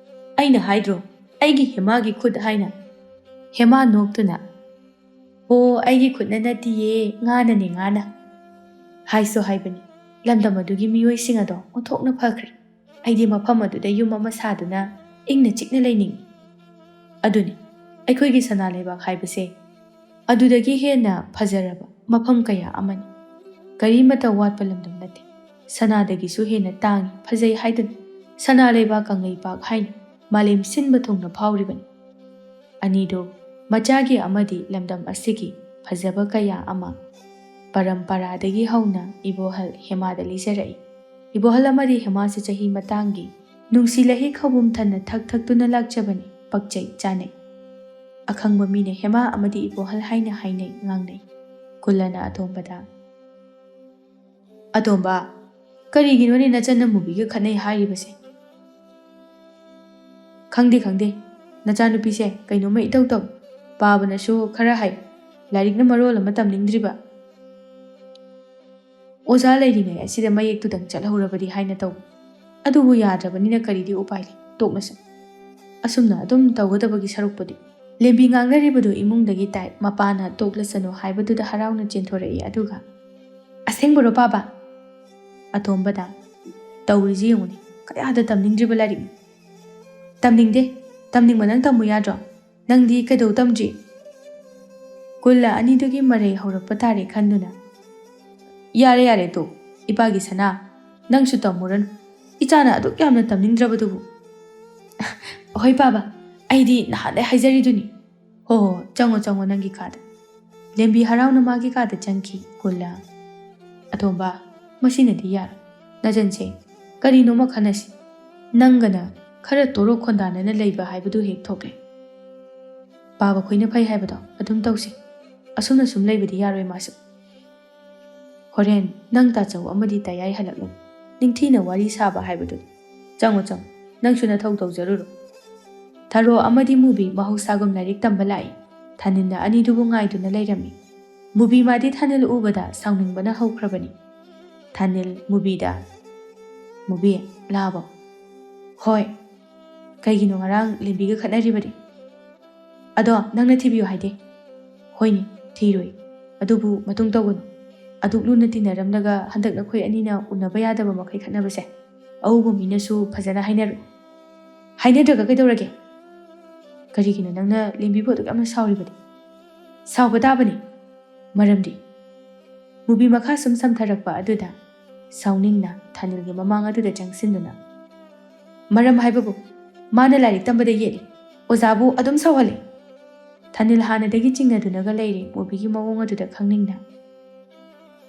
ꯑꯩꯅ ꯍꯥꯏꯗ꯭ꯔꯣ, ꯑꯩꯒꯤ ꯍꯦꯃꯥꯒꯤ ꯈꯨꯠ ꯍꯥꯏꯅ?" ꯍꯦꯃꯥ ꯅꯣꯛꯇꯨꯅ, "ꯑꯣ, ꯑꯩꯒꯤ ꯈꯨꯠꯅ ꯅꯠꯇꯤꯌꯦ, ꯉꯥꯅꯅꯦ, ꯉꯥꯅ꯫ ꯍꯥꯏꯁꯨ ꯍꯥꯏꯕꯅꯤ, ꯂꯝꯗꯝ ꯑꯗꯨꯒꯤ ꯃꯤꯑꯣꯏꯁꯤꯡ ꯑꯗꯣ ꯑꯣꯟꯊꯣꯛꯅ ꯐꯈ꯭ꯔꯦ꯫ ꯑꯩꯗꯤ ꯃꯐꯝ ꯑꯗꯨꯗ ꯌꯨꯝ ꯑꯃ ꯁꯥꯗꯨꯅ ꯏꯪꯅ ꯆꯤꯛꯅ ꯂꯩꯅꯤꯡꯏ꯫ ꯑꯗꯨꯅꯤ, ꯑꯩꯈꯣꯏꯒꯤ ꯁꯅꯥ ꯂꯩꯕꯥꯛ ꯍꯥꯏꯕꯁꯦ꯫ ꯑꯗꯨꯗꯒꯤ ꯍꯦꯟꯅ ꯐꯖꯔꯕ ꯃꯐꯝ ꯀꯌꯥ ꯑꯃꯅꯤ꯫ ꯀꯔꯤꯃꯠꯇ ꯋꯥꯠꯄ ꯂꯝꯗꯝ ꯅꯠꯇꯦ꯫ ꯁꯅꯥꯗꯒꯤꯁꯨ ꯍꯦꯟꯅ ꯇꯥꯡꯏ, ꯐꯖꯩ ꯍꯥꯏꯗꯨꯅ ꯁꯅꯥ ꯂꯩꯕꯥꯛ ꯀꯪꯂꯩꯄꯥꯛ ꯍꯥꯏꯅ ꯃꯥꯂꯦꯝ ꯁꯤꯟꯕ ꯊꯨꯡꯅ ꯐꯥꯎꯔꯤꯕꯅꯤ꯫" ꯑꯅꯤꯗꯨ ꯃꯆꯥꯒꯤ ꯑꯃꯗꯤ ꯂꯝꯗꯝ ꯑꯁꯤꯒꯤ ꯐꯖꯕ ꯀꯌꯥ ꯑꯃ ꯄꯔꯝꯄꯔꯥꯗꯒꯤ ꯍꯧꯅ ꯏꯕꯣꯍꯜ ꯍꯦꯃꯥꯗ ꯂꯤꯖꯔꯛꯏ꯫ ꯏꯕꯣꯍꯜ ꯑꯃꯗꯤ ꯍꯦꯃꯥꯁꯤ ꯆꯍꯤ ꯃꯇꯥꯡꯒꯤ ꯅꯨꯡꯁꯤ ꯂꯩꯍꯤ ꯈꯧꯕꯨꯝ ꯊꯟꯅ ꯊꯛ ꯊꯛꯇꯨꯅ ꯂꯥꯛꯆꯕꯅꯤ, ꯄꯛꯆꯩ, ꯆꯥꯅꯩ꯫ ꯑꯈꯪꯕ ꯃꯤꯅ ꯍꯦꯃꯥ ꯑꯃꯗꯤ ꯏꯕꯣꯍꯜ ꯍꯥꯏꯅ ꯍꯥꯏꯅꯩ, ꯉꯥꯡꯅꯩ꯫ ꯀꯨꯜꯂꯅ ꯑꯇꯣꯝꯕꯗ, "ꯑꯇꯣꯝꯕ, ꯀꯔꯤꯒꯤꯅꯣꯅꯦ ꯅꯆꯟ ꯅꯃꯨꯕꯤꯒ ꯈꯠꯅꯩ ꯍꯥꯏꯔꯤꯕꯁꯦ?" "ꯈꯪꯗꯦ, ꯈꯪꯗꯦ꯫ ꯅꯆꯥꯅꯨꯄꯤꯁꯦ ꯀꯩꯅꯣꯝꯃ ꯏꯇꯧ ꯇꯧꯏ꯫ ꯄꯥꯕꯅꯁꯨ ꯈꯔ ꯍꯩ, ꯂꯥꯏꯔꯤꯛꯅ ꯃꯔꯣꯜ ꯑꯃ ꯇꯝꯅꯤꯡꯗ꯭ꯔꯤꯕ꯫ ꯑꯣꯖꯥ ꯂꯩꯔꯤꯉꯩ ꯑꯁꯤꯗ ꯃꯌꯦꯛꯇꯨꯗꯪ ꯆꯠꯍꯧꯔꯕꯗꯤ ꯍꯥꯏꯅ ꯇꯧꯕ꯫ ꯑꯗꯨꯕꯨ ꯌꯥꯗ꯭ꯔꯕꯅꯤꯅ ꯀꯔꯤꯗꯤ ꯎꯄꯥꯏ ꯂꯩ? ꯇꯣꯛꯅꯁꯨ꯫ ꯑꯁꯨꯝꯅ ꯑꯗꯨꯝ ꯇꯧꯒꯗꯕꯒꯤ ꯁꯔꯨꯛꯄꯨꯗꯤ꯫ ꯂꯦꯝꯕꯤ ꯉꯥꯡꯅꯔꯤꯕꯗꯨ ꯏꯃꯨꯡꯗꯒꯤ ꯇꯥꯏ꯫ ꯃꯄꯥꯅ ꯇꯣꯛꯂꯁꯅꯨ ꯍꯥꯏꯕꯗꯨꯗ ꯍꯔꯥꯎꯅ ꯆꯦꯟꯊꯣꯔꯛꯏ꯫ ꯑꯗꯨꯒ, "ꯑꯁꯦꯡꯕꯔꯣ, ꯄꯥꯕ?" ꯑꯇꯣꯝꯕꯗ, "ꯇꯧꯔꯤꯁꯤ ꯌꯦꯡꯉꯨꯅꯦ, ꯀꯌꯥꯗ ꯇꯝꯅꯤꯡꯗ꯭ꯔꯤꯕ ꯂꯥꯏꯔꯤꯛꯅꯤ?" "ꯇꯝꯅꯤꯡꯗꯦ꯫ ꯇꯝꯅꯤꯡꯕ ꯅꯪ ꯇꯝꯃꯨ ꯌꯥꯗ꯭ꯔꯣ? ꯅꯪꯗꯤ ꯀꯩꯗꯧ ꯇꯝꯗ꯭ꯔꯤ?" ꯀꯨꯜꯂ ꯑꯅꯤꯗꯨꯒꯤ ꯃꯔꯩ ꯍꯧꯔꯛꯄ ꯇꯥꯔꯦ ꯈꯟꯗꯨꯅ, "ꯌꯥꯔꯦ, ꯌꯥꯔꯦ, ꯇꯣ, ꯏꯄꯥꯒꯤ ꯁꯅꯥ, ꯅꯪꯁꯨ ꯇꯝꯃꯨꯔꯅꯨ꯫ ꯏꯆꯥꯅ ꯑꯗꯨꯛ ꯌꯥꯝꯅ ꯇꯝꯅꯤꯡꯗ꯭ꯔꯕꯗꯨꯕꯨ꯫" "ꯍꯣꯏ, ꯄꯥꯕ, ꯑꯩꯗꯤ ꯅꯍꯥꯟꯗꯩ ꯍꯥꯏꯖꯔꯤꯗꯨꯅꯤ꯫" "ꯍꯣ, ꯍꯣ, ꯆꯪꯉꯣ, ꯆꯪꯉꯣ ꯅꯪꯒꯤ ꯀꯥꯗ꯫" ꯂꯦꯝꯕꯤ ꯍꯔꯥꯎꯅ ꯃꯥꯒꯤ ꯀꯥꯗ ꯆꯪꯈꯤ꯫ ꯀꯨꯜꯂ, "ꯑꯇꯣꯝꯕ, ꯃꯁꯤꯅꯗꯤ ꯌꯥꯔꯣꯏ꯫ ꯅꯆꯟꯁꯦ, ꯀꯔꯤꯅꯣꯃ ꯈꯟꯅꯁꯤ꯫ ꯅꯪꯒꯅ ꯈꯔ ꯇꯣꯔꯣꯛ ꯈꯣꯟꯗꯥꯅꯅ ꯂꯩꯕ ꯍꯥꯏꯕꯗꯨ ꯍꯦꯛ ꯊꯣꯛꯂꯦ꯫ ꯄꯥꯕ ꯈꯣꯏꯅ ꯐꯩ ꯍꯥꯏꯕꯗꯣ ꯑꯗꯨꯝ ꯇꯧꯁꯤ꯫ ꯑꯁꯨꯝꯅ ꯁꯨꯝ ꯂꯩꯕꯗꯤ ꯌꯥꯔꯣꯏ ꯃꯥꯁꯨ꯫" "ꯍꯣꯔꯦꯟ ꯅꯪ ꯇꯥꯆꯧ ꯑꯃꯗꯤ ꯇꯌꯥꯏ ꯍꯜꯂꯛꯂꯅꯤ꯫ ꯅꯤꯡꯊꯤꯅ ꯋꯥꯔꯤ ꯁꯥꯕ ꯍꯥꯏꯕꯗꯨꯅꯤ꯫ ꯆꯪꯉꯣ, ꯆꯪꯉꯣ, ꯅꯪꯁꯨ ꯅꯊꯧ ꯇꯧꯖꯔꯨꯔꯣ꯫" ꯊꯔꯣ ꯑꯃꯗꯤ ꯃꯨꯕꯤ ꯃꯍꯧꯁꯥꯒꯨꯝ ꯂꯥꯏꯔꯤꯛ ꯇꯝꯕ ꯂꯥꯛꯏ꯫ ꯊꯥꯅꯤꯜꯅ ꯑꯅꯤꯗꯨꯕꯨ ꯉꯥꯏꯗꯨꯅ ꯂꯩꯔꯝꯃꯤ꯫ ꯃꯨꯕꯤ ꯃꯥꯗꯤ ꯊꯥꯅꯤꯜ ꯎꯕꯗ ꯁꯥꯎꯅꯤꯡꯕꯅ ꯍꯧꯈ꯭ꯔꯕꯅꯤ꯫ ꯊꯥꯅꯤꯜ ꯃꯨꯕꯤꯗ, "ꯃꯨꯕꯤ, ꯂꯥꯛꯑꯕꯣ?" "ꯍꯣꯏ꯫" "ꯀꯩꯒꯤꯅꯣ ꯉꯔꯥꯡ ꯂꯦꯝꯕꯤꯒ ꯈꯠꯅꯔꯤꯕꯗꯤ?" "ꯑꯗꯣ ꯅꯪꯅ ꯊꯤꯕꯤꯌꯨ ꯍꯥꯏꯗꯦ?" "ꯍꯣꯏꯅꯦ, ꯊꯤꯔꯣꯏ꯫ ꯑꯗꯨꯕꯨ ꯃꯇꯨꯡ ꯇꯧꯒꯅꯨ꯫ ꯑꯗꯨꯛ ꯂꯨꯅ ꯇꯤꯟꯅꯔꯝꯂꯒ ꯍꯟꯗꯛ ꯅꯈꯣꯏ ꯑꯅꯤꯅ ꯎꯅꯕ ꯌꯥꯗꯕ ꯃꯈꯩ ꯈꯠꯅꯕꯁꯦ ꯑꯎꯕ ꯃꯤꯅꯁꯨ ꯐꯖꯅ ꯍꯥꯏꯅꯔꯣꯏ꯫" "ꯍꯥꯏꯅꯗ꯭ꯔꯒ ꯀꯩꯗꯧꯔꯒꯦ? ꯀꯔꯤꯒꯤꯅꯣ ꯅꯪꯅ ꯂꯦꯝꯕꯤꯕꯨ ꯑꯗꯨꯛ ꯌꯥꯝꯅ ꯁꯥꯎꯔꯤꯕꯗꯤ?" "ꯁꯥꯎꯕ ꯇꯥꯕꯅꯤ꯫ ꯃꯔꯝꯗꯤ?" ꯃꯨꯕꯤ ꯃꯈꯥ ꯁꯨꯝ ꯁꯝꯊꯔꯛꯄ ꯑꯗꯨꯗ ꯁꯥꯎꯅꯤꯡꯅ ꯊꯥꯅꯤꯜꯒꯤ ꯃꯃꯥꯡ ꯑꯗꯨꯗ ꯆꯪꯁꯤꯟꯗꯨꯅ, "ꯃꯔꯝ ꯍꯥꯏꯕꯕꯨ ꯃꯥꯅ ꯂꯥꯏꯔꯤꯛ ꯇꯝꯕꯗ ꯌꯦꯠꯂꯤ, ꯑꯣꯖꯥꯕꯨ ꯑꯗꯨꯝ ꯁꯥꯎꯍꯜꯂꯤ꯫" ꯊꯥꯅꯤꯜ ꯍꯥꯟꯅꯗꯒꯤ ꯆꯤꯡꯅꯗꯨꯅꯒ ꯂꯩꯔꯦ ꯃꯨꯕꯤꯒꯤ ꯃꯑꯣꯡ ꯑꯗꯨꯗ ꯈꯪꯅꯤꯡꯅ꯫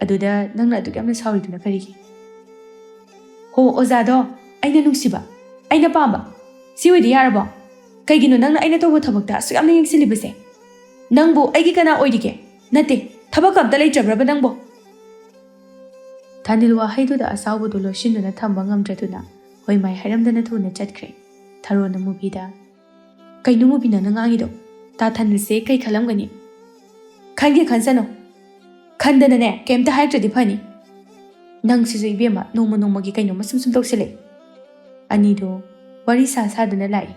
"ꯑꯗꯨꯗ ꯅꯪꯅ ꯑꯗꯨꯛ ꯌꯥꯝꯅ ꯁꯥꯎꯔꯤꯗꯨꯅ ꯀꯔꯤꯒꯤ?" "ꯍꯣ, ꯑꯣꯖꯥꯗꯣ ꯑꯩꯅ ꯅꯨꯡꯁꯤꯕ, ꯑꯩꯅ ꯄꯥꯝꯕ, ꯁꯤ ꯑꯣꯏꯗꯤ ꯌꯥꯔꯕꯣ? ꯀꯩꯒꯤꯅꯣ ꯅꯪꯅ ꯑꯩꯅ ꯇꯧꯕ ꯊꯕꯛꯇ ꯑꯁꯨꯛ ꯌꯥꯝꯅ ꯌꯦꯡꯁꯤꯜꯂꯤꯕꯁꯦ? ꯅꯪꯕꯨ ꯑꯩꯒꯤ ꯀꯅꯥ ꯑꯣꯏꯔꯤꯒꯦ? ꯅꯠꯇꯦ, ꯊꯕꯛ ꯑꯝꯇ ꯂꯩꯇ꯭ꯔꯕ꯭ꯔꯕ ꯅꯪꯕꯣ?" ꯊꯥꯅꯤꯜ ꯋꯥꯍꯩꯗꯨꯗ ꯑꯁꯥꯎꯕꯗꯨ ꯂꯣꯠꯁꯤꯟꯗꯨꯅ ꯊꯝꯕ ꯉꯝꯗ꯭ꯔꯗꯨꯅ ꯍꯣꯏ ꯃꯥꯏ ꯍꯥꯏꯔꯝꯗꯅ ꯊꯨꯅ ꯆꯠꯈ꯭ꯔꯦ꯫ ꯊꯔꯣꯅ ꯃꯨꯕꯤꯗ, "ꯀꯩꯅꯣ ꯃꯨꯕꯤ ꯅꯪꯅ ꯉꯥꯡꯉꯤꯗꯣ? ꯇꯥ ꯊꯥꯅꯤꯜꯁꯦ ꯀꯩ ꯈꯜꯂꯝꯒꯅꯤ?" "ꯈꯟꯒꯦ ꯈꯟꯁꯅꯨ꯫ ꯈꯟꯗꯅꯅꯦ ꯀꯩꯝꯇ ꯍꯥꯏꯔꯛꯇ꯭ꯔꯗꯤ ꯐꯅꯤ꯫ ꯅꯪꯁꯤꯁꯨ ꯏꯕꯦꯝꯃ, ꯅꯣꯡꯃ ꯅꯣꯡꯃꯒꯤ ꯀꯩꯅꯣꯝꯃ ꯁꯨꯝ ꯁꯨꯝ ꯇꯧꯁꯤꯜꯂꯛꯏ꯫" ꯑꯅꯤꯗꯣ ꯋꯥꯔꯤ ꯁꯥ ꯁꯥꯗꯨꯅ ꯂꯥꯛꯏ꯫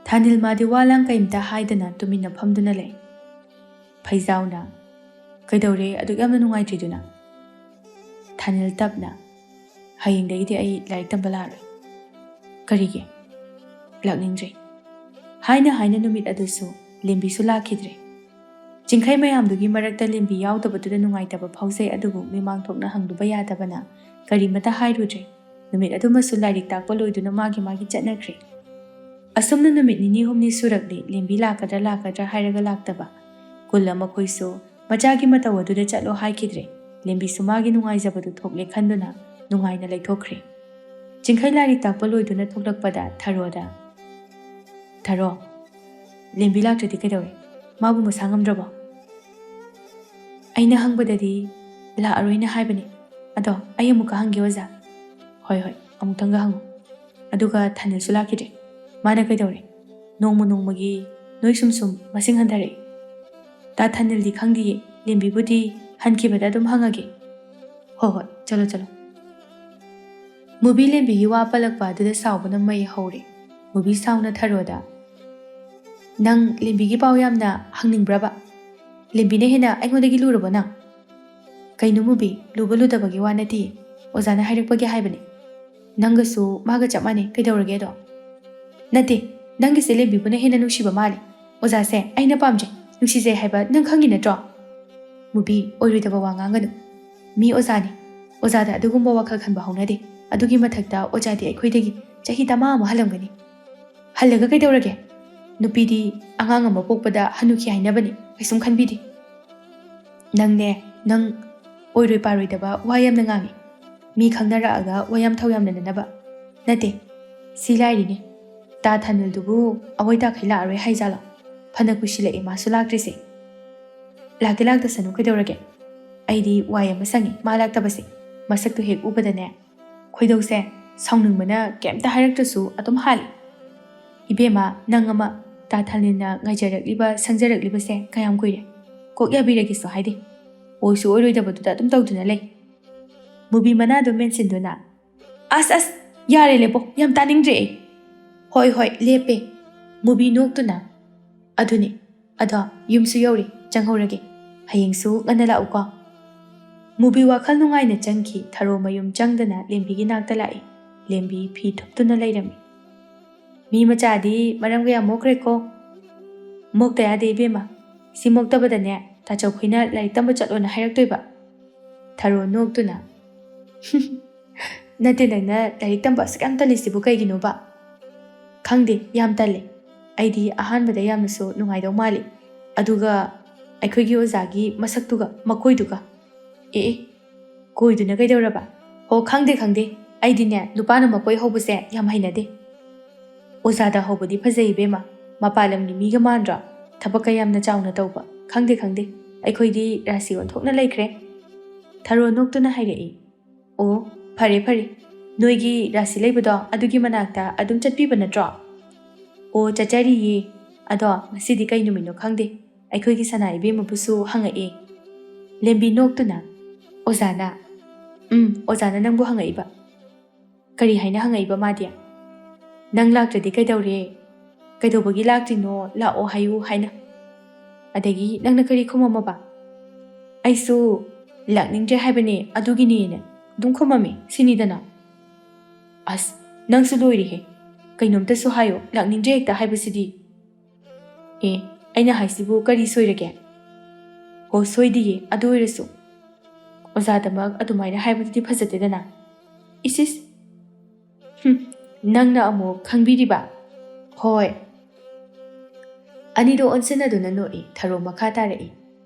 ꯊꯥꯅꯤꯜ ꯃꯥꯗꯤ ꯋꯥ ꯂꯥꯡ ꯀꯩꯝꯇ ꯍꯥꯏꯗꯅ ꯇꯨꯃꯤꯟꯅ ꯐꯝꯗꯨꯅ ꯂꯩ꯫ ꯐꯩꯖꯥꯎꯅ, "ꯀꯩꯗꯧꯔꯦ ꯑꯗꯨꯛ ꯌꯥꯝꯅ ꯅꯨꯡꯉꯥꯏꯇ꯭ꯔꯤꯗꯨꯅ?" ꯊꯥꯅꯤꯜ ꯇꯞꯅ, "ꯍꯌꯦꯡꯗꯒꯤꯗꯤ ꯑꯩ ꯂꯥꯏꯔꯤꯛ ꯇꯝꯕ ꯂꯥꯛꯑꯔꯣꯏ꯫" "ꯀꯔꯤꯒꯤ?" "ꯂꯥꯛꯅꯤꯡꯗ꯭ꯔꯦ꯫" ꯍꯥꯏꯅ ꯍꯥꯏꯅ ꯅꯨꯃꯤꯠ ꯑꯗꯨꯁꯨ ꯂꯦꯝꯕꯤꯁꯨ ꯂꯥꯛꯈꯤꯗ꯭ꯔꯦ꯫ ꯆꯤꯡꯈꯩ ꯃꯌꯥꯝꯗꯨꯒꯤ ꯃꯔꯛꯇ ꯂꯦꯝꯕꯤ ꯌꯥꯎꯗꯕꯗꯨꯗ ꯅꯨꯡꯉꯥꯏꯇꯕ ꯐꯥꯎꯖꯩ, ꯑꯗꯨꯕꯨ ꯃꯤꯃꯥꯡ ꯊꯣꯛꯅ ꯍꯪꯂꯨꯕ ꯌꯥꯗꯕꯅ ꯀꯔꯤꯃꯇ ꯍꯥꯏꯔꯨꯗ꯭ꯔꯦ꯫ ꯅꯨꯃꯤꯠ ꯑꯗꯨꯃꯁꯨ ꯂꯥꯏꯔꯤꯛ ꯇꯥꯛꯄ ꯂꯣꯏꯗꯨꯅ ꯃꯥꯒꯤ ꯃꯥꯒꯤ ꯆꯠꯅꯈ꯭ꯔꯦ꯫ ꯑꯁꯨꯝꯅ ꯅꯨꯃꯤꯠ ꯅꯤꯅꯤ ꯍꯨꯝꯅꯤ ꯁꯨꯔꯛꯂꯦ, ꯂꯦꯝꯕꯤ ꯂꯥꯛꯀꯗ꯭ꯔꯥ ꯂꯥꯛꯀꯗ꯭ꯔꯥ ꯍꯥꯏꯔꯒ ꯂꯥꯛꯇꯕ꯫ ꯀꯨꯜ ꯑꯃꯈꯣꯏꯁꯨ ꯃꯆꯥꯒꯤ ꯃꯇꯧ ꯑꯗꯨꯗ ꯆꯠꯂꯣ ꯍꯥꯏꯈꯤꯗ꯭ꯔꯦ꯫ ꯂꯦꯝꯕꯤꯁꯨ ꯃꯥꯒꯤ ꯅꯨꯡꯉꯥꯏꯖꯕꯗꯨ ꯊꯣꯛꯂꯦ ꯈꯟꯗꯨꯅ ꯅꯨꯡꯉꯥꯏꯅ ꯂꯩꯊꯣꯛꯈ꯭ꯔꯦ꯫ ꯆꯤꯡꯈꯩ ꯂꯥꯏꯔꯤꯛ ꯇꯥꯛꯄ ꯂꯣꯏꯗꯨꯅ ꯊꯣꯛꯂꯛꯄꯗ ꯊꯔꯣꯗ, "ꯊꯔꯣ, ꯂꯦꯝꯕꯤ ꯂꯥꯛꯇ꯭ꯔꯗꯤ ꯀꯩꯗꯧꯔꯦ? ꯃꯥꯕꯨ ꯃꯁꯥ ꯉꯝꯗ꯭ꯔꯕꯣ?" "ꯑꯩꯅ ꯍꯪꯕꯗꯗꯤ ꯂꯥꯛꯑꯔꯣꯏꯅ ꯍꯥꯏꯕꯅꯤ꯫ ꯑꯗꯣ ꯑꯩ ꯑꯃꯨꯛꯀ ꯍꯪꯒꯦ ꯑꯣꯖꯥ꯫" "ꯍꯣꯏ, ꯍꯣꯏ, ꯑꯃꯨꯛꯇꯪꯒ ꯍꯪꯉꯨ꯫" ꯑꯗꯨꯒ ꯊꯥꯅꯤꯜꯁꯨ ꯂꯥꯛꯈꯤꯗ꯭ꯔꯦ꯫ ꯃꯥꯅ ꯀꯩꯗꯧꯔꯦ? ꯅꯣꯡꯃ ꯅꯣꯡꯃꯒꯤ ꯅꯣꯏ ꯁꯨꯝ ꯁꯨꯝ ꯃꯁꯤꯡ ꯍꯟꯊꯔꯛꯑꯦ꯫ ꯇꯥ ꯊꯥꯅꯤꯜꯗꯤ ꯈꯪꯗꯤꯌꯦ, ꯂꯦꯝꯕꯤꯕꯨꯗꯤ ꯍꯟꯈꯤꯕꯗ ꯑꯗꯨꯝ ꯍꯪꯉꯒꯦ꯫ "ꯍꯣꯏ, ꯍꯣꯏ, ꯆꯠꯂꯣ, ꯆꯠꯂꯣ꯫" ꯃꯨꯕꯤ ꯂꯦꯝꯕꯤꯒꯤ ꯋꯥ ꯄꯜꯂꯛꯄ ꯑꯗꯨꯗ ꯁꯥꯎꯕꯅ ꯃꯩ ꯍꯧꯔꯦ꯫ ꯃꯨꯕꯤ ꯁꯥꯎꯅ ꯊꯔꯣꯗ, "ꯅꯪ ꯂꯦꯝꯕꯤꯒꯤ ꯄꯥꯎ ꯌꯥꯝꯅ ꯍꯪꯅꯤꯡꯕ꯭ꯔꯕ? ꯂꯦꯝꯕꯤꯅ ꯍꯦꯟꯅ ꯑꯩꯉꯣꯟꯗꯒꯤ ꯂꯨꯔꯕꯣ ꯅꯪ?" "ꯀꯩꯅꯣ ꯃꯨꯕꯤ, ꯂꯨꯕ ꯂꯨꯗꯕꯒꯤ ꯋꯥ ꯅꯠꯇꯦ, ꯑꯣꯖꯥꯅ ꯍꯥꯏꯔꯛꯄꯒꯤ ꯍꯥꯏꯕꯅꯤ꯫ ꯅꯪꯒꯁꯨ ꯃꯥꯒ ꯆꯞ ꯃꯥꯟꯅꯩ, ꯀꯩꯗꯧꯔꯒꯦ ꯑꯗꯣ?" "ꯅꯠꯇꯦ, ꯅꯪꯒꯤꯁꯦ ꯂꯦꯝꯕꯤꯕꯨꯅ ꯍꯦꯟꯅ ꯅꯨꯡꯁꯤꯕ ꯃꯥꯜꯂꯦ꯫ ꯑꯣꯖꯥꯁꯦ ꯑꯩꯅ ꯄꯥꯝꯖꯩ, ꯅꯨꯡꯁꯤꯖꯩ ꯍꯥꯏꯕ ꯅꯪ ꯈꯪꯉꯤ ꯅꯠꯇ꯭ꯔꯣ?" "ꯃꯨꯕꯤ, ꯑꯣꯏꯔꯣꯏꯗꯕ ꯋꯥ ꯉꯥꯡꯒꯅꯨ꯫ ꯃꯤ ꯑꯣꯖꯥꯅꯤ, ꯑꯣꯖꯥꯗ ꯑꯗꯨꯒꯨꯝꯕ ꯋꯥꯈꯜ ꯈꯟꯕ ꯍꯧꯅꯗꯦ꯫ ꯑꯗꯨꯒꯤ ꯃꯊꯛꯇ ꯑꯣꯖꯥꯗꯤ ꯑꯩꯈꯣꯏꯗꯒꯤ ꯆꯍꯤ ꯇꯔꯥꯃꯉꯥ ꯑꯃ ꯍꯜꯂꯝꯒꯅꯤ꯫ ꯍꯜꯂꯒ ꯀꯩꯗꯧꯔꯒꯦ? ꯅꯨꯄꯤꯗꯤ ꯑꯉꯥꯡ ꯑꯃ ꯄꯣꯛꯄꯗ ꯍꯟꯅꯨꯈꯤ ꯍꯥꯏꯅꯕꯅꯤ, ꯀꯩꯁꯨꯝ ꯈꯟꯕꯤꯗꯦ꯫ ꯅꯪꯅꯦ, ꯅꯪ ꯑꯣꯏꯔꯣꯏ ꯄꯥꯔꯣꯏꯗꯕ ꯋꯥ ꯌꯥꯝꯅ ꯉꯥꯡꯉꯤ꯫ ꯃꯤ ꯈꯪꯅꯔꯛꯑꯒ ꯋꯥ ꯌꯥꯝ ꯊꯧ ꯌꯥꯝꯅꯅꯅꯕ꯫ ꯅꯠꯇꯦ, ꯁꯤ ꯂꯥꯏꯔꯤꯅꯦ꯫ ꯇꯥ ꯊꯥꯅꯤꯜꯗꯨꯕꯨ ꯑꯋꯣꯏ ꯇꯥꯈꯩ ꯂꯥꯛꯑꯔꯣꯏ ꯍꯥꯏꯖꯥꯠꯂꯣ? ꯐꯅ ꯀꯨꯏꯁꯤꯜꯂꯛꯑꯦ ꯃꯥꯁꯨ ꯂꯥꯛꯇ꯭ꯔꯤꯁꯦ꯫ ꯂꯥꯛꯀꯦ ꯂꯥꯛꯇꯁꯅꯨ ꯀꯩꯗꯧꯔꯒꯦ? ꯑꯩꯗꯤ ꯋꯥꯏ ꯑꯃ ꯁꯪꯉꯦ ꯃꯥ ꯂꯥꯛꯇꯕꯁꯦ꯫ ꯃꯁꯛꯇꯨ ꯍꯦꯛ ꯎꯕꯗꯅꯦ, ꯈꯣꯏꯗꯧꯁꯦ ꯁꯥꯎꯅꯤꯡꯕꯅ ꯀꯩꯝꯇ ꯍꯥꯏꯔꯛꯇ꯭ꯔꯁꯨ ꯑꯗꯨꯝ ꯍꯥꯜꯂꯤ꯫ ꯏꯕꯦꯝꯃ, ꯅꯪ ꯑꯃ ꯇꯥ ꯊꯥꯅꯤꯜꯅ ꯉꯥꯏꯖꯔꯛꯂꯤꯕ, ꯁꯪꯖꯔꯛꯂꯤꯕꯁꯦ ꯀꯌꯥꯝ ꯀꯨꯏꯔꯦ? ꯀꯣꯛ ꯌꯥꯕꯤꯔꯒꯦꯁꯨ ꯍꯥꯏꯗꯦ꯫ ꯑꯣꯏꯁꯨ ꯑꯣꯏꯔꯣꯏꯗꯕꯗꯨꯗ ꯑꯗꯨꯝ ꯇꯧꯗꯨꯅ ꯂꯩ꯫ ꯃꯨꯕꯤ ꯃꯅꯥꯗꯨ ꯃꯦꯟꯁꯤꯟꯗꯨꯅ, "ꯑꯁ, ꯑꯁ, ꯌꯥꯔꯦ, ꯂꯦꯞꯄꯣ, ꯌꯥꯝ ꯇꯥꯅꯤꯡꯗ꯭ꯔꯦ ꯑꯩ꯫" "ꯍꯣꯏ, ꯍꯣꯏ, ꯂꯦꯞꯄꯦ꯫ ꯃꯨꯕꯤ ꯅꯣꯛꯇꯨꯅ, "ꯑꯗꯨꯅꯤ, ꯑꯗꯣ ꯌꯨꯝꯁꯨ ꯌꯧꯔꯦ, ꯆꯪꯍꯧꯔꯒꯦ꯫ ꯍꯌꯦꯡꯁꯨ ꯉꯟꯅ ꯂꯥꯛꯎꯀꯣ꯫" ꯃꯨꯕꯤ ꯋꯥꯈꯜ ꯅꯨꯡꯉꯥꯏꯅ ꯆꯪꯈꯤ꯫ ꯊꯔꯣ ꯃꯌꯨꯝ ꯆꯪꯗꯅ ꯂꯦꯝꯕꯤꯒꯤ ꯅꯥꯛꯇ ꯂꯥꯛꯏ꯫ ꯂꯦꯝꯕꯤ ꯐꯤ ꯊꯨꯞꯇꯨꯅ ꯂꯩꯔꯝꯃꯤ꯫ "ꯃꯤ ꯃꯆꯥꯗꯤ ꯃꯔꯝꯒ ꯌꯥꯝ ꯃꯣꯛꯈ꯭ꯔꯦꯀꯣ꯫" "ꯃꯣꯛꯇ ꯌꯥꯗꯦ ꯏꯕꯦꯝꯃ꯫ ꯁꯤ ꯃꯣꯛꯇꯕꯗꯅꯦ ꯇꯥꯆꯧꯈꯣꯏꯅ ꯂꯥꯏꯔꯤꯛ ꯇꯝꯕ ꯆꯠꯂꯣꯅ ꯍꯥꯏꯔꯛꯇꯣꯏꯕ꯫" ꯊꯔꯣ ꯅꯣꯛꯇꯨꯅ, "ꯅꯠꯇꯦ, ꯅꯪꯅ ꯂꯥꯏꯔꯤꯛ ꯇꯝꯕ ꯑꯁꯨꯛ ꯌꯥꯝ ꯇꯜꯂꯤꯁꯤꯕꯨ ꯀꯩꯒꯤꯅꯣꯕ?" "ꯈꯪꯗꯦ, ꯌꯥꯝ ꯇꯜꯂꯦ꯫ ꯑꯩꯗꯤ ꯑꯍꯥꯟꯕꯗ ꯌꯥꯝꯅꯁꯨ ꯅꯨꯡꯉꯥꯏꯗꯧ ꯃꯥꯜꯂꯤ꯫ ꯑꯗꯨꯒ ꯑꯩꯈꯣꯏꯒꯤ ꯑꯣꯖꯥꯒꯤ ꯃꯁꯛꯇꯨꯒ ꯃꯀꯣꯏꯗꯨꯒ꯫" "ꯑꯦ ꯑꯦ, ꯀꯣꯏꯗꯨꯅ ꯀꯩꯗꯧꯔꯕ?" "ꯑꯣ, ꯈꯪꯗꯦ, ꯈꯪꯗꯦ꯫ ꯑꯩꯗꯤꯅꯦ, ꯅꯨꯄꯥꯅ ꯃꯀꯣꯏ ꯍꯧꯕꯁꯦ ꯌꯥꯝ ꯍꯩꯅꯗꯦ꯫" "ꯑꯣꯖꯥꯗ ꯍꯧꯕꯗꯤ ꯐꯖꯩ ꯏꯕꯦꯝꯃ, ꯃꯄꯥꯟ ꯂꯝꯒꯤ ꯃꯤꯒ ꯃꯥꯟꯗ꯭ꯔꯣ? ꯊꯕꯛꯀ ꯌꯥꯝꯅ ꯆꯥꯎꯅ ꯇꯧꯕ꯫ ꯈꯪꯗꯦ, ꯈꯪꯗꯦ, ꯑꯩꯈꯣꯏꯗꯤ ꯔꯥꯁꯤ ꯑꯣꯟꯊꯣꯛꯅ ꯂꯩꯈ꯭ꯔꯦ꯫" ꯊꯔꯣ ꯅꯣꯛꯇꯨꯅ ꯍꯥꯏꯔꯛꯏ꯫ "ꯑꯣ, ꯐꯔꯦ, ꯐꯔꯦ꯫ ꯅꯣꯏꯒꯤ ꯔꯥꯁꯤ ꯂꯩꯕꯗꯣ ꯑꯗꯨꯒꯤ ꯃꯅꯥꯛꯇ ꯑꯗꯨꯝ ꯆꯠꯄꯤꯕ ꯅꯠꯇ꯭ꯔꯣ?" "ꯑꯣ, ꯆꯠꯆꯔꯤꯌꯦ꯫ ꯑꯗꯣ ꯉꯁꯤꯗꯤ ꯀꯩ ꯅꯨꯃꯤꯠꯅꯣ ꯈꯪꯗꯦ, ꯑꯩꯈꯣꯏꯒꯤ ꯁꯅꯥ ꯏꯕꯦꯝꯃꯕꯨꯁꯨ ꯍꯪꯉꯛꯑꯦ꯫" ꯂꯦꯝꯕꯤ ꯅꯣꯛꯇꯨꯅ, "ꯑꯣꯖꯥꯅ?" "ꯎꯝ, ꯑꯣꯖꯥꯅ ꯅꯪꯕꯨ ꯍꯪꯉꯛꯏꯕ꯫" "ꯀꯔꯤ ꯍꯥꯏꯅ ꯍꯪꯉꯛꯏꯕ ꯃꯥꯗꯤ?" "ꯅꯪ ꯂꯥꯛꯇ꯭ꯔꯗꯤ ꯀꯩꯗꯧꯔꯦ? ꯀꯩꯗꯧꯕꯒꯤ ꯂꯥꯛꯇ꯭ꯔꯤꯅꯣ? ꯂꯥꯛꯑꯣ ꯍꯥꯏꯌꯨ ꯍꯥꯏꯅ꯫" "ꯑꯗꯒꯤ ꯅꯪꯅ ꯀꯔꯤ ꯈꯨꯝꯃꯝꯃꯕ?" "ꯑꯩꯁꯨ ꯂꯥꯛꯅꯤꯡꯗ꯭ꯔꯦ ꯍꯥꯏꯕꯅꯦ, ꯑꯗꯨꯒꯤꯅꯦꯅ ꯑꯗꯨꯝ ꯈꯨꯝꯃꯝꯃꯤ ꯁꯤꯅꯤꯗꯅ꯫" "ꯑꯁ, ꯅꯪꯁꯨ ꯂꯣꯏꯔꯦꯍꯦ꯫ ꯀꯩꯅꯣꯝꯇꯁꯨ ꯍꯥꯏꯌꯣ, ꯂꯥꯛꯅꯤꯡꯗ꯭ꯔꯦ ꯍꯦꯛꯇ ꯍꯥꯏꯕꯁꯤꯗꯤ꯫" "ꯑꯦ, ꯑꯩꯅ ꯍꯥꯏꯁꯤꯕꯨ ꯀꯔꯤ ꯁꯣꯏꯔꯒꯦ?" "ꯑꯣ, ꯁꯣꯏꯗꯤꯌꯦ, ꯑꯗꯨ ꯑꯣꯏꯔꯁꯨ ꯑꯣꯖꯥꯗꯃꯛ ꯑꯗꯨꯃꯥꯏꯅ ꯍꯥꯏꯕꯗꯨꯗꯤ ꯐꯖꯗꯦꯗꯅ꯫" "ꯏꯁ ꯏꯁ꯫ ꯍꯨꯝ, ꯅꯪꯅ ꯑꯃꯨꯛ ꯈꯪꯕꯤꯔꯤꯕ?" "ꯍꯣꯏ꯫" ꯑꯅꯤꯗꯣ ꯑꯣꯟꯁꯤꯟꯅꯗꯨꯅ ꯅꯣꯛꯏ꯫ ꯊꯔꯣ ꯃꯈꯥ ꯇꯥꯔꯛꯏ,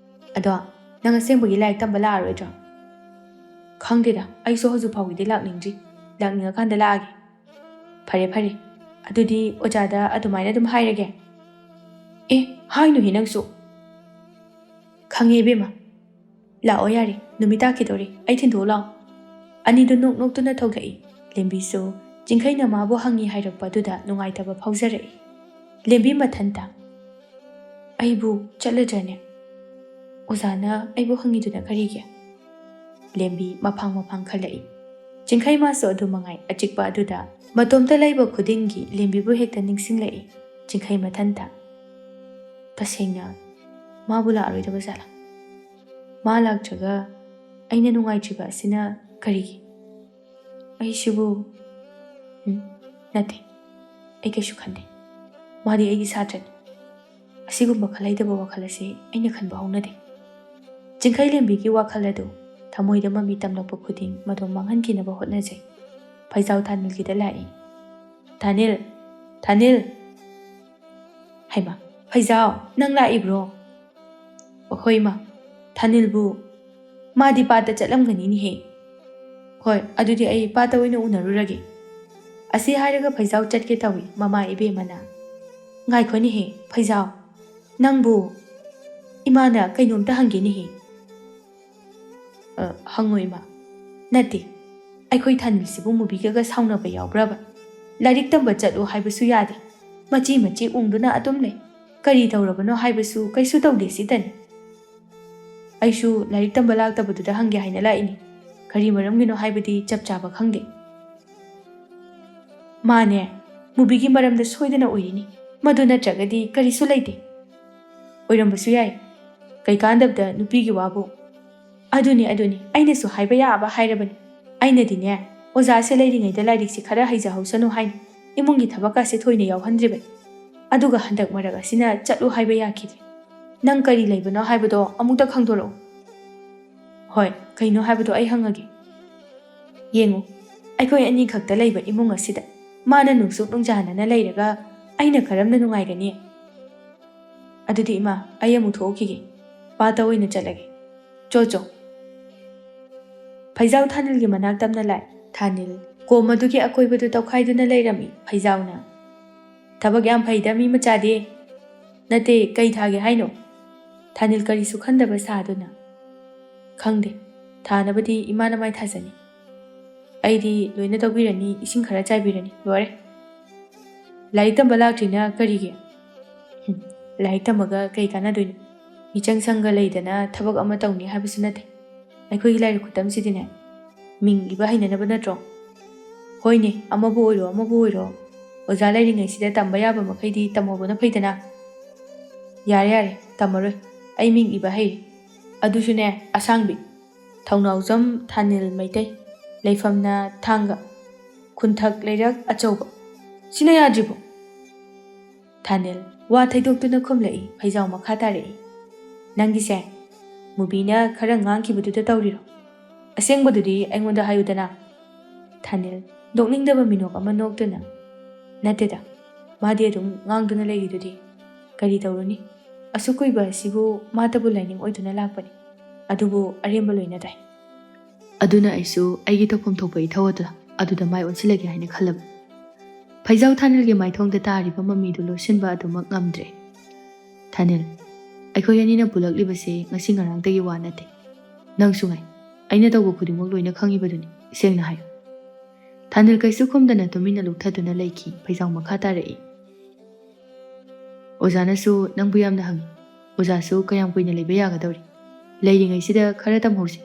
"ꯑꯗꯣ ꯅꯪ ꯑꯁꯦꯡꯕꯒꯤ ꯂꯥꯏꯔꯤꯛ ꯇꯝꯕ ꯂꯥꯛꯑꯔꯣꯏꯗ꯭ꯔꯣ?" "ꯈꯪꯗꯦꯗ, ꯑꯩꯁꯨ ꯍꯧꯖꯤꯛ ꯐꯥꯎꯒꯤꯗꯤ ꯂꯥꯛꯅꯤꯡꯗ꯭ꯔꯤ꯫ ꯂꯥꯛꯅꯤꯡꯉꯀꯥꯟꯗ ꯂꯥꯛꯑꯒꯦ꯫" "ꯐꯔꯦ, ꯐꯔꯦ꯫ ꯑꯗꯨꯗꯤ ꯑꯣꯖꯥꯗ ꯑꯗꯨꯃꯥꯏꯅ ꯑꯗꯨꯝ ꯍꯥꯏꯔꯒꯦ꯫" "ꯑꯦ, ꯍꯥꯏꯅꯨꯍꯦ ꯅꯪꯁꯨ꯫" "ꯈꯪꯉꯦ ꯏꯕꯦꯝꯃ꯫ ꯂꯥꯛꯑꯣ ꯌꯥꯔꯦ, ꯅꯨꯃꯤꯠ ꯇꯥꯈꯤꯗꯣꯔꯦ, ꯑꯩ ꯊꯤꯟꯗꯣꯛꯎ ꯂꯥꯛꯑꯣ꯫" ꯑꯅꯤꯗꯨ ꯅꯣꯛ ꯅꯣꯛꯇꯨꯅ ꯊꯣꯛꯂꯛꯏ꯫ ꯂꯦꯝꯕꯤꯁꯨ ꯆꯤꯡꯈꯩꯅ ꯃꯥꯕꯨ ꯍꯪꯉꯤ ꯍꯥꯏꯔꯛꯄ ꯑꯗꯨꯗ ꯅꯨꯡꯉꯥꯏꯇꯕ ꯐꯥꯎꯖꯔꯛꯏ꯫ ꯂꯦꯝꯕꯤ ꯃꯊꯟꯇ, "ꯑꯩꯕꯨ ꯆꯠꯂꯗ꯭ꯔꯅꯦ? ꯑꯣꯖꯥꯅ ꯑꯩꯕꯨ ꯍꯪꯉꯤꯗꯨꯅ ꯀꯔꯤꯒꯤ?" ꯂꯦꯝꯕꯤ ꯃꯐꯥꯡ ꯃꯐꯥꯡ ꯈꯜꯂꯛꯏ꯫ ꯆꯤꯡꯈꯩ ꯃꯥꯁꯨ ꯑꯗꯨ ꯃꯉꯥꯏ, ꯑꯆꯤꯛꯄ ꯑꯗꯨꯗ ꯃꯇꯣꯝꯇ ꯂꯩꯕ ꯈꯨꯗꯤꯡꯒꯤ ꯂꯦꯝꯕꯤꯕꯨ ꯍꯦꯛꯇ ꯅꯤꯡꯁꯤꯡꯂꯛꯏ꯫ ꯆꯤꯡꯈꯩ ꯃꯊꯟꯇ꯫ "ꯇꯁꯦꯡꯅ ꯃꯥꯕꯨ ꯂꯥꯛꯑꯔꯣꯏꯗꯕ ꯖꯥꯠꯂꯥ? ꯃꯥ ꯂꯥꯛꯇ꯭ꯔꯒ ꯑꯩꯅ ꯅꯨꯡꯉꯥꯏꯇ꯭ꯔꯤꯕ ꯑꯁꯤꯅ ꯀꯔꯤꯒꯤ? ꯑꯩꯁꯤꯕꯨ, ꯎꯝ, ꯅꯠꯇꯦ, ꯑꯩ ꯀꯩꯁꯨ ꯈꯟꯗꯦ꯫ ꯃꯥꯗꯤ ꯑꯩꯒꯤ ꯁꯥꯇ꯭ꯔꯅꯤ꯫ ꯑꯁꯤꯒꯨꯝꯕ ꯈꯜꯍꯩꯗꯕ ꯋꯥꯈꯜ ꯑꯁꯤ ꯑꯩꯅ ꯈꯟꯕ ꯍꯧꯅꯗꯦ"꯫ ꯆꯤꯡꯈꯩ ꯂꯦꯝꯕꯤꯒꯤ ꯋꯥꯈꯜ ꯑꯗꯨ ꯊꯃꯣꯏꯗ ꯃꯃꯤ ꯇꯝꯂꯛꯄ ꯈꯨꯗꯤꯡ ꯃꯗꯨ ꯃꯥꯡꯍꯟꯈꯤꯅꯕ ꯍꯣꯠꯅꯖꯩ꯫ ꯐꯩꯖꯥꯎ ꯊꯥꯅꯤꯜꯒꯤꯗ ꯂꯥꯛꯏ꯫ "ꯊꯥꯅꯤꯜ! ꯊꯥꯅꯤꯜ!" "ꯍꯩꯃꯥ, ꯐꯩꯖꯥꯎ, ꯅꯪ ꯂꯥꯛꯏꯕ꯭ꯔꯣ?" "ꯍꯣꯏ, ꯏꯃꯥ꯫ ꯊꯥꯅꯤꯜꯕꯨ? ꯃꯥꯗꯤ ꯄꯥꯠꯇ ꯆꯠꯂꯝꯒꯅꯤꯅꯦꯍꯦ꯫" "ꯍꯣꯏ, ꯑꯗꯨꯗꯤ ꯑꯩ ꯄꯥꯠꯇ ꯑꯣꯏꯅ ꯎꯅꯔꯨꯔꯒꯦ꯫" ꯑꯁꯤ ꯍꯥꯏꯔꯒ ꯐꯩꯖꯥꯎ ꯆꯠꯀꯦ ꯇꯧꯏ꯫ ꯃꯃꯥ ꯏꯕꯦꯝꯃꯅ, "ꯉꯥꯏꯈꯣꯅꯦꯍꯦ, ꯐꯩꯖꯥꯎ꯫ ꯅꯪꯕꯨ ꯏꯃꯥꯅ ꯀꯩꯅꯣꯝꯇ ꯍꯪꯒꯦꯅꯦꯍꯦ꯫" "ꯑ, ꯍꯪꯉꯣ, ꯏꯃꯥ꯫" "ꯅꯠꯇꯦ, ꯑꯩꯈꯣꯏ ꯊꯥꯅꯤꯜꯁꯤꯕꯨ ꯃꯨꯕꯤꯒꯒ ꯁꯥꯎꯅꯕ ꯌꯥꯎꯕ꯭ꯔꯕ? ꯂꯥꯏꯔꯤꯛ ꯇꯝꯕ ꯆꯠꯂꯨ ꯍꯥꯏꯕꯁꯨ ꯌꯥꯗꯦ꯫ ꯃꯆꯤ ꯃꯆꯤ ꯎꯪꯗꯨꯅ ꯑꯗꯨꯝ ꯂꯩ꯫ ꯀꯔꯤ ꯇꯧꯔꯕꯅꯣ ꯍꯥꯏꯕꯁꯨ ꯀꯩꯁꯨ ꯇꯧꯗꯦ ꯁꯤꯇꯅꯤ꯫ ꯑꯩꯁꯨ ꯂꯥꯏꯔꯤꯛ ꯇꯝꯕ ꯂꯥꯛꯇꯕꯗꯨꯗ ꯍꯪꯒꯦ ꯍꯥꯏꯅ ꯂꯥꯛꯏꯅꯤ꯫ ꯀꯔꯤ ꯃꯔꯝꯒꯤꯅꯣ ꯍꯥꯏꯕꯗꯤ ꯆꯞ ꯆꯥꯕ ꯈꯪꯗꯦ꯫" "ꯃꯥꯅꯦ, ꯃꯨꯕꯤꯒꯤ ꯃꯔꯝꯗ ꯁꯣꯏꯗꯅ ꯑꯣꯏꯔꯤꯅꯤ꯫ ꯃꯗꯨ ꯅꯠꯇ꯭ꯔꯒꯗꯤ ꯀꯔꯤꯁꯨ ꯂꯩꯇꯦ꯫" "ꯑꯣꯏꯔꯝꯕꯁꯨ ꯌꯥꯏ꯫ ꯀꯩꯀꯥꯟꯗꯕꯗ ꯅꯨꯄꯤꯒꯤ ꯋꯥꯕꯨ꯫" "ꯑꯗꯨꯅꯤ, ꯑꯗꯨꯅꯤ, ꯑꯩꯅꯁꯨ ꯍꯥꯏꯕ ꯌꯥꯕ ꯍꯥꯏꯔꯕꯅꯤ꯫ ꯑꯩꯅꯗꯤꯅꯦ, ꯑꯣꯖꯥꯁꯦ ꯂꯩꯔꯤꯉꯩꯗ ꯂꯥꯏꯔꯤꯛꯁꯤ ꯈꯔ ꯍꯩꯖꯍꯧꯁꯅꯨ ꯍꯥꯏꯅ ꯏꯃꯨꯡꯒꯤ ꯊꯕꯛꯀꯥꯁꯦ ꯊꯣꯏꯅ ꯌꯥꯎꯍꯟꯗ꯭ꯔꯤꯕꯅꯤ꯫ ꯑꯗꯨꯒ ꯍꯟꯗꯛ ꯃꯔꯛ ꯑꯁꯤꯅ ꯆꯠꯂꯨ ꯍꯥꯏꯕ ꯌꯥꯈꯤꯗ꯭ꯔꯦ꯫ ꯅꯪ ꯀꯔꯤ ꯂꯩꯕꯅꯣ ꯍꯥꯏꯕꯗꯣ ꯑꯃꯨꯛꯇ ꯈꯪꯗꯣꯔꯛꯎ꯫" "ꯍꯣꯏ, ꯀꯩꯅꯣ ꯍꯥꯏꯕꯗꯣ ꯑꯩ ꯍꯪꯉꯒꯦ꯫ ꯌꯦꯡꯉꯨ, ꯑꯩꯈꯣꯏ ꯑꯅꯤꯈꯛꯇ ꯂꯩꯕ ꯏꯃꯨꯡ ꯑꯁꯤꯗ ꯃꯥꯅ ꯅꯨꯡꯁꯨꯛ ꯅꯨꯡꯖꯥꯅꯅ ꯂꯩꯔꯒ ꯑꯩꯅ ꯀꯔꯝꯅ ꯅꯨꯡꯉꯥꯏꯒꯅꯤ? ꯑꯗꯨꯗꯤ ꯏꯃꯥ, ꯑꯩ ꯑꯃꯨꯛ ꯊꯣꯛꯎꯈꯤꯒꯦ꯫ ꯄꯥꯠꯇ ꯑꯣꯏꯅ ꯆꯠꯂꯒꯦ꯫ ꯆꯣ, ꯆꯣ꯫" ꯐꯩꯖꯥꯎ ꯊꯥꯅꯤꯜꯒꯤ ꯃꯅꯥꯛ ꯇꯝꯅ ꯂꯥꯛꯏ꯫ ꯊꯥꯅꯤꯜ ꯀꯣꯝ ꯑꯗꯨꯒꯤ ꯑꯀꯣꯏꯕꯗꯨ ꯇꯧꯈꯥꯏꯗꯨꯅ ꯂꯩꯔꯝꯃꯤ꯫ ꯐꯩꯖꯥꯎꯅ, "ꯊꯕꯛ ꯌꯥꯝ ꯐꯩꯗ ꯃꯤ ꯃꯆꯥꯗꯤ꯫ ꯅꯠꯇꯦ, ꯀꯩ ꯊꯥꯒꯦ ꯍꯥꯏꯅꯣ?" ꯊꯥꯅꯤꯜ ꯀꯔꯤꯁꯨ ꯈꯟꯗꯕ ꯁꯥꯗꯨꯅ, "ꯈꯪꯗꯦ, ꯊꯥꯅꯕꯗꯤ ꯏꯃꯥꯅ ꯃꯥꯏ ꯊꯥꯖꯅꯤ꯫ ꯑꯩꯗꯤ ꯂꯣꯏꯅ ꯇꯧꯕꯤꯔꯅꯤ, ꯏꯁꯤꯡ ꯈꯔ ꯆꯥꯏꯕꯤꯔꯅꯤ, ꯂꯣꯏꯔꯦ꯫ ꯂꯥꯏꯔꯤꯛ ꯇꯝꯕ ꯂꯥꯛꯇ꯭ꯔꯤꯅ ꯀꯔꯤꯒꯤ? ꯍꯨꯝ, ꯂꯥꯏꯔꯤꯛ ꯇꯝꯃꯒ ꯀꯩ ꯀꯥꯟꯅꯗꯣꯏꯅꯣ? ꯃꯤꯆꯪ ꯁꯪꯒ ꯂꯩꯗꯅ ꯊꯕꯛ ꯑꯃ ꯇꯧꯅꯤ ꯍꯥꯏꯕꯁꯨ ꯅꯠꯇꯦ꯫ ꯑꯩꯈꯣꯏꯒꯤ ꯂꯥꯏꯔꯤꯛ ꯈꯨꯇꯝꯁꯤꯗꯤꯅꯦ, ꯃꯤꯡ ꯏꯕ ꯍꯩꯅꯅꯕ ꯅꯠꯇ꯭ꯔꯣ? ꯍꯣꯏꯅꯦ, ꯑꯃꯕꯨ ꯑꯣꯏꯔꯣ, ꯑꯃꯕꯨ ꯑꯣꯏꯔꯣ, ꯑꯣꯖꯥ ꯂꯩꯔꯤꯉꯩꯁꯤꯗ ꯇꯝꯕ ꯌꯥꯕ ꯃꯈꯩꯗꯤ ꯇꯝꯍꯧꯕꯅ ꯐꯩꯗꯅ꯫ ꯌꯥꯔꯦ ꯌꯥꯔꯦ, ꯇꯝꯃꯔꯣꯏ꯫ ꯑꯩ ꯃꯤꯡ ꯏꯕ ꯍꯩꯔꯦ꯫ ꯑꯗꯨꯁꯨꯅꯦ, ꯑꯁꯥꯡꯕꯤ꯫ ꯊꯧꯅꯥꯎꯖꯝ ꯊꯥꯅꯤꯜ ꯃꯩꯇꯩ꯫ ꯂꯩꯐꯝꯅ ꯊꯥꯡꯒ꯫ ꯈꯨꯟꯊꯛ ꯂꯩꯔꯛ ꯑꯆꯧꯕ꯫ ꯁꯤꯅ ꯌꯥꯗ꯭ꯔꯤꯕꯣ? ꯊꯥꯅꯤꯜ ꯋꯥ ꯊꯩꯗꯣꯛꯇꯨꯅ ꯈꯨꯝꯂꯛꯏ, ꯐꯩꯖꯥꯎ ꯃꯈꯥ ꯇꯥꯔꯛꯏ꯫ "ꯅꯪꯒꯤꯁꯦ ꯃꯨꯕꯤꯅ ꯈꯔ ꯉꯥꯡꯈꯤꯕꯗꯨꯗ ꯇꯧꯔꯤꯔꯣ? ꯑꯁꯦꯡꯕꯗꯨꯗꯤ ꯑꯩꯉꯣꯟꯗ ꯍꯥꯏꯌꯨꯗꯅ?" ꯊꯥꯅꯤꯜ ꯅꯣꯛꯅꯤꯡꯗꯕ ꯃꯤꯅꯣꯛ ꯑꯃ ꯅꯣꯛꯇꯨꯅ, "ꯅꯠꯇꯦꯗ, ꯃꯥꯗꯤ ꯑꯗꯨꯝ ꯉꯥꯡꯗꯨꯅ ꯂꯩꯔꯤꯗꯨꯗꯤ꯫ ꯀꯔꯤ ꯇꯧꯔꯨꯅꯤ? ꯑꯁꯨꯛ ꯀꯨꯏꯕ ꯑꯁꯤꯕꯨ ꯃꯥꯇꯕꯨ ꯂꯥꯏꯅꯤꯡ ꯑꯣꯏꯗꯨꯅ ꯂꯥꯛꯄꯅꯤ꯫ ꯑꯗꯨꯕꯨ ꯑꯔꯦꯝꯕ ꯂꯣꯏꯅ ꯇꯥꯏ꯫ ꯑꯗꯨꯅ ꯑꯩꯁꯨ ꯑꯩꯒꯤ ꯇꯧꯐꯝ ꯊꯣꯛꯄ ꯏꯊꯧ ꯑꯗꯨ, ꯑꯗꯨꯗ ꯃꯥꯏ ꯑꯣꯟꯁꯤꯜꯂꯒꯦ ꯍꯥꯏꯅ ꯈꯜꯂꯕ꯫" ꯐꯩꯖꯥꯎ ꯊꯥꯅꯤꯜꯒꯤ ꯃꯥꯏꯊꯣꯡꯗ ꯇꯥꯔꯤꯕ ꯃꯃꯤꯗꯨ ꯂꯣꯠꯁꯤꯟꯕ ꯑꯗꯨꯃꯛ ꯉꯝꯗ꯭ꯔꯦ꯫ "ꯊꯥꯅꯤꯜ, ꯑꯩꯈꯣꯏ ꯑꯅꯤꯅ ꯄꯨꯜꯂꯛꯂꯤꯕꯁꯦ ꯉꯁꯤ ꯉꯔꯥꯡꯗꯒꯤ ꯋꯥ ꯅꯠꯇꯦ꯫ ꯅꯪꯁꯨ ꯉꯥꯏ, ꯑꯩꯅ ꯇꯧꯕ ꯈꯨꯗꯤꯡꯃꯛ ꯂꯣꯏꯅ ꯈꯪꯉꯤꯕꯗꯨꯅꯤ, ꯁꯦꯡꯅ ꯍꯥꯏꯌꯨ꯫" ꯊꯥꯅꯤꯜ ꯀꯩꯁꯨ ꯈꯨꯝꯗꯅ ꯇꯨꯃꯤꯟꯅ ꯂꯨꯞꯊꯗꯨꯅ ꯂꯩꯈꯤ꯫ ꯐꯩꯖꯥꯎ ꯃꯈꯥ ꯇꯥꯔꯛꯏ꯫ "ꯑꯣꯖꯥꯅꯁꯨ ꯅꯪꯕꯨ ꯌꯥꯝꯅ ꯍꯪꯉꯤ꯫ ꯑꯣꯖꯥꯁꯨ ꯀꯌꯥꯝ ꯀꯨꯏꯅ ꯂꯩꯕ ꯌꯥꯒꯗꯧꯔꯤ? ꯂꯩꯔꯤꯉꯩꯁꯤꯗ ꯈꯔ ꯇꯝꯍꯧꯁꯤ꯫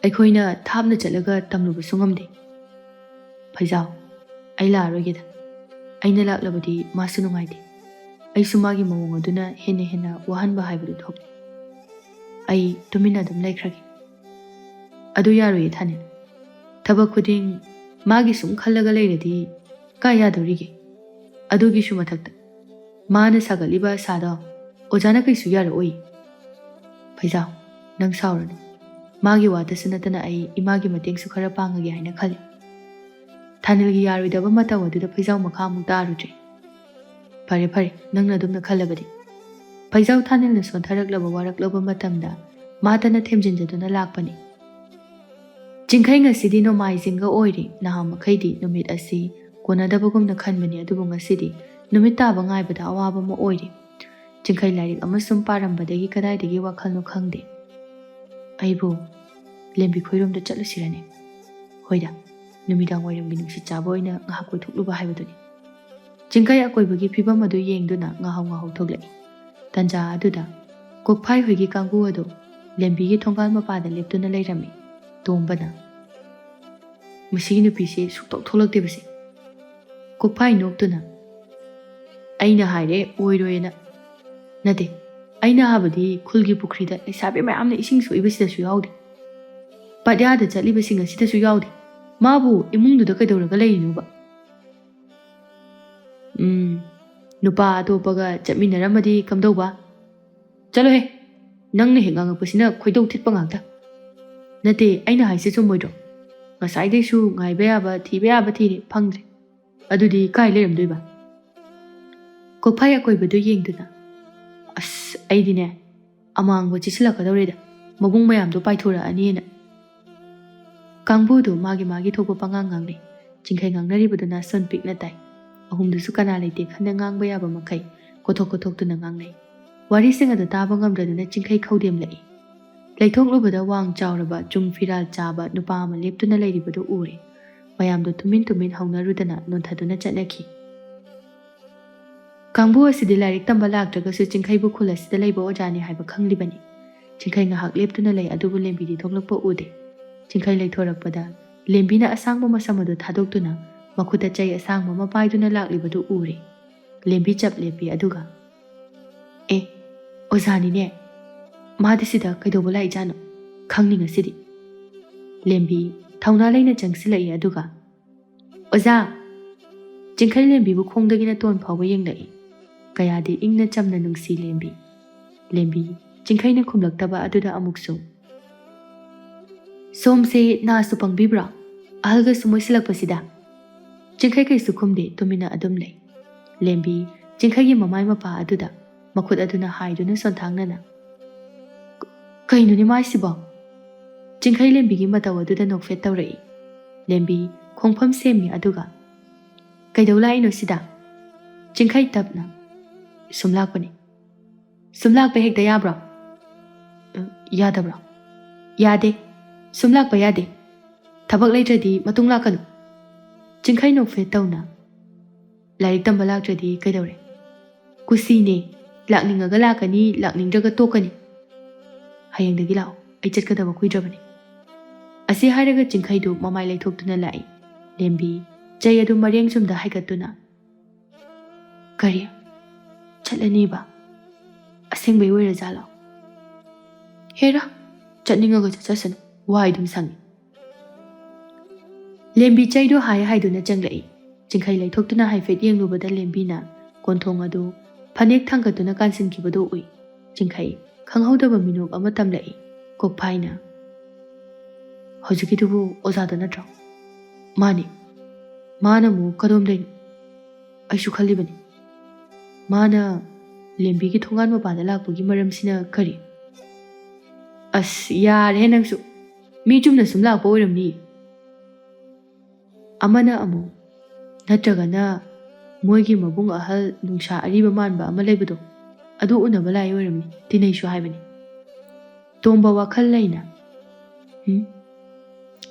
ꯑꯩꯈꯣꯏꯅ ꯊꯥꯞꯅ ꯆꯠꯂꯒ ꯇꯝꯂꯨꯕꯁꯨ ꯉꯝꯗꯦ꯫ ꯐꯩꯖꯥꯎ, ꯑꯩ ꯂꯥꯛꯑꯔꯣꯏꯒꯦꯗ꯫ ꯑꯩꯅ ꯂꯥꯛꯂꯕꯗꯤ ꯃꯥꯁꯨ ꯅꯨꯡꯉꯥꯏꯇꯦ꯫ ꯑꯩꯁꯨ ꯃꯥꯒꯤ ꯃꯑꯣꯡ ꯑꯗꯨꯅ ꯍꯦꯟꯅ ꯍꯦꯟꯅ ꯋꯥꯍꯟꯕ ꯍꯥꯏꯕꯗꯨ ꯊꯣꯛꯂꯦ꯫ ꯑꯩ ꯇꯨꯃꯤꯟꯅ ꯑꯗꯨꯝ ꯂꯩꯈ꯭ꯔꯒꯦ꯫" "ꯑꯗꯨ ꯌꯥꯔꯣꯏꯌꯦ ꯊꯥꯅꯤꯜ꯫ ꯊꯕꯛ ꯈꯨꯗꯤꯡ ꯃꯥꯒꯤ ꯁꯨꯝ ꯈꯜꯂꯒ ꯂꯩꯔꯗꯤ ꯀꯥꯏ ꯌꯥꯗꯧꯔꯤꯒꯦ? ꯑꯗꯨꯒꯤꯁꯨ ꯃꯊꯛꯇ ꯃꯥꯅ ꯁꯥꯒꯠꯂꯤꯕ ꯑꯁꯥꯗꯣ ꯑꯣꯖꯥꯅ ꯀꯩꯁꯨ ꯌꯥꯔꯛꯑꯣꯏ꯫" "ꯐꯩꯖꯥꯎ, ꯅꯪ ꯁꯥꯎꯔꯅꯨ꯫ ꯃꯥꯒꯤ ꯋꯥꯇꯁꯨ ꯅꯠꯇꯅ ꯑꯩ ꯏꯃꯥꯒꯤ ꯃꯇꯦꯡꯁꯨ ꯈꯔ ꯄꯥꯡꯉꯒꯦ ꯍꯥꯏꯅ ꯈꯜꯂꯤ꯫" ꯊꯥꯅꯤꯜꯒꯤ ꯌꯥꯔꯣꯏꯗꯕ ꯃꯇꯧ ꯑꯗꯨꯗ ꯐꯩꯖꯥꯎ ꯃꯈꯥ ꯑꯃꯨꯛ ꯇꯥꯔꯨꯗ꯭ꯔꯦ꯫ "ꯐꯔꯦ ꯐꯔꯦ, ꯅꯪꯅ ꯑꯗꯨꯝꯅ ꯈꯜꯂꯕꯗꯤ꯫" ꯐꯩꯖꯥꯎ ꯊꯥꯅꯤꯜꯅ ꯁꯣꯟꯊꯔꯛꯂꯕ ꯋꯥꯔꯛꯂꯕ ꯃꯇꯝꯗ ꯃꯥꯇꯅ ꯊꯦꯝꯖꯤꯟꯖꯗꯨꯅ ꯂꯥꯛꯄꯅꯤ꯫ "ꯆꯤꯡꯈꯩ, ꯉꯁꯤꯗꯤ ꯅꯣꯡꯃꯥꯏꯖꯤꯡꯒ ꯑꯣꯏꯔꯤ꯫ ꯅꯍꯥꯟ ꯃꯈꯩꯗꯤ ꯅꯨꯃꯤꯠ ꯑꯁꯤ ꯀꯣꯟꯅꯗꯕꯒꯨꯝꯅ ꯈꯟꯕꯅꯤ, ꯑꯗꯨꯕꯨ ꯉꯁꯤꯗꯤ ꯅꯨꯃꯤꯠ ꯇꯥꯕ ꯉꯥꯏꯕꯗ ꯑꯋꯥꯕ ꯑꯃ ꯑꯣꯏꯔꯤ꯫ ꯆꯤꯡꯈꯩ ꯂꯥꯏꯔꯤꯛ ꯑꯃ ꯁꯨꯝ ꯄꯥꯔꯝꯕꯗꯒꯤ ꯀꯗꯥꯏꯗꯒꯤ ꯋꯥꯈꯜꯅꯣ ꯈꯪꯗꯦ꯫ ꯑꯩꯕꯨ ꯂꯦꯝꯕꯤ ꯈꯣꯏꯔꯣꯝꯗ ꯆꯠꯂꯨꯁꯤꯔꯅꯦ? ꯍꯣꯏꯗ, ꯅꯨꯃꯤꯗꯥꯡ ꯋꯥꯏꯔꯝꯒꯤ ꯅꯨꯡꯁꯤꯠ ꯆꯥꯕ ꯑꯣꯏꯅ ꯉꯥꯏꯍꯥꯛ ꯀꯣꯏꯊꯣꯛꯂꯨꯕ ꯍꯥꯏꯕꯗꯨꯅꯤ꯫" ꯆꯤꯡꯈꯩ ꯑꯀꯣꯏꯕꯒꯤ ꯐꯤꯕꯝ ꯑꯗꯨ ꯌꯦꯡꯗꯨꯅ ꯉꯥꯍꯧ ꯉꯥꯍꯧ ꯊꯣꯛꯂꯛꯏ꯫ ꯇꯟꯖꯥ ꯑꯗꯨꯗ ꯀꯣꯛꯐꯥꯏ ꯍꯣꯏꯒꯤ ꯀꯥꯡꯕꯨ ꯑꯗꯨ ꯂꯦꯝꯕꯤꯒꯤ ꯊꯣꯡꯒꯥꯜ ꯃꯄꯥꯗ ꯂꯦꯞꯇꯨꯅ ꯂꯩꯔꯝꯃꯤ꯫ ꯇꯣꯝꯕꯅ, "ꯃꯁꯤꯒꯤ ꯅꯨꯄꯤꯁꯤ ꯁꯨꯛꯊꯣꯛ ꯊꯣꯛꯂꯛꯇꯦꯕꯁꯦ꯫ ꯀꯣꯛꯐꯥꯏ ꯅꯣꯛꯇꯨꯅ, "ꯑꯩꯅ ꯍꯥꯏꯔꯦ ꯑꯣꯏꯔꯣꯏꯅ꯫ ꯅꯠꯇꯦ, ꯑꯩꯅ ꯍꯥꯏꯕꯗꯤ ꯈꯨꯜꯒꯤ ꯄꯨꯈ꯭ꯔꯤꯗ ꯂꯩꯁꯥꯕꯤ ꯃꯌꯥꯝꯅ ꯏꯁꯤꯡ ꯁꯣꯛꯏꯕꯁꯤꯗꯁꯨ ꯌꯥꯎꯗꯦ꯫ ꯄꯥꯠꯌꯥꯗ ꯆꯠꯂꯤꯕꯁꯤꯡ ꯑꯁꯤꯗꯁꯨ ꯌꯥꯎꯗꯦ꯫ ꯃꯥꯕꯨ ꯏꯃꯨꯡꯗꯨꯗ ꯀꯩꯗꯧꯔꯒ ꯂꯩꯔꯤꯅꯣꯕ?" "ꯎꯝ, ꯅꯨꯄꯥ ꯑꯇꯣꯞꯄꯒ ꯆꯠꯃꯤꯟꯅꯔꯝꯃꯗꯤ ꯀꯝꯗꯧꯕ?" "ꯆꯠꯂꯣꯍꯦ, ꯅꯪꯅ ꯍꯦꯛ ꯉꯥꯡꯉꯛꯄꯁꯤꯅ ꯈꯣꯏꯗꯧ ꯊꯤꯠꯄ ꯉꯥꯛꯇ꯫ ꯅꯠꯇꯦ, ꯑꯩꯅ ꯍꯥꯏꯁꯦ ꯆꯨꯝꯃꯣꯏꯗ꯭ꯔꯣ? ꯉꯁꯥꯏꯗꯩꯁꯨ ꯉꯥꯏꯕ ꯌꯥꯕ, ꯊꯤꯕ ꯌꯥꯕ ꯊꯤꯔꯦ, ꯐꯪꯗ꯭ꯔꯦ꯫ ꯑꯗꯨꯗꯤ ꯀꯥꯏ ꯂꯩꯔꯝꯗꯣꯏꯕ?" ꯀꯣꯛꯐꯥꯏ ꯑꯀꯣꯏꯕꯗꯨ ꯌꯦꯡꯗꯨꯅ, "ꯑꯁ, ꯑꯩꯗꯤꯅꯦ, ꯑꯃꯥꯡꯕ ꯆꯤꯁꯤꯜꯂꯛꯀꯗꯧꯔꯦꯗ, ꯃꯕꯨꯡ ꯃꯌꯥꯝꯗꯣ ꯄꯥꯏꯊꯣꯔꯛꯑꯅꯤꯅ꯫" ꯀꯥꯡꯕꯨꯗꯨ ꯃꯥꯒꯤ ꯃꯥꯒꯤ ꯊꯣꯛꯄ ꯄꯉꯥꯡ ꯉꯥꯡꯅꯩ꯫ ꯆꯤꯡꯈꯩ ꯉꯥꯡꯅꯔꯤꯕꯗꯨꯅ ꯁꯣꯟ ꯄꯤꯛꯅ ꯇꯥꯏ꯫ ꯑꯍꯨꯝꯗꯨꯁꯨ ꯀꯅꯥ ꯂꯩꯇꯦ ꯈꯟꯅ ꯉꯥꯡꯕ ꯌꯥꯕ ꯃꯈꯩ ꯀꯣꯊꯣꯛ ꯀꯣꯊꯣꯛꯇꯨꯅ ꯉꯥꯡꯅꯩ꯫ ꯋꯥꯔꯤꯁꯤꯡ ꯑꯗꯨ ꯇꯥꯕ ꯉꯝꯗ꯭ꯔꯗꯨꯅ ꯆꯤꯡꯈꯩ ꯈꯧꯗꯦꯝꯂꯛꯏ꯫ ꯂꯩꯊꯣꯛꯂꯨꯕꯗ ꯋꯥꯡ ꯆꯥꯎꯔꯕ ꯆꯨꯡ ꯐꯤꯔꯥꯜ ꯆꯥꯕ ꯅꯨꯄꯥ ꯑꯃ ꯂꯦꯞꯇꯨꯅ ꯂꯩꯔꯤꯕꯗꯨ ꯎꯔꯦ꯫ ꯃꯌꯥꯝꯗꯨ ꯇꯨꯃꯤꯟ ꯇꯨꯃꯤꯟ ꯍꯧꯅꯔꯨꯗꯅ ꯅꯣꯟꯊꯗꯨꯅ ꯆꯠꯅꯈꯤ꯫ ꯀꯥꯡꯕꯨ ꯑꯁꯤꯗꯤ ꯂꯥꯏꯔꯤꯛ ꯇꯝꯕ ꯂꯥꯛꯇ꯭ꯔꯒꯁꯨ ꯆꯤꯡꯈꯩꯕꯨ ꯈꯨꯜ ꯑꯁꯤꯗ ꯂꯩꯕ ꯑꯣꯖꯥꯅꯤ ꯍꯥꯏꯕ ꯈꯪꯂꯤꯕꯅꯤ꯫ ꯆꯤꯡꯈꯩ ꯉꯥꯏꯍꯥꯛ ꯂꯦꯞꯇꯨꯅ ꯂꯩ, ꯑꯗꯨꯕꯨ ꯂꯦꯝꯕꯤꯗꯤ ꯊꯣꯛꯂꯛꯄ ꯎꯗꯦ꯫ ꯆꯤꯡꯈꯩ ꯂꯩꯊꯣꯔꯛꯄꯗ ꯂꯦꯝꯕꯤꯅ ꯑꯁꯥꯡꯕ ꯃꯁꯝ ꯑꯗꯨ ꯊꯥꯗꯣꯛꯇꯨꯅ ꯃꯈꯨꯠꯇ ꯆꯩ ꯑꯁꯥꯡꯕ ꯑꯃ ꯄꯥꯏꯗꯨꯅ ꯂꯥꯛꯂꯤꯕꯗꯨ ꯎꯔꯦ꯫ ꯂꯦꯝꯕꯤ ꯆꯞ ꯂꯦꯞꯄꯤ, ꯑꯗꯨꯒ, "ꯑꯦ, ꯑꯣꯖꯥꯅꯤꯅꯦ꯫ ꯃꯥꯗꯤ ꯁꯤꯗ ꯀꯩꯗꯧꯕ ꯂꯥꯛꯏꯖꯥꯠꯅꯣ? ꯈꯪꯅꯤ ꯉꯁꯤꯗꯤ꯫" ꯂꯦꯝꯕꯤ ꯊꯧꯅꯥ ꯂꯩꯅ ꯆꯪꯁꯤꯜꯂꯛꯏ, ꯑꯗꯨꯒ, "ꯑꯣꯖꯥ!" ꯆꯤꯡꯈꯩ ꯂꯦꯝꯕꯤꯕꯨ ꯈꯣꯡꯗꯒꯤꯅ ꯇꯣꯟ ꯐꯥꯎꯕ ꯌꯦꯡꯂꯛꯏ꯫ ꯀꯌꯥꯗꯤ ꯏꯪꯅ ꯆꯝꯅ ꯅꯨꯡꯁꯤ ꯂꯦꯝꯕꯤ꯫ ꯂꯦꯝꯕꯤ ꯆꯤꯡꯈꯩꯅ ꯈꯨꯝꯂꯛꯇꯕ ꯑꯗꯨꯗ ꯑꯃꯨꯛꯁꯨ, "ꯁꯣꯝꯁꯦ ꯅꯥꯁꯨ ꯄꯪꯕꯤꯕ꯭ꯔꯣ? ꯑꯍꯜꯒꯁꯨ ꯃꯣꯏꯁꯤꯜꯂꯛꯄꯁꯤꯗ?" ꯆꯤꯡꯈꯩ ꯀꯩꯁꯨ ꯈꯨꯝꯗꯦ, ꯇꯨꯃꯤꯟꯅ ꯑꯗꯨꯝ ꯂꯩ꯫ ꯂꯦꯝꯕꯤ ꯆꯤꯡꯈꯩꯒꯤ ꯃꯃꯥꯏ ꯃꯄꯥ ꯑꯗꯨꯗ ꯃꯈꯨꯠ ꯑꯗꯨꯅ ꯍꯥꯏꯗꯨꯅ ꯁꯣꯟꯊꯥꯡꯅꯅ, "ꯀ-, ꯀꯩꯅꯣꯅꯦ ꯃꯥꯏꯁꯤꯕꯣ?" ꯆꯤꯡꯈꯩ ꯂꯦꯝꯕꯤꯒꯤ ꯃꯇꯧ ꯑꯗꯨꯗ ꯅꯣꯛꯐꯦꯠ ꯇꯧꯔꯛꯏ꯫ ꯂꯦꯝꯕꯤ ꯈꯣꯡꯐꯝ ꯁꯦꯝꯃꯤ, ꯑꯗꯨꯒ, "ꯀꯩꯗꯧ ꯂꯥꯛꯏꯅꯣ ꯁꯤꯗ?" ꯆꯤꯡꯈꯩ ꯇꯞꯅ, "ꯁꯨꯝ ꯂꯥꯛꯄꯅꯤ꯫" "ꯁꯨꯝ ꯂꯥꯛꯄ ꯍꯦꯛꯇ ꯌꯥꯕ꯭ꯔꯣ?" "ꯑ, ꯌꯥꯗꯕ꯭ꯔꯣ?" "ꯌꯥꯗꯦ, ꯁꯨꯝ ꯂꯥꯛꯄ ꯌꯥꯗꯦ꯫ ꯊꯕꯛ ꯂꯩꯇ꯭ꯔꯗꯤ ꯃꯇꯨꯡ ꯂꯥꯛꯀꯅꯨ꯫" ꯆꯤꯡꯈꯩ ꯅꯣꯛꯐꯦꯠ ꯇꯧꯅ, "ꯂꯥꯏꯔꯤꯛ ꯇꯝꯕ ꯂꯥꯛꯇ꯭ꯔꯗꯤ ꯀꯩꯗꯧꯔꯦ? ꯀꯨꯁꯤꯅꯦ, ꯂꯥꯛꯅꯤꯡꯉꯒ ꯂꯥꯛꯀꯅꯤ, ꯂꯥꯛꯅꯤꯡꯗ꯭ꯔꯒ ꯇꯣꯛꯀꯅꯤ꯫ ꯍꯌꯦꯡꯗꯒꯤ ꯂꯥꯛꯑꯣ, ꯑꯩ ꯆꯠꯀꯗꯕ ꯀꯨꯏꯗ꯭ꯔꯕꯅꯤ꯫" ꯑꯁꯤ ꯍꯥꯏꯔꯒ ꯆꯤꯡꯈꯩꯗꯨ ꯃꯃꯥꯏ ꯂꯩꯊꯣꯛꯇꯨꯅ ꯂꯥꯛꯏ꯫ ꯂꯦꯝꯕꯤ ꯆꯩ ꯑꯗꯨ ꯃꯔꯦꯡ ꯆꯨꯝꯗ ꯍꯥꯏꯒꯠꯇꯨꯅ, "ꯀꯔꯤ? ꯆꯠꯂꯅꯤꯕ? ꯑꯁꯦꯡꯕꯩ ꯑꯣꯏꯔꯖꯥꯠꯂꯣ? ꯍꯦꯔꯥ, ꯆꯠꯅꯤꯡꯉꯒ ꯆꯠꯆꯁꯅꯨ, ꯋꯥꯏ ꯑꯗꯨꯝ ꯁꯪꯉꯤ꯫" ꯂꯦꯝꯕꯤ ꯆꯩꯗꯨ ꯍꯥꯏ ꯍꯥꯏꯗꯨꯅ ꯆꯪꯂꯛꯏ꯫ ꯆꯤꯡꯈꯩ ꯂꯩꯊꯣꯛꯇꯨꯅ ꯍꯥꯏꯐꯦꯠ ꯌꯦꯡꯂꯨꯕꯗ ꯂꯦꯝꯕꯤꯅ ꯀꯣꯟꯊꯣꯡ ꯑꯗꯨ ꯐꯅꯦꯛ ꯊꯥꯡꯒꯠꯇꯨꯅ ꯀꯥꯟꯁꯤꯟꯈꯤꯕꯗꯨ ꯎꯏ꯫ ꯆꯤꯡꯈꯩ ꯈꯪꯍꯧꯗꯕ ꯃꯤꯅꯣꯛ ꯑꯃ ꯇꯝꯂꯛꯏ꯫ ꯀꯣꯛꯐꯥꯏꯅ, "ꯍꯧꯖꯤꯛꯀꯤꯗꯨꯕꯨ ꯑꯣꯖꯥꯗꯣ ꯅꯠꯇ꯭ꯔꯣ?" "ꯃꯥꯅꯤ꯫ ꯃꯥꯅ ꯑꯃꯨꯛ ꯀꯗꯣꯝꯗꯩꯅꯣ? ꯑꯩꯁꯨ ꯈꯜꯂꯤꯕꯅꯤ꯫ ꯃꯥꯅ ꯂꯦꯝꯕꯤꯒꯤ ꯊꯣꯡꯒꯥꯟ ꯃꯄꯥꯗ ꯂꯥꯛꯄꯒꯤ ꯃꯔꯝꯁꯤꯅ ꯀꯔꯤ?" "ꯑꯁ, ꯌꯥꯔꯦꯍꯦ ꯅꯪꯁꯨ꯫ ꯃꯤ ꯆꯨꯝꯅ ꯁꯨꯝ ꯂꯥꯛꯄ ꯑꯣꯏꯔꯝꯅꯤ꯫" ꯑꯃꯅ ꯑꯃꯨꯛ, "ꯅꯠꯇ꯭ꯔꯒꯅ ꯃꯣꯏꯒꯤ ꯃꯕꯨꯡ ꯑꯍꯜ ꯅꯨꯡꯁꯥ ꯑꯔꯤꯕ ꯃꯥꯟꯕ ꯑꯃ ꯂꯩꯕꯗꯣ, ꯑꯗꯨ ꯎꯅꯕ ꯂꯥꯛꯏ ꯑꯣꯏꯔꯝꯅꯤ, ꯇꯤꯟꯅꯩꯁꯨ ꯍꯥꯏꯕꯅꯤ꯫" ꯇꯣꯝꯕ ꯋꯥꯈꯜ ꯂꯩꯅ, "ꯎꯝ,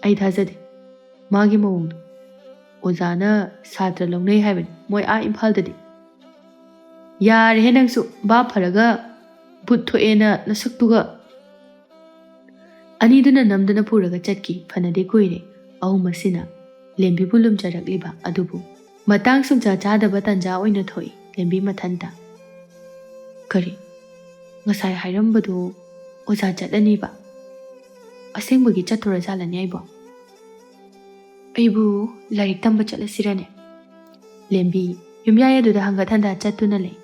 ꯑꯩ ꯊꯥꯖꯗꯦ꯫ ꯃꯥꯒꯤ ꯃꯑꯣꯡꯗꯣ ꯑꯣꯖꯥꯅ ꯁꯥꯇ꯭ꯔ ꯂꯧꯅꯩ ꯍꯥꯏꯕꯅꯤ ꯃꯣꯏ ꯑꯥ ꯏꯝꯐꯥꯜꯗꯗꯤ꯫" "ꯌꯥꯔꯦꯍꯦ ꯅꯪꯁꯨ, ꯚꯥꯞ ꯐꯔꯒ ꯚꯨꯠ ꯊꯣꯛꯑꯦꯅ ꯅꯁꯛꯇꯨꯒ꯫" ꯑꯅꯤꯗꯨꯅ ꯅꯝꯗꯨꯅ ꯄꯨꯔꯒ ꯆꯠꯈꯤ꯫ ꯐꯅꯗꯤ ꯀꯨꯏꯔꯦ ꯑꯍꯨꯝ ꯑꯁꯤꯅ ꯂꯦꯝꯕꯤꯕꯨ ꯂꯨꯝꯖꯔꯛꯂꯤꯕ ꯑꯗꯨꯕꯨ ꯃꯇꯥꯡ ꯁꯨꯝꯆꯥ ꯆꯥꯗꯕ ꯇꯥꯟꯖꯥ ꯑꯣꯏꯅ ꯊꯣꯛꯏ꯫ ꯂꯦꯝꯕꯤ ꯃꯊꯟꯇ, "ꯀꯔꯤ? ꯉꯁꯥꯏ ꯍꯥꯏꯔꯝꯕꯗꯨ ꯑꯣꯖꯥ ꯆꯠꯂꯅꯤꯕ? ꯑꯁꯦꯡꯕꯒꯤ ꯆꯠꯇꯣꯔꯖꯥꯠꯂꯅꯦ ꯑꯩꯕꯣ? ꯑꯩꯕꯨ ꯂꯥꯏꯔꯤꯛ ꯇꯝꯕ ꯆꯠꯂꯁꯤꯔꯅꯦ?" ꯂꯦꯝꯕꯤ ꯌꯨꯝꯌꯥꯏ ꯑꯗꯨꯗ ꯍꯪꯒꯠ ꯍꯟꯗ ꯆꯠꯇꯨꯅ ꯂꯩ꯫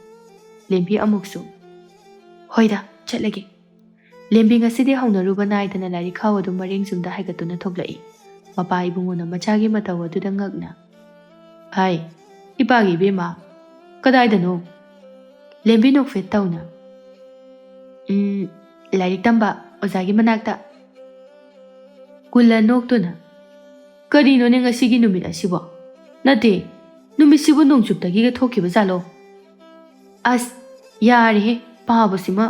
ꯂꯦꯝꯕꯤ ꯑꯃꯨꯛꯁꯨ, "ꯍꯣꯏꯗ, ꯆꯠꯂꯒꯦ꯫" ꯂꯦꯝꯕꯤ ꯉꯁꯤꯗꯤ ꯍꯧꯅꯔꯨꯕ ꯅꯥꯏꯗꯅ ꯂꯥꯏꯔꯤꯛ ꯈꯥꯎ ꯑꯗꯨ ꯃꯔꯦꯡ ꯆꯨꯝꯗ ꯍꯥꯏꯒꯠꯇꯨꯅ ꯊꯣꯛꯂꯛꯏ꯫ ꯃꯄꯥ ꯏꯕꯨꯡꯉꯣꯅ ꯃꯆꯥꯒꯤ ꯃꯇꯧ ꯑꯗꯨꯗ ꯉꯛꯅ, "ꯍꯥꯏ, ꯏꯄꯥꯒꯤ ꯏꯕꯦꯝꯃ, ꯀꯗꯥꯏꯗꯅꯣ?" ꯂꯦꯝꯕꯤ ꯅꯣꯛꯐꯦꯠ ꯇꯧꯅ, "ꯎꯝ, ꯂꯥꯏꯔꯤꯛ ꯇꯝꯕ ꯑꯣꯖꯥꯒꯤ ꯃꯅꯥꯛꯇ꯫" ꯀꯨꯜꯂ ꯅꯣꯛꯇꯨꯅ, "ꯀꯔꯤꯅꯣꯅꯦ ꯉꯁꯤꯒꯤ ꯅꯨꯃꯤꯠ ꯑꯁꯤꯕꯣ? ꯅꯠꯇꯦ, ꯅꯨꯃꯤꯠꯁꯤꯕꯨ ꯅꯣꯡꯆꯨꯞꯇꯒꯤꯒ ꯊꯣꯛꯈꯤꯕ ꯖꯥꯠꯂꯣ? ꯑꯁ, ꯌꯥꯔꯦꯍꯦ, ꯄꯥꯕꯁꯤꯃ꯫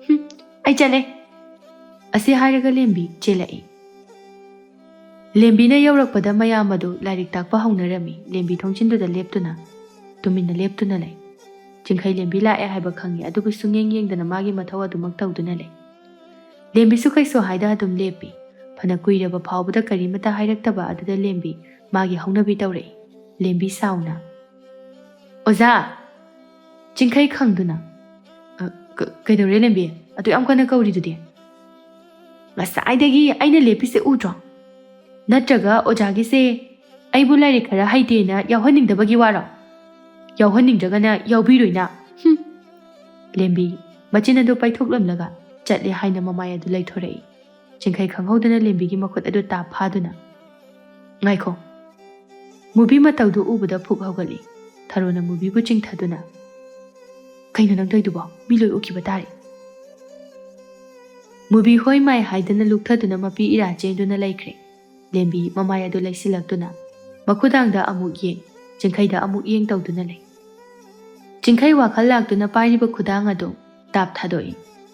ꯍꯨꯝ, ꯑꯩ ꯆꯠꯂꯦ꯫" ꯑꯁꯤ ꯍꯥꯏꯔꯒ ꯂꯦꯝꯕꯤ ꯆꯦꯜꯂꯛꯏ꯫ ꯂꯦꯝꯕꯤꯅ ꯌꯧꯔꯛꯄꯗ ꯃꯌꯥꯝ ꯑꯗꯨ ꯂꯥꯏꯔꯤꯛ ꯇꯥꯛꯄ ꯍꯧꯅꯔꯝꯃꯤ꯫ ꯂꯦꯝꯕꯤ ꯊꯣꯡꯖꯤꯟꯗꯨꯗ ꯂꯦꯞꯇꯨꯅ, ꯇꯨꯃꯤꯟꯅ ꯂꯦꯞꯇꯨꯅ ꯂꯩ꯫ ꯆꯤꯡꯈꯩ ꯂꯦꯝꯕꯤ ꯂꯥꯛꯑꯦ ꯍꯥꯏꯕ ꯈꯪꯉꯤ, ꯑꯗꯨꯕꯨ ꯁꯨꯡꯌꯦꯡ ꯌꯦꯡꯗꯅ ꯃꯥꯒꯤ ꯃꯊꯧ ꯑꯗꯨꯃꯛ ꯇꯧꯗꯨꯅ ꯂꯩ꯫ ꯂꯦꯝꯕꯤꯁꯨ ꯀꯩꯁꯨ ꯍꯥꯏꯗ ꯑꯗꯨꯝ ꯂꯦꯞꯄꯤ꯫ ꯐꯅ ꯀꯨꯏꯔꯕ ꯐꯥꯎꯕꯗ ꯀꯔꯤꯃꯠꯇ ꯍꯥꯏꯔꯛꯇꯕ ꯑꯗꯨꯗ ꯂꯦꯝꯕꯤ ꯃꯥꯒꯤ ꯍꯧꯅꯕꯤ ꯇꯧꯔꯛꯏ꯫ ꯂꯦꯝꯕꯤ ꯁꯥꯎꯅ꯫ "ꯑꯣꯖꯥ!" ꯆꯤꯡꯈꯩ ꯈꯪꯗꯨꯅ, "ꯑ, ꯀ-, ꯀꯩꯗꯧꯔꯦ ꯂꯦꯝꯕꯤ? ꯑꯗꯨ ꯌꯥꯝ ꯀꯟꯅ ꯀꯧꯔꯤꯗꯨꯗꯤ?" "ꯉꯁꯥꯏꯗꯒꯤ ꯑꯩꯅ ꯂꯦꯞꯄꯤꯁꯦ ꯎꯗ꯭ꯔꯣ? ꯅꯠꯇ꯭ꯔꯒ ꯑꯣꯖꯥꯒꯤꯁꯦ ꯑꯩꯕꯨ ꯂꯥꯏꯔꯤꯛ ꯈꯔ ꯍꯩꯇꯦꯅ ꯌꯥꯎꯍꯟꯅꯤꯡꯗꯕꯒꯤ ꯋꯥꯔꯣ? ꯌꯥꯎꯍꯟꯅꯤꯡꯗ꯭ꯔꯒꯅ ꯌꯥꯎꯕꯤꯔꯣꯏꯅ꯫ ꯍꯨꯝ!" ꯂꯦꯝꯕꯤ ꯃꯆꯤꯟ ꯑꯗꯨ ꯄꯥꯏꯊꯣꯛꯂꯝꯂꯒ ꯆꯠꯂꯦ ꯍꯥꯏꯅ ꯃꯃꯥꯏ ꯑꯗꯨ ꯂꯩꯊꯣꯔꯛꯏ꯫ ꯆꯤꯡꯈꯩ ꯈꯪꯍꯧꯗꯅ ꯂꯦꯝꯕꯤꯒꯤ ꯃꯈꯨꯠ ꯑꯗꯨ ꯇꯥꯞ ꯐꯥꯗꯨꯅ, "ꯉꯥꯏꯈꯣ!" ꯃꯨꯕꯤ ꯃꯇꯧꯗꯨ ꯎꯕꯗ ꯐꯨꯛ ꯍꯧꯒꯠꯂꯤ꯫ ꯊꯔꯣꯅ ꯃꯨꯕꯤꯕꯨ ꯆꯤꯡꯊꯗꯨꯅ, "ꯀꯩꯅꯣ ꯅꯪ ꯇꯧꯏꯗꯨꯕꯣ? ꯃꯤ ꯂꯣꯏ ꯎꯈꯤꯕ ꯇꯥꯔꯦ!" ꯃꯨꯕꯤ ꯍꯣꯏ ꯃꯥꯏ ꯍꯥꯏꯗꯅ ꯂꯨꯛꯊꯗꯨꯅ ꯃꯄꯤ ꯏꯔꯥ ꯆꯦꯟꯗꯨꯅ ꯂꯩꯈ꯭ꯔꯦ꯫ ꯂꯦꯝꯕꯤ ꯃꯃꯥꯏ ꯑꯗꯨ ꯂꯩꯁꯤꯜꯂꯛꯇꯨꯅ ꯃꯈꯨꯗꯥꯡꯗ ꯑꯃꯨꯛ ꯌꯦꯡ, ꯆꯤꯡꯈꯩꯗ ꯑꯃꯨꯛ ꯌꯦꯡ ꯇꯧꯗꯨꯅ ꯂꯩ꯫ ꯆꯤꯡꯈꯩ ꯋꯥꯈꯜ ꯂꯥꯛꯇꯨꯅ ꯄꯥꯏꯔꯤꯕ ꯈꯨꯗꯥꯡ ꯑꯗꯨ ꯇꯥꯞ ꯊꯥꯗꯣꯛꯏ꯫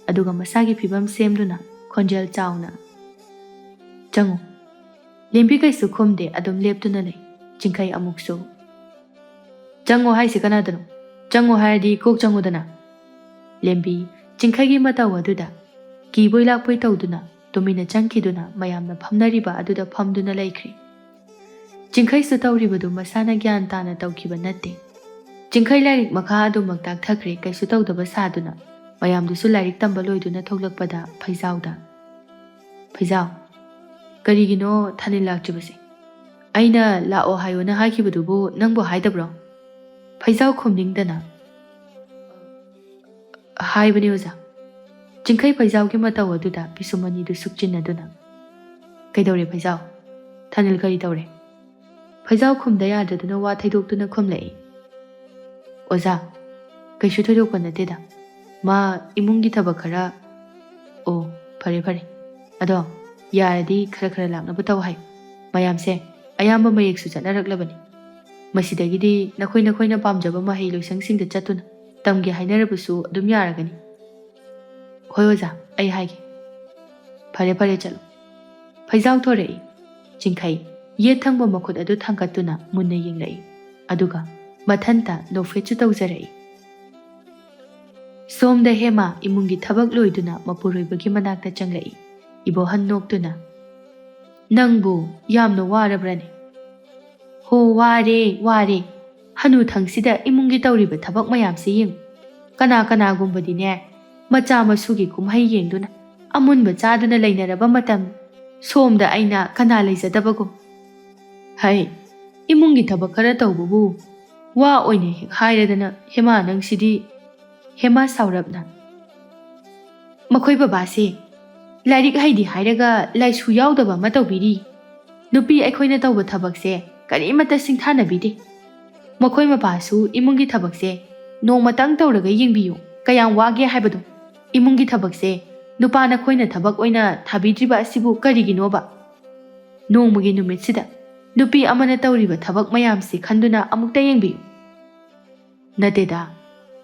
ꯑꯗꯨꯒ ꯃꯁꯥꯒꯤ ꯐꯤꯕꯝ ꯁꯦꯝꯗꯨꯅ ꯈꯣꯟꯖꯦꯜ ꯆꯥꯎꯅ, "ꯆꯪꯉꯨ!" ꯂꯦꯝꯕꯤ ꯀꯩꯁꯨ ꯈꯨꯝꯗꯦ, ꯑꯗꯨꯝ ꯂꯦꯞꯇꯨꯅ ꯂꯩ꯫ ꯆꯤꯡꯈꯩ ꯑꯃꯨꯛꯁꯨ, "ꯆꯪꯉꯣ ꯍꯥꯏꯁꯦ ꯀꯅꯥꯗꯅꯣ? ꯆꯪꯉꯣ ꯍꯥꯏꯔꯗꯤ ꯀꯣꯛ ꯆꯪꯉꯨꯗꯅ!" ꯂꯦꯝꯕꯤ ꯆꯤꯡꯈꯩꯒꯤ ꯃꯇꯧ ꯑꯗꯨꯗ ꯀꯤꯕꯣꯏ ꯂꯥꯛꯄꯣꯏ ꯇꯧꯗꯨꯅ ꯇꯨꯃꯤꯟꯅ ꯆꯪꯈꯤꯗꯨꯅ ꯃꯌꯥꯝꯅ ꯐꯝꯅꯔꯤꯕ ꯑꯗꯨꯗ ꯐꯝꯗꯨꯅ ꯂꯩꯈ꯭ꯔꯦ꯫ ꯆꯤꯡꯈꯩꯁꯨ ꯇꯧꯔꯤꯕꯗꯨ ꯃꯁꯥꯅ ꯒ꯭ꯌꯥꯟ ꯇꯥꯅ ꯇꯧꯈꯤꯕ ꯅꯠꯇꯦ꯫ ꯆꯤꯡꯈꯩ ꯂꯥꯏꯔꯤꯛ ꯃꯈꯥ ꯑꯗꯨꯃꯛ ꯇꯥꯛꯊꯈ꯭ꯔꯦ, ꯀꯩꯁꯨ ꯇꯧꯗꯕ ꯁꯥꯗꯨꯅ꯫ ꯃꯌꯥꯝꯗꯨꯁꯨ ꯂꯥꯏꯔꯤꯛ ꯇꯝꯕ ꯂꯣꯏꯗꯨꯅ ꯊꯣꯛꯂꯛꯄꯗ ꯐꯩꯖꯥꯎꯗ, "ꯐꯩꯖꯥꯎ, ꯀꯔꯤꯒꯤꯅꯣ ꯊꯥꯅꯤꯜ ꯂꯥꯛꯇ꯭ꯔꯤꯕꯁꯦ? ꯑꯩꯅ ꯂꯥꯛꯑꯣ ꯍꯥꯏꯌꯣꯅ ꯍꯥꯏꯈꯤꯕꯗꯨꯕꯨ ꯅꯪꯕꯨ ꯍꯥꯏꯗꯕ꯭ꯔꯣ?" ꯐꯩꯖꯥꯎ ꯈꯨꯝꯅꯤꯡꯗꯅ, "ꯍꯥꯏꯕꯅꯤ ꯑꯣꯖꯥ꯫" ꯆꯤꯡꯈꯩ ꯐꯩꯖꯥꯎꯒꯤ ꯃꯇꯧ ꯑꯗꯨꯗ ꯄꯤꯁꯨꯝ ꯑꯅꯤꯗꯨ ꯁꯨꯛꯆꯤꯟꯅꯗꯨꯅ, "ꯀꯩꯗꯧꯔꯦ ꯐꯩꯖꯥꯎ? ꯊꯥꯅꯤꯜ ꯀꯔꯤ ꯇꯧꯔꯦ?" ꯐꯩꯖꯥꯎ ꯈꯨꯝꯗ ꯌꯥꯗꯗꯨꯅ ꯋꯥ ꯊꯩꯗꯣꯛꯇꯨꯅ ꯈꯨꯝꯂꯛꯏ, "ꯑꯣꯖꯥ, ꯀꯩꯁꯨ ꯊꯣꯏꯗꯣꯛꯄ ꯅꯠꯇꯦꯗ꯫ ꯃꯥ ꯏꯃꯨꯡꯒꯤ ꯊꯕꯛ ꯈꯔ..." "ꯑꯣ, ꯐꯔꯦ ꯐꯔꯦ꯫ ꯑꯗꯣ ꯌꯥꯔꯗꯤ ꯈꯔ ꯈꯔ ꯂꯥꯛꯅꯕ ꯇꯧ ꯍꯥꯏ꯫ ꯃꯌꯥꯝꯁꯦ ꯑꯌꯥꯝꯕ ꯃꯌꯦꯛꯁꯨ ꯆꯠꯅꯔꯛꯂꯕꯅꯤ꯫ ꯃꯁꯤꯗꯒꯤꯗꯤ ꯅꯈꯣꯏ ꯅꯈꯣꯏꯅ ꯄꯥꯝꯖꯕ ꯃꯍꯩ ꯂꯣꯏꯁꯪꯁꯤꯡꯗ ꯆꯠꯇꯨꯅ ꯇꯝꯒꯦ ꯍꯥꯏꯅꯔꯕꯁꯨ ꯑꯗꯨꯝ ꯌꯥꯔꯒꯅꯤ꯫" "ꯍꯣꯏ ꯑꯣꯖꯥ, ꯑꯩ ꯍꯥꯏꯒꯦ꯫" "ꯐꯔꯦ ꯐꯔꯦ, ꯆꯠꯂꯣ꯫" ꯐꯩꯖꯥꯎ ꯊꯣꯔꯛꯏ꯫ ꯆꯤꯡꯈꯩ ꯌꯦꯠ ꯊꯪꯕ ꯃꯈꯨꯠ ꯑꯗꯨ ꯊꯥꯡꯒꯠꯇꯨꯅ ꯃꯨꯟꯅ ꯌꯦꯡꯂꯛꯏ꯫ ꯑꯗꯨꯒ ꯃꯊꯟꯇ ꯅꯣꯛꯐꯦꯠꯁꯨ ꯇꯧꯖꯔꯛꯏ꯫ ꯁꯣꯝꯗ ꯍꯦꯃꯥ ꯏꯃꯨꯡꯒꯤ ꯊꯕꯛ ꯂꯣꯏꯗꯨꯅ ꯃꯄꯨꯔꯣꯏꯕꯒꯤ ꯃꯅꯥꯛꯇ ꯆꯪꯂꯛꯏ꯫ ꯏꯕꯣꯍꯟ ꯅꯣꯛꯇꯨꯅ, "ꯅꯪꯕꯨ ꯌꯥꯝꯅ ꯋꯥꯔꯕ꯭ꯔꯅꯦ?" ꯑꯣ, ꯋꯥꯔꯦ, ꯋꯥꯔꯦ꯫ ꯍꯅꯨꯊꯪꯁꯤꯗ ꯏꯃꯨꯡꯒꯤ ꯇꯧꯔꯤꯕ ꯊꯕꯛ ꯃꯌꯥꯝꯁꯤ ꯌꯦꯡꯉꯨ꯫ ꯀꯅꯥ ꯀꯅꯥꯒꯨꯝꯕꯗꯤꯅꯦ, ꯃꯆꯥ ꯃꯁꯨꯒꯤ ꯀꯨꯝꯍꯩ ꯌꯦꯡꯗꯨꯅ, ꯑꯃꯨꯟꯕ ꯆꯥꯗꯨꯅ ꯂꯩꯅꯔꯕ ꯃꯇꯝ, ꯁꯣꯝꯗ ꯑꯩꯅ ꯀꯅꯥ ꯂꯩꯖꯗꯕꯒꯨꯝ꯫ ꯍꯩ, ꯏꯃꯨꯡꯒꯤ ꯊꯕꯛ ꯈꯔ ꯇꯧꯕꯕꯨ ꯋꯥ ꯑꯣꯏꯅ ꯍꯦꯛ ꯍꯥꯏꯔꯗꯅ, ꯍꯦꯃꯥ ꯅꯪꯁꯤꯗꯤ꯫ ꯍꯦꯃꯥ ꯁꯥꯎꯔꯞꯅ, "ꯃꯈꯣꯏ ꯕꯕꯥꯁꯦ ꯂꯥꯏꯔꯤꯛ ꯍꯩꯗꯤ ꯍꯥꯏꯔꯒ ꯂꯥꯏꯁꯨ ꯌꯥꯎꯗꯕ ꯑꯃ ꯇꯧꯕꯤꯔꯤ꯫ ꯅꯨꯄꯤ ꯑꯩꯈꯣꯏꯅ ꯇꯧꯕ ꯊꯕꯛꯁꯦ ꯀꯔꯤꯃꯠꯇ ꯁꯤꯡꯊꯥꯅꯕꯤꯗꯦ꯫ ꯃꯈꯣꯏ ꯃꯄꯥꯁꯨ ꯏꯃꯨꯡꯒꯤ ꯊꯕꯛꯁꯦ ꯅꯣꯡꯃꯇꯪ ꯇꯧꯔꯒ ꯌꯦꯡꯕꯤꯌꯨ, ꯀꯌꯥꯝ ꯋꯥꯒꯦ ꯍꯥꯏꯕꯗꯣ꯫ ꯏꯃꯨꯡꯒꯤ ꯊꯕꯛꯁꯦ ꯅꯨꯄꯥ ꯅꯈꯣꯏꯅ ꯊꯕꯛ ꯑꯣꯏꯅ ꯊꯥꯕꯤꯗ꯭ꯔꯤꯕ ꯑꯁꯤꯕꯨ ꯀꯔꯤꯒꯤꯅꯣꯕ? ꯅꯣꯡꯃꯒꯤ ꯅꯨꯃꯤꯠꯁꯤꯗ ꯅꯨꯄꯤ ꯑꯃꯅ ꯇꯧꯔꯤꯕ ꯊꯕꯛ ꯃꯌꯥꯝꯁꯤ ꯈꯟꯗꯨꯅ ꯑꯃꯨꯛꯇ ꯌꯦꯡꯕꯤꯌꯨ꯫" "ꯅꯠꯇꯦꯗ,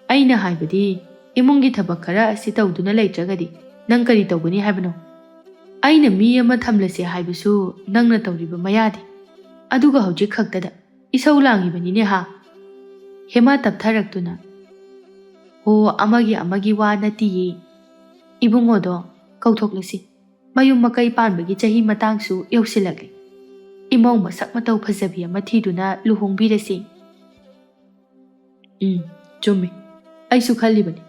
ꯑꯩꯅ ꯍꯥꯏꯕꯗꯤ ꯏꯃꯨꯡꯒꯤ ꯊꯕꯛ ꯈꯔ ꯑꯁꯤ ꯇꯧꯗꯨꯅ ꯂꯩꯇ꯭ꯔꯒꯗꯤ ꯅꯪ ꯀꯔꯤ ꯇꯧꯒꯅꯤ ꯍꯥꯏꯕꯅꯣ? ꯑꯩꯅ ꯃꯤ ꯑꯃ ꯊꯝꯂꯁꯦ ꯍꯥꯏꯕꯁꯨ ꯅꯪꯅ ꯇꯧꯔꯤꯕ ꯃꯌꯥꯗꯤ꯫ ꯑꯗꯨꯒ ꯍꯧꯖꯤꯛ ꯈꯛꯇꯗ ꯏꯁꯧ ꯂꯥꯡꯉꯤꯕꯅꯤꯅꯦ ꯍꯥ?" ꯍꯦꯃꯥ ꯇꯞꯊꯔꯛꯇꯨꯅ, "ꯍꯣ, ꯑꯃꯒꯤ ꯑꯃꯒꯤ ꯋꯥ ꯅꯠꯇꯤꯌꯦ꯫ ꯏꯕꯨꯡꯉꯣꯗꯣ ꯀꯧꯊꯣꯛꯂꯁꯤ꯫ ꯃꯌꯨꯝ ꯃꯀꯩ ꯄꯥꯟꯕꯒꯤ ꯆꯍꯤ ꯃꯇꯥꯡꯁꯨ ꯌꯧꯁꯤꯜꯂꯛꯂꯦ꯫ ꯏꯃꯧ ꯃꯁꯛ ꯃꯇꯧ ꯐꯖꯕꯤ ꯑꯃ ꯊꯤꯗꯨꯅ ꯂꯨꯍꯣꯡꯕꯤꯔꯁꯤ꯫" "ꯎꯝ, ꯆꯨꯝꯃꯤ꯫ ꯑꯩꯁꯨ ꯈꯜꯂꯤꯕꯅꯤ꯫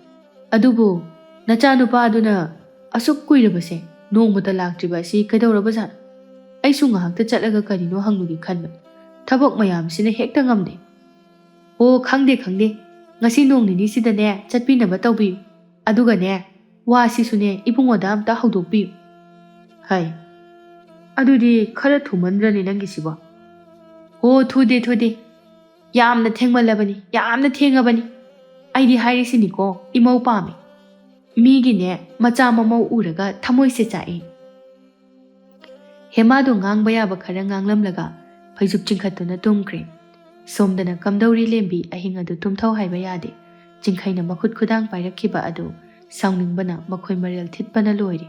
ꯑꯗꯨꯕꯨ ꯅꯆꯥꯅꯨꯄꯥꯗꯨꯅ ꯑꯁꯨꯛ ꯀꯨꯏꯔꯕꯁꯦ ꯅꯣꯡꯃꯇ ꯂꯥꯛꯇ꯭ꯔꯤꯕ ꯑꯁꯤ ꯀꯩꯗꯧꯔꯕꯖꯥꯠꯅꯣ? ꯑꯩꯁꯨ ꯉꯥꯏꯍꯥꯛꯇ ꯆꯠꯂꯒ ꯀꯔꯤꯅꯣ ꯍꯪꯂꯨꯒꯦ ꯈꯟꯕꯅꯤ꯫ ꯊꯕꯛ ꯃꯌꯥꯝꯁꯤꯅ ꯍꯦꯛꯇ ꯉꯝꯗꯦ꯫" "ꯑꯣ, ꯈꯪꯗꯦ, ꯈꯪꯗꯦ꯫ ꯉꯁꯤ ꯅꯣꯡ ꯅꯤꯅꯤꯁꯤꯗꯅꯦ ꯆꯠꯄꯤꯅꯕ ꯇꯧꯕꯤꯌꯨ꯫ ꯑꯗꯨꯒꯅꯦ, ꯋꯥꯁꯤꯁꯨꯅꯦ ꯏꯕꯨꯡꯉꯣꯗ ꯑꯝꯇ ꯍꯧꯗꯣꯛꯄꯤꯌꯨ꯫" "ꯍꯩ, ꯑꯗꯨꯗꯤ ꯈꯔ ꯊꯨꯃꯟꯗ꯭ꯔꯅꯦ ꯅꯪꯒꯤꯁꯤꯕꯣ?" "ꯑꯣ, ꯊꯨꯗꯦ, ꯊꯨꯗꯦ꯫ ꯌꯥꯝꯅ ꯊꯦꯡꯃꯜꯂꯕꯅꯤ, ꯌꯥꯝꯅ ꯊꯦꯡꯉꯕꯅꯤ꯫ ꯑꯩꯗꯤ ꯍꯥꯏꯔꯤꯁꯤꯅꯤꯀꯣ, ꯏꯃꯧ ꯄꯥꯝꯃꯤ꯫ ꯃꯤꯒꯤꯅꯦ ꯃꯆꯥ ꯃꯃꯧ ꯎꯔꯒ ꯊꯃꯣꯏꯁꯦ ꯆꯥꯛꯏ꯫" ꯍꯦꯃꯥꯗꯣ ꯉꯥꯡꯕ ꯌꯥꯕ ꯈꯔ ꯉꯥꯡꯂꯝꯂꯒ ꯐꯩꯖꯨꯞ ꯆꯤꯡꯈꯠꯇꯨꯅ ꯇꯨꯝꯈ꯭ꯔꯦ꯫ ꯁꯣꯝꯗꯅ ꯀꯝꯗꯧꯔꯤ ꯂꯦꯝꯕꯤ ꯑꯍꯤꯡ ꯑꯗꯨ ꯇꯨꯝꯊꯧ ꯍꯥꯏꯕ ꯌꯥꯗꯦ꯫ ꯆꯤꯡꯈꯩꯅ ꯃꯈꯨꯠ ꯈꯨꯗꯥꯡ ꯄꯥꯏꯔꯛꯈꯤꯕ ꯑꯗꯨ ꯁꯥꯎꯅꯤꯡꯕꯅ ꯃꯈꯣꯏ ꯃꯔꯦꯜ ꯊꯤꯠꯄꯅ ꯂꯣꯏꯔꯦ꯫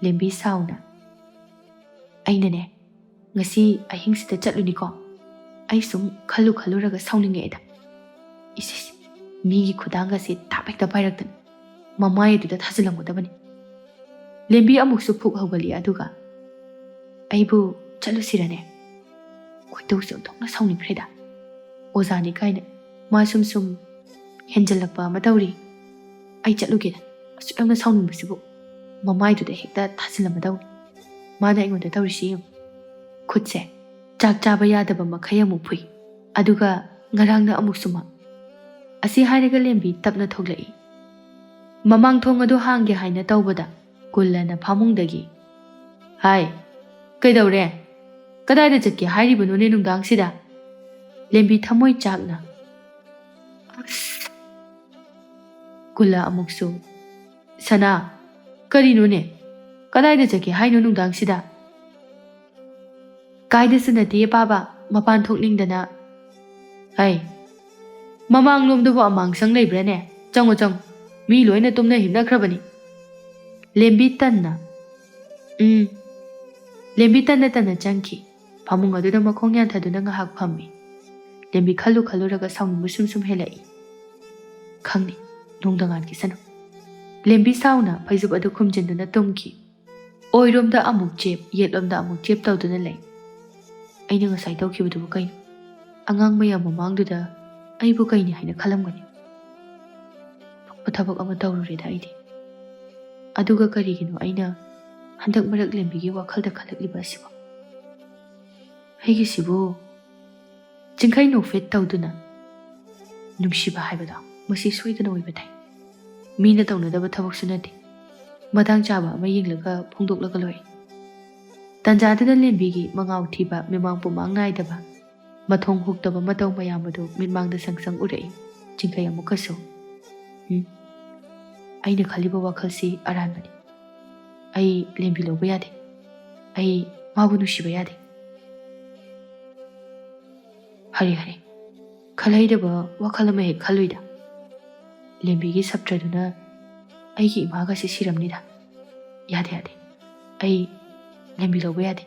ꯂꯦꯝꯕꯤ ꯁꯥꯎꯅ, "ꯑꯩꯅꯅꯦ ꯉꯁꯤ ꯑꯍꯤꯡꯁꯤꯗ ꯆꯠꯂꯨꯅꯤꯀꯣ꯫ ꯑꯩ ꯁꯨꯝ ꯈꯜꯂꯨ ꯈꯜꯂꯨꯔꯒ ꯁꯥꯎꯅꯤꯡꯉꯛꯑꯦꯗ꯫ ꯏꯁ, ꯏꯁ, ꯃꯤꯒꯤ ꯈꯨꯗꯥꯡꯒꯁꯦ ꯊꯥꯞ ꯍꯦꯛꯇ ꯄꯥꯏꯔꯛꯇꯅ ꯃꯃꯥꯏ ꯑꯗꯨꯗ ꯊꯥꯖꯤꯜꯂꯝꯒꯗꯕꯅꯤ꯫" ꯂꯦꯝꯕꯤ ꯑꯃꯨꯛꯁꯨ ꯐꯨꯛ ꯍꯧꯒꯠꯂꯤ, ꯑꯗꯨꯒ, "ꯑꯩꯕꯨ ꯆꯠꯂꯨꯁꯤꯔꯅꯦ?" ꯈꯣꯏꯗꯧꯁꯦ ꯑꯣꯟꯊꯣꯛꯅ ꯁꯥꯎꯅꯤꯡꯈ꯭ꯔꯦꯗ꯫ ꯑꯣꯖꯥꯅꯤ ꯀꯥꯏꯅ ꯃꯥ ꯁꯨꯝ ꯁꯨꯝ ꯍꯦꯟꯖꯜꯂꯛꯄ ꯑꯃ ꯇꯧꯔꯤ꯫ ꯑꯩ ꯆꯠꯂꯨꯒꯦꯗ, ꯑꯁꯨꯛ ꯌꯥꯝꯅ ꯁꯥꯎꯅꯤꯡꯕꯁꯤꯕꯨ꯫ ꯃꯃꯥꯏꯗꯨꯗ ꯍꯦꯛꯇ ꯊꯥꯖꯤꯜꯂꯝꯃꯗꯧꯅꯤ꯫ ꯃꯥꯅ ꯑꯩꯉꯣꯟꯗ ꯇꯧꯔꯤꯁꯤ ꯌꯦꯡꯉꯨ꯫ ꯈꯨꯠꯁꯦ ꯆꯥꯛ ꯆꯥꯕ ꯌꯥꯗꯕ ꯃꯈꯩ ꯑꯃꯨꯛ ꯐꯨꯏ, ꯑꯗꯨꯒ ꯉꯔꯥꯡꯅ ꯑꯃꯨꯛꯁꯨ ꯃꯥ꯫ ꯑꯁꯤ ꯍꯥꯏꯔꯒ ꯂꯦꯝꯕꯤ ꯇꯞꯅ ꯊꯣꯛꯂꯛꯏ꯫ ꯃꯃꯥꯡ ꯊꯣꯡ ꯑꯗꯨ ꯍꯥꯡꯒꯦ ꯍꯥꯏꯅ ꯇꯧꯕꯗ ꯀꯨꯜꯂꯅ ꯐꯃꯨꯡꯗꯒꯤ, "ꯍꯥꯏ, ꯀꯩꯗꯧꯔꯦ? ꯀꯗꯥꯏꯗ ꯆꯠꯀꯦ ꯍꯥꯏꯔꯤꯕꯅꯣꯅꯦ ꯅꯨꯡꯗꯥꯡꯁꯤꯗ?" ꯂꯦꯝꯕꯤ ꯊꯃꯣꯏ ꯆꯥꯛꯅ, "ꯑꯁ!" ꯀꯨꯜꯂ ꯑꯃꯨꯛꯁꯨ, "ꯁꯅꯥ, ꯀꯔꯤꯅꯣꯅꯦ? ꯀꯗꯥꯏꯗ ꯆꯠꯀꯦ ꯍꯥꯏꯅꯣ ꯅꯨꯡꯗꯥꯡꯁꯤꯗ?" "ꯀꯥꯏꯗꯁꯨ ꯅꯠꯇꯦ ꯄꯥꯕ, ꯃꯄꯥꯟ ꯊꯣꯛꯅꯤꯡꯗꯅ꯫" "ꯍꯩ, ꯃꯃꯥꯡꯂꯣꯝꯗꯕꯨ ꯑꯃꯥꯡꯁꯪ ꯂꯩꯕ꯭ꯔꯥꯅꯦ? ꯆꯪꯉꯣ, ꯆꯪꯉꯣ, ꯃꯤ ꯂꯣꯏꯅ ꯇꯨꯝꯅ ꯍꯤꯞꯅꯈ꯭ꯔꯕꯅꯤ꯫" ꯂꯦꯝꯕꯤ ꯇꯟꯅ, "ꯎꯝ꯫" ꯂꯦꯝꯕꯤ ꯇꯟꯅ ꯇꯟꯅ ꯆꯪꯈꯤ꯫ ꯐꯃꯨꯡ ꯑꯗꯨꯗ ꯃꯈꯣꯡ ꯌꯥꯟꯊꯗꯨꯅ ꯉꯥꯏꯍꯥꯛ ꯐꯝꯃꯤ꯫ ꯂꯦꯝꯕꯤ ꯈꯜꯂꯨ ꯈꯜꯂꯨꯔꯒ ꯁꯥꯎꯅꯤꯡꯕ ꯁꯨꯝ ꯁꯨꯝ ꯍꯦꯜꯂꯛꯏ꯫ ꯈꯪꯗꯦ, ꯅꯣꯡꯗ ꯉꯥꯟꯈꯤꯁꯅꯨ꯫ ꯂꯦꯝꯕꯤ ꯁꯥꯎꯅ ꯐꯩꯖꯨꯞ ꯑꯗꯨ ꯈꯨꯝꯖꯤꯟꯗꯨꯅ ꯇꯨꯝꯈꯤ꯫ ꯑꯣꯏꯔꯣꯝꯗ ꯑꯃꯨꯛ ꯆꯦꯞ, ꯌꯦꯠꯂꯣꯝꯗ ꯑꯃꯨꯛ ꯆꯦꯞ ꯇꯧꯗꯨꯅ ꯂꯩ꯫ ꯑꯩꯅ ꯉꯁꯥꯏ ꯇꯧꯈꯤꯕꯗꯨꯕꯨ ꯀꯩꯅꯣ? ꯑꯉꯥꯡ ꯃꯌꯥꯝ ꯃꯃꯥꯡꯗꯨꯗ ꯑꯩꯕꯨ ꯀꯩꯅꯤ ꯍꯥꯏꯅ ꯈꯜꯂꯝꯒꯅꯤ? ꯑꯇꯣꯞꯄ ꯊꯕꯛ ꯑꯃ ꯇꯧꯔꯨꯔꯦꯗ ꯑꯩꯗꯤ꯫ ꯑꯗꯨꯒ ꯀꯔꯤꯒꯤꯅꯣ ꯑꯩꯅ ꯍꯟꯗꯛ ꯃꯔꯛ ꯂꯦꯝꯕꯤꯒꯤ ꯋꯥꯈꯜꯗ ꯈꯜꯂꯛꯂꯤꯕ ꯑꯁꯤꯕꯣ? ꯑꯩꯒꯤꯁꯤꯕꯨ ꯆꯤꯡꯈꯩ ꯅꯣꯛꯐꯦꯠ ꯇꯧꯗꯨꯅ, "ꯅꯨꯡꯁꯤꯕ ꯍꯥꯏꯕꯗꯣ ꯃꯁꯤ ꯁꯣꯏꯗꯅ ꯑꯣꯏꯕ ꯊꯥꯏ꯫ ꯃꯤꯅ ꯇꯧꯅꯗꯕ ꯊꯕꯛꯁꯨ ꯅꯠꯇꯦ꯫ ꯃꯇꯥꯡ ꯆꯥꯕ ꯑꯃ ꯌꯦꯡꯂꯒ ꯐꯣꯡꯗꯣꯛꯂꯒ ꯂꯣꯏꯔꯦ꯫" ꯇꯟꯖꯥꯗꯨꯗ ꯂꯦꯝꯕꯤꯒꯤ ꯃꯉꯥꯎ ꯊꯤꯕ, ꯃꯤꯃꯥꯡ ꯄꯨꯃꯥꯡ ꯅꯥꯏꯗꯕ, ꯃꯊꯣꯡ ꯍꯨꯛꯇꯕ ꯃꯇꯧ ꯃꯌꯥꯝ ꯑꯗꯨ ꯃꯤꯠꯃꯥꯡꯗ ꯁꯪ ꯁꯪ ꯎꯔꯛꯏ꯫ ꯆꯤꯡꯈꯩ ꯑꯃꯨꯛꯀꯁꯨ, "ꯎꯝ, ꯑꯩꯅ ꯈꯜꯂꯤꯕ ꯋꯥꯈꯜꯁꯤ ꯑꯔꯥꯟꯕꯅꯤ꯫ ꯑꯩ ꯂꯦꯝꯕꯤ ꯂꯧꯕ ꯌꯥꯗꯦ꯫ ꯑꯩ ꯃꯥꯕꯨ ꯅꯨꯡꯁꯤꯕ ꯌꯥꯗꯦ꯫" "ꯍꯔꯦ, ꯍꯔꯦ, ꯈꯜꯍꯩꯗꯕ ꯋꯥꯈꯜ ꯑꯃ ꯍꯦꯛ ꯈꯜꯂꯨꯏꯗ꯫ ꯂꯦꯝꯕꯤꯒꯤ ꯁꯞꯇ꯭ꯔꯗꯨꯅ ꯑꯩꯒꯤ ꯏꯃꯥꯒꯁꯤ ꯁꯤꯔꯝꯅꯤꯗ꯫ ꯌꯥꯗꯦ, ꯌꯥꯗꯦ꯫ ꯑꯩ ꯂꯦꯝꯕꯤ ꯂꯧꯕ ꯌꯥꯗꯦ꯫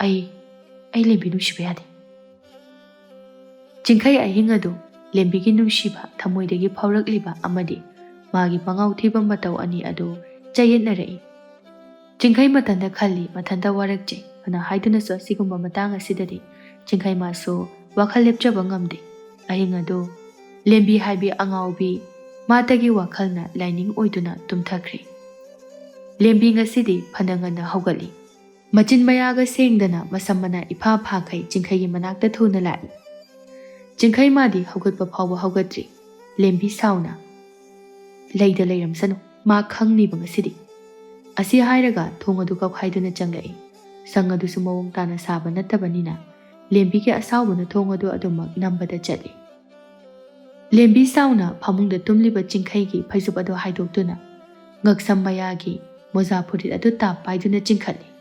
ꯑꯩ, ꯑꯩ ꯂꯦꯝꯕꯤ ꯅꯨꯡꯁꯤꯕ ꯌꯥꯗꯦ꯫" ꯆꯤꯡꯈꯩ ꯑꯍꯤꯡ ꯑꯗꯨ ꯂꯦꯝꯕꯤꯒꯤ ꯅꯨꯡꯁꯤꯕ ꯊꯃꯣꯏꯗꯒꯤ ꯐꯥꯎꯔꯛꯂꯤꯕ ꯑꯃꯗꯤ ꯃꯥꯒꯤ ꯃꯉꯥꯎ ꯊꯤꯕ ꯃꯇꯧ ꯑꯅꯤ ꯑꯗꯨ ꯆꯌꯦꯠꯅꯔꯛꯏ꯫ ꯆꯤꯡꯈꯩ ꯃꯊꯟꯇ ꯈꯜꯂꯤ, ꯃꯊꯟꯇ ꯋꯥꯔꯛꯆꯩ꯫ ꯐꯅ ꯍꯥꯏꯗꯨꯅꯁꯨ ꯑꯁꯤꯒꯨꯝꯕ ꯃꯇꯥꯡ ꯑꯁꯤꯗꯗꯤ ꯆꯤꯡꯈꯩ ꯃꯥꯁꯨ ꯋꯥꯈꯜ ꯂꯦꯞꯆꯕ ꯉꯝꯗꯦ꯫ ꯑꯍꯤꯡ ꯑꯗꯨ ꯂꯦꯝꯕꯤ ꯍꯥꯏꯕꯤ ꯑꯉꯥꯎꯕꯤ ꯃꯥꯇꯒꯤ ꯋꯥꯈꯜꯅ ꯂꯥꯏꯅꯤꯡ ꯑꯣꯏꯗꯨꯅ ꯇꯨꯝꯊꯈ꯭ꯔꯦ꯫ ꯂꯦꯝꯕꯤ ꯉꯁꯤꯗꯤ ꯐꯅ ꯉꯟꯅ ꯍꯧꯒꯠꯂꯤ꯫ ꯃꯆꯤꯟ ꯃꯌꯥꯒ ꯁꯦꯡꯗꯅ ꯃꯁꯝ ꯃꯅꯥ ꯏꯐꯥ ꯐꯥꯈꯩ ꯆꯤꯡꯈꯩꯒꯤ ꯃꯅꯥꯛꯇ ꯊꯨꯅ ꯂꯥꯛꯏ꯫ ꯆꯤꯡꯈꯩ ꯃꯥꯗꯤ ꯍꯧꯒꯠꯄ ꯐꯥꯎꯕ ꯍꯧꯒꯠꯇ꯭ꯔꯤ꯫ ꯂꯦꯝꯕꯤ ꯁꯥꯎꯅ, "ꯂꯩꯗ ꯂꯩꯔꯝꯁꯅꯨ, ꯃꯥ ꯈꯪꯅꯤꯕ ꯉꯁꯤꯗꯤ"꯫ ꯑꯁꯤ ꯍꯥꯏꯔꯒ ꯊꯣꯡ ꯑꯗꯨ ꯀꯧꯈꯥꯏꯗꯨꯅ ꯆꯪꯂꯛꯏ꯫ ꯁꯪ ꯑꯗꯨꯁꯨ ꯃꯑꯣꯡ ꯇꯥꯅ ꯁꯥꯕ ꯅꯠꯇꯕꯅꯤꯅ ꯂꯦꯝꯕꯤꯒꯤ ꯑꯁꯥꯎꯕꯅ ꯊꯣꯡ ꯑꯗꯨ ꯑꯗꯨꯃꯛ ꯅꯝꯕꯗ ꯆꯠꯂꯤ꯫ ꯂꯦꯝꯕꯤ ꯁꯥꯎꯅ ꯐꯃꯨꯡꯗ ꯇꯨꯝꯂꯤꯕ ꯆꯤꯡꯈꯩꯒꯤ ꯐꯩꯖꯨꯞ ꯑꯗꯨ ꯍꯥꯏꯗꯣꯛꯇꯨꯅ ꯉꯛꯁꯝ ꯃꯌꯥꯒꯤ ꯃꯣꯖꯥ ꯐꯨꯔꯤꯠ ꯑꯗꯨ ꯇꯥꯞ ꯄꯥꯏꯗꯨꯅ ꯆꯤꯡꯈꯠꯂꯤ꯫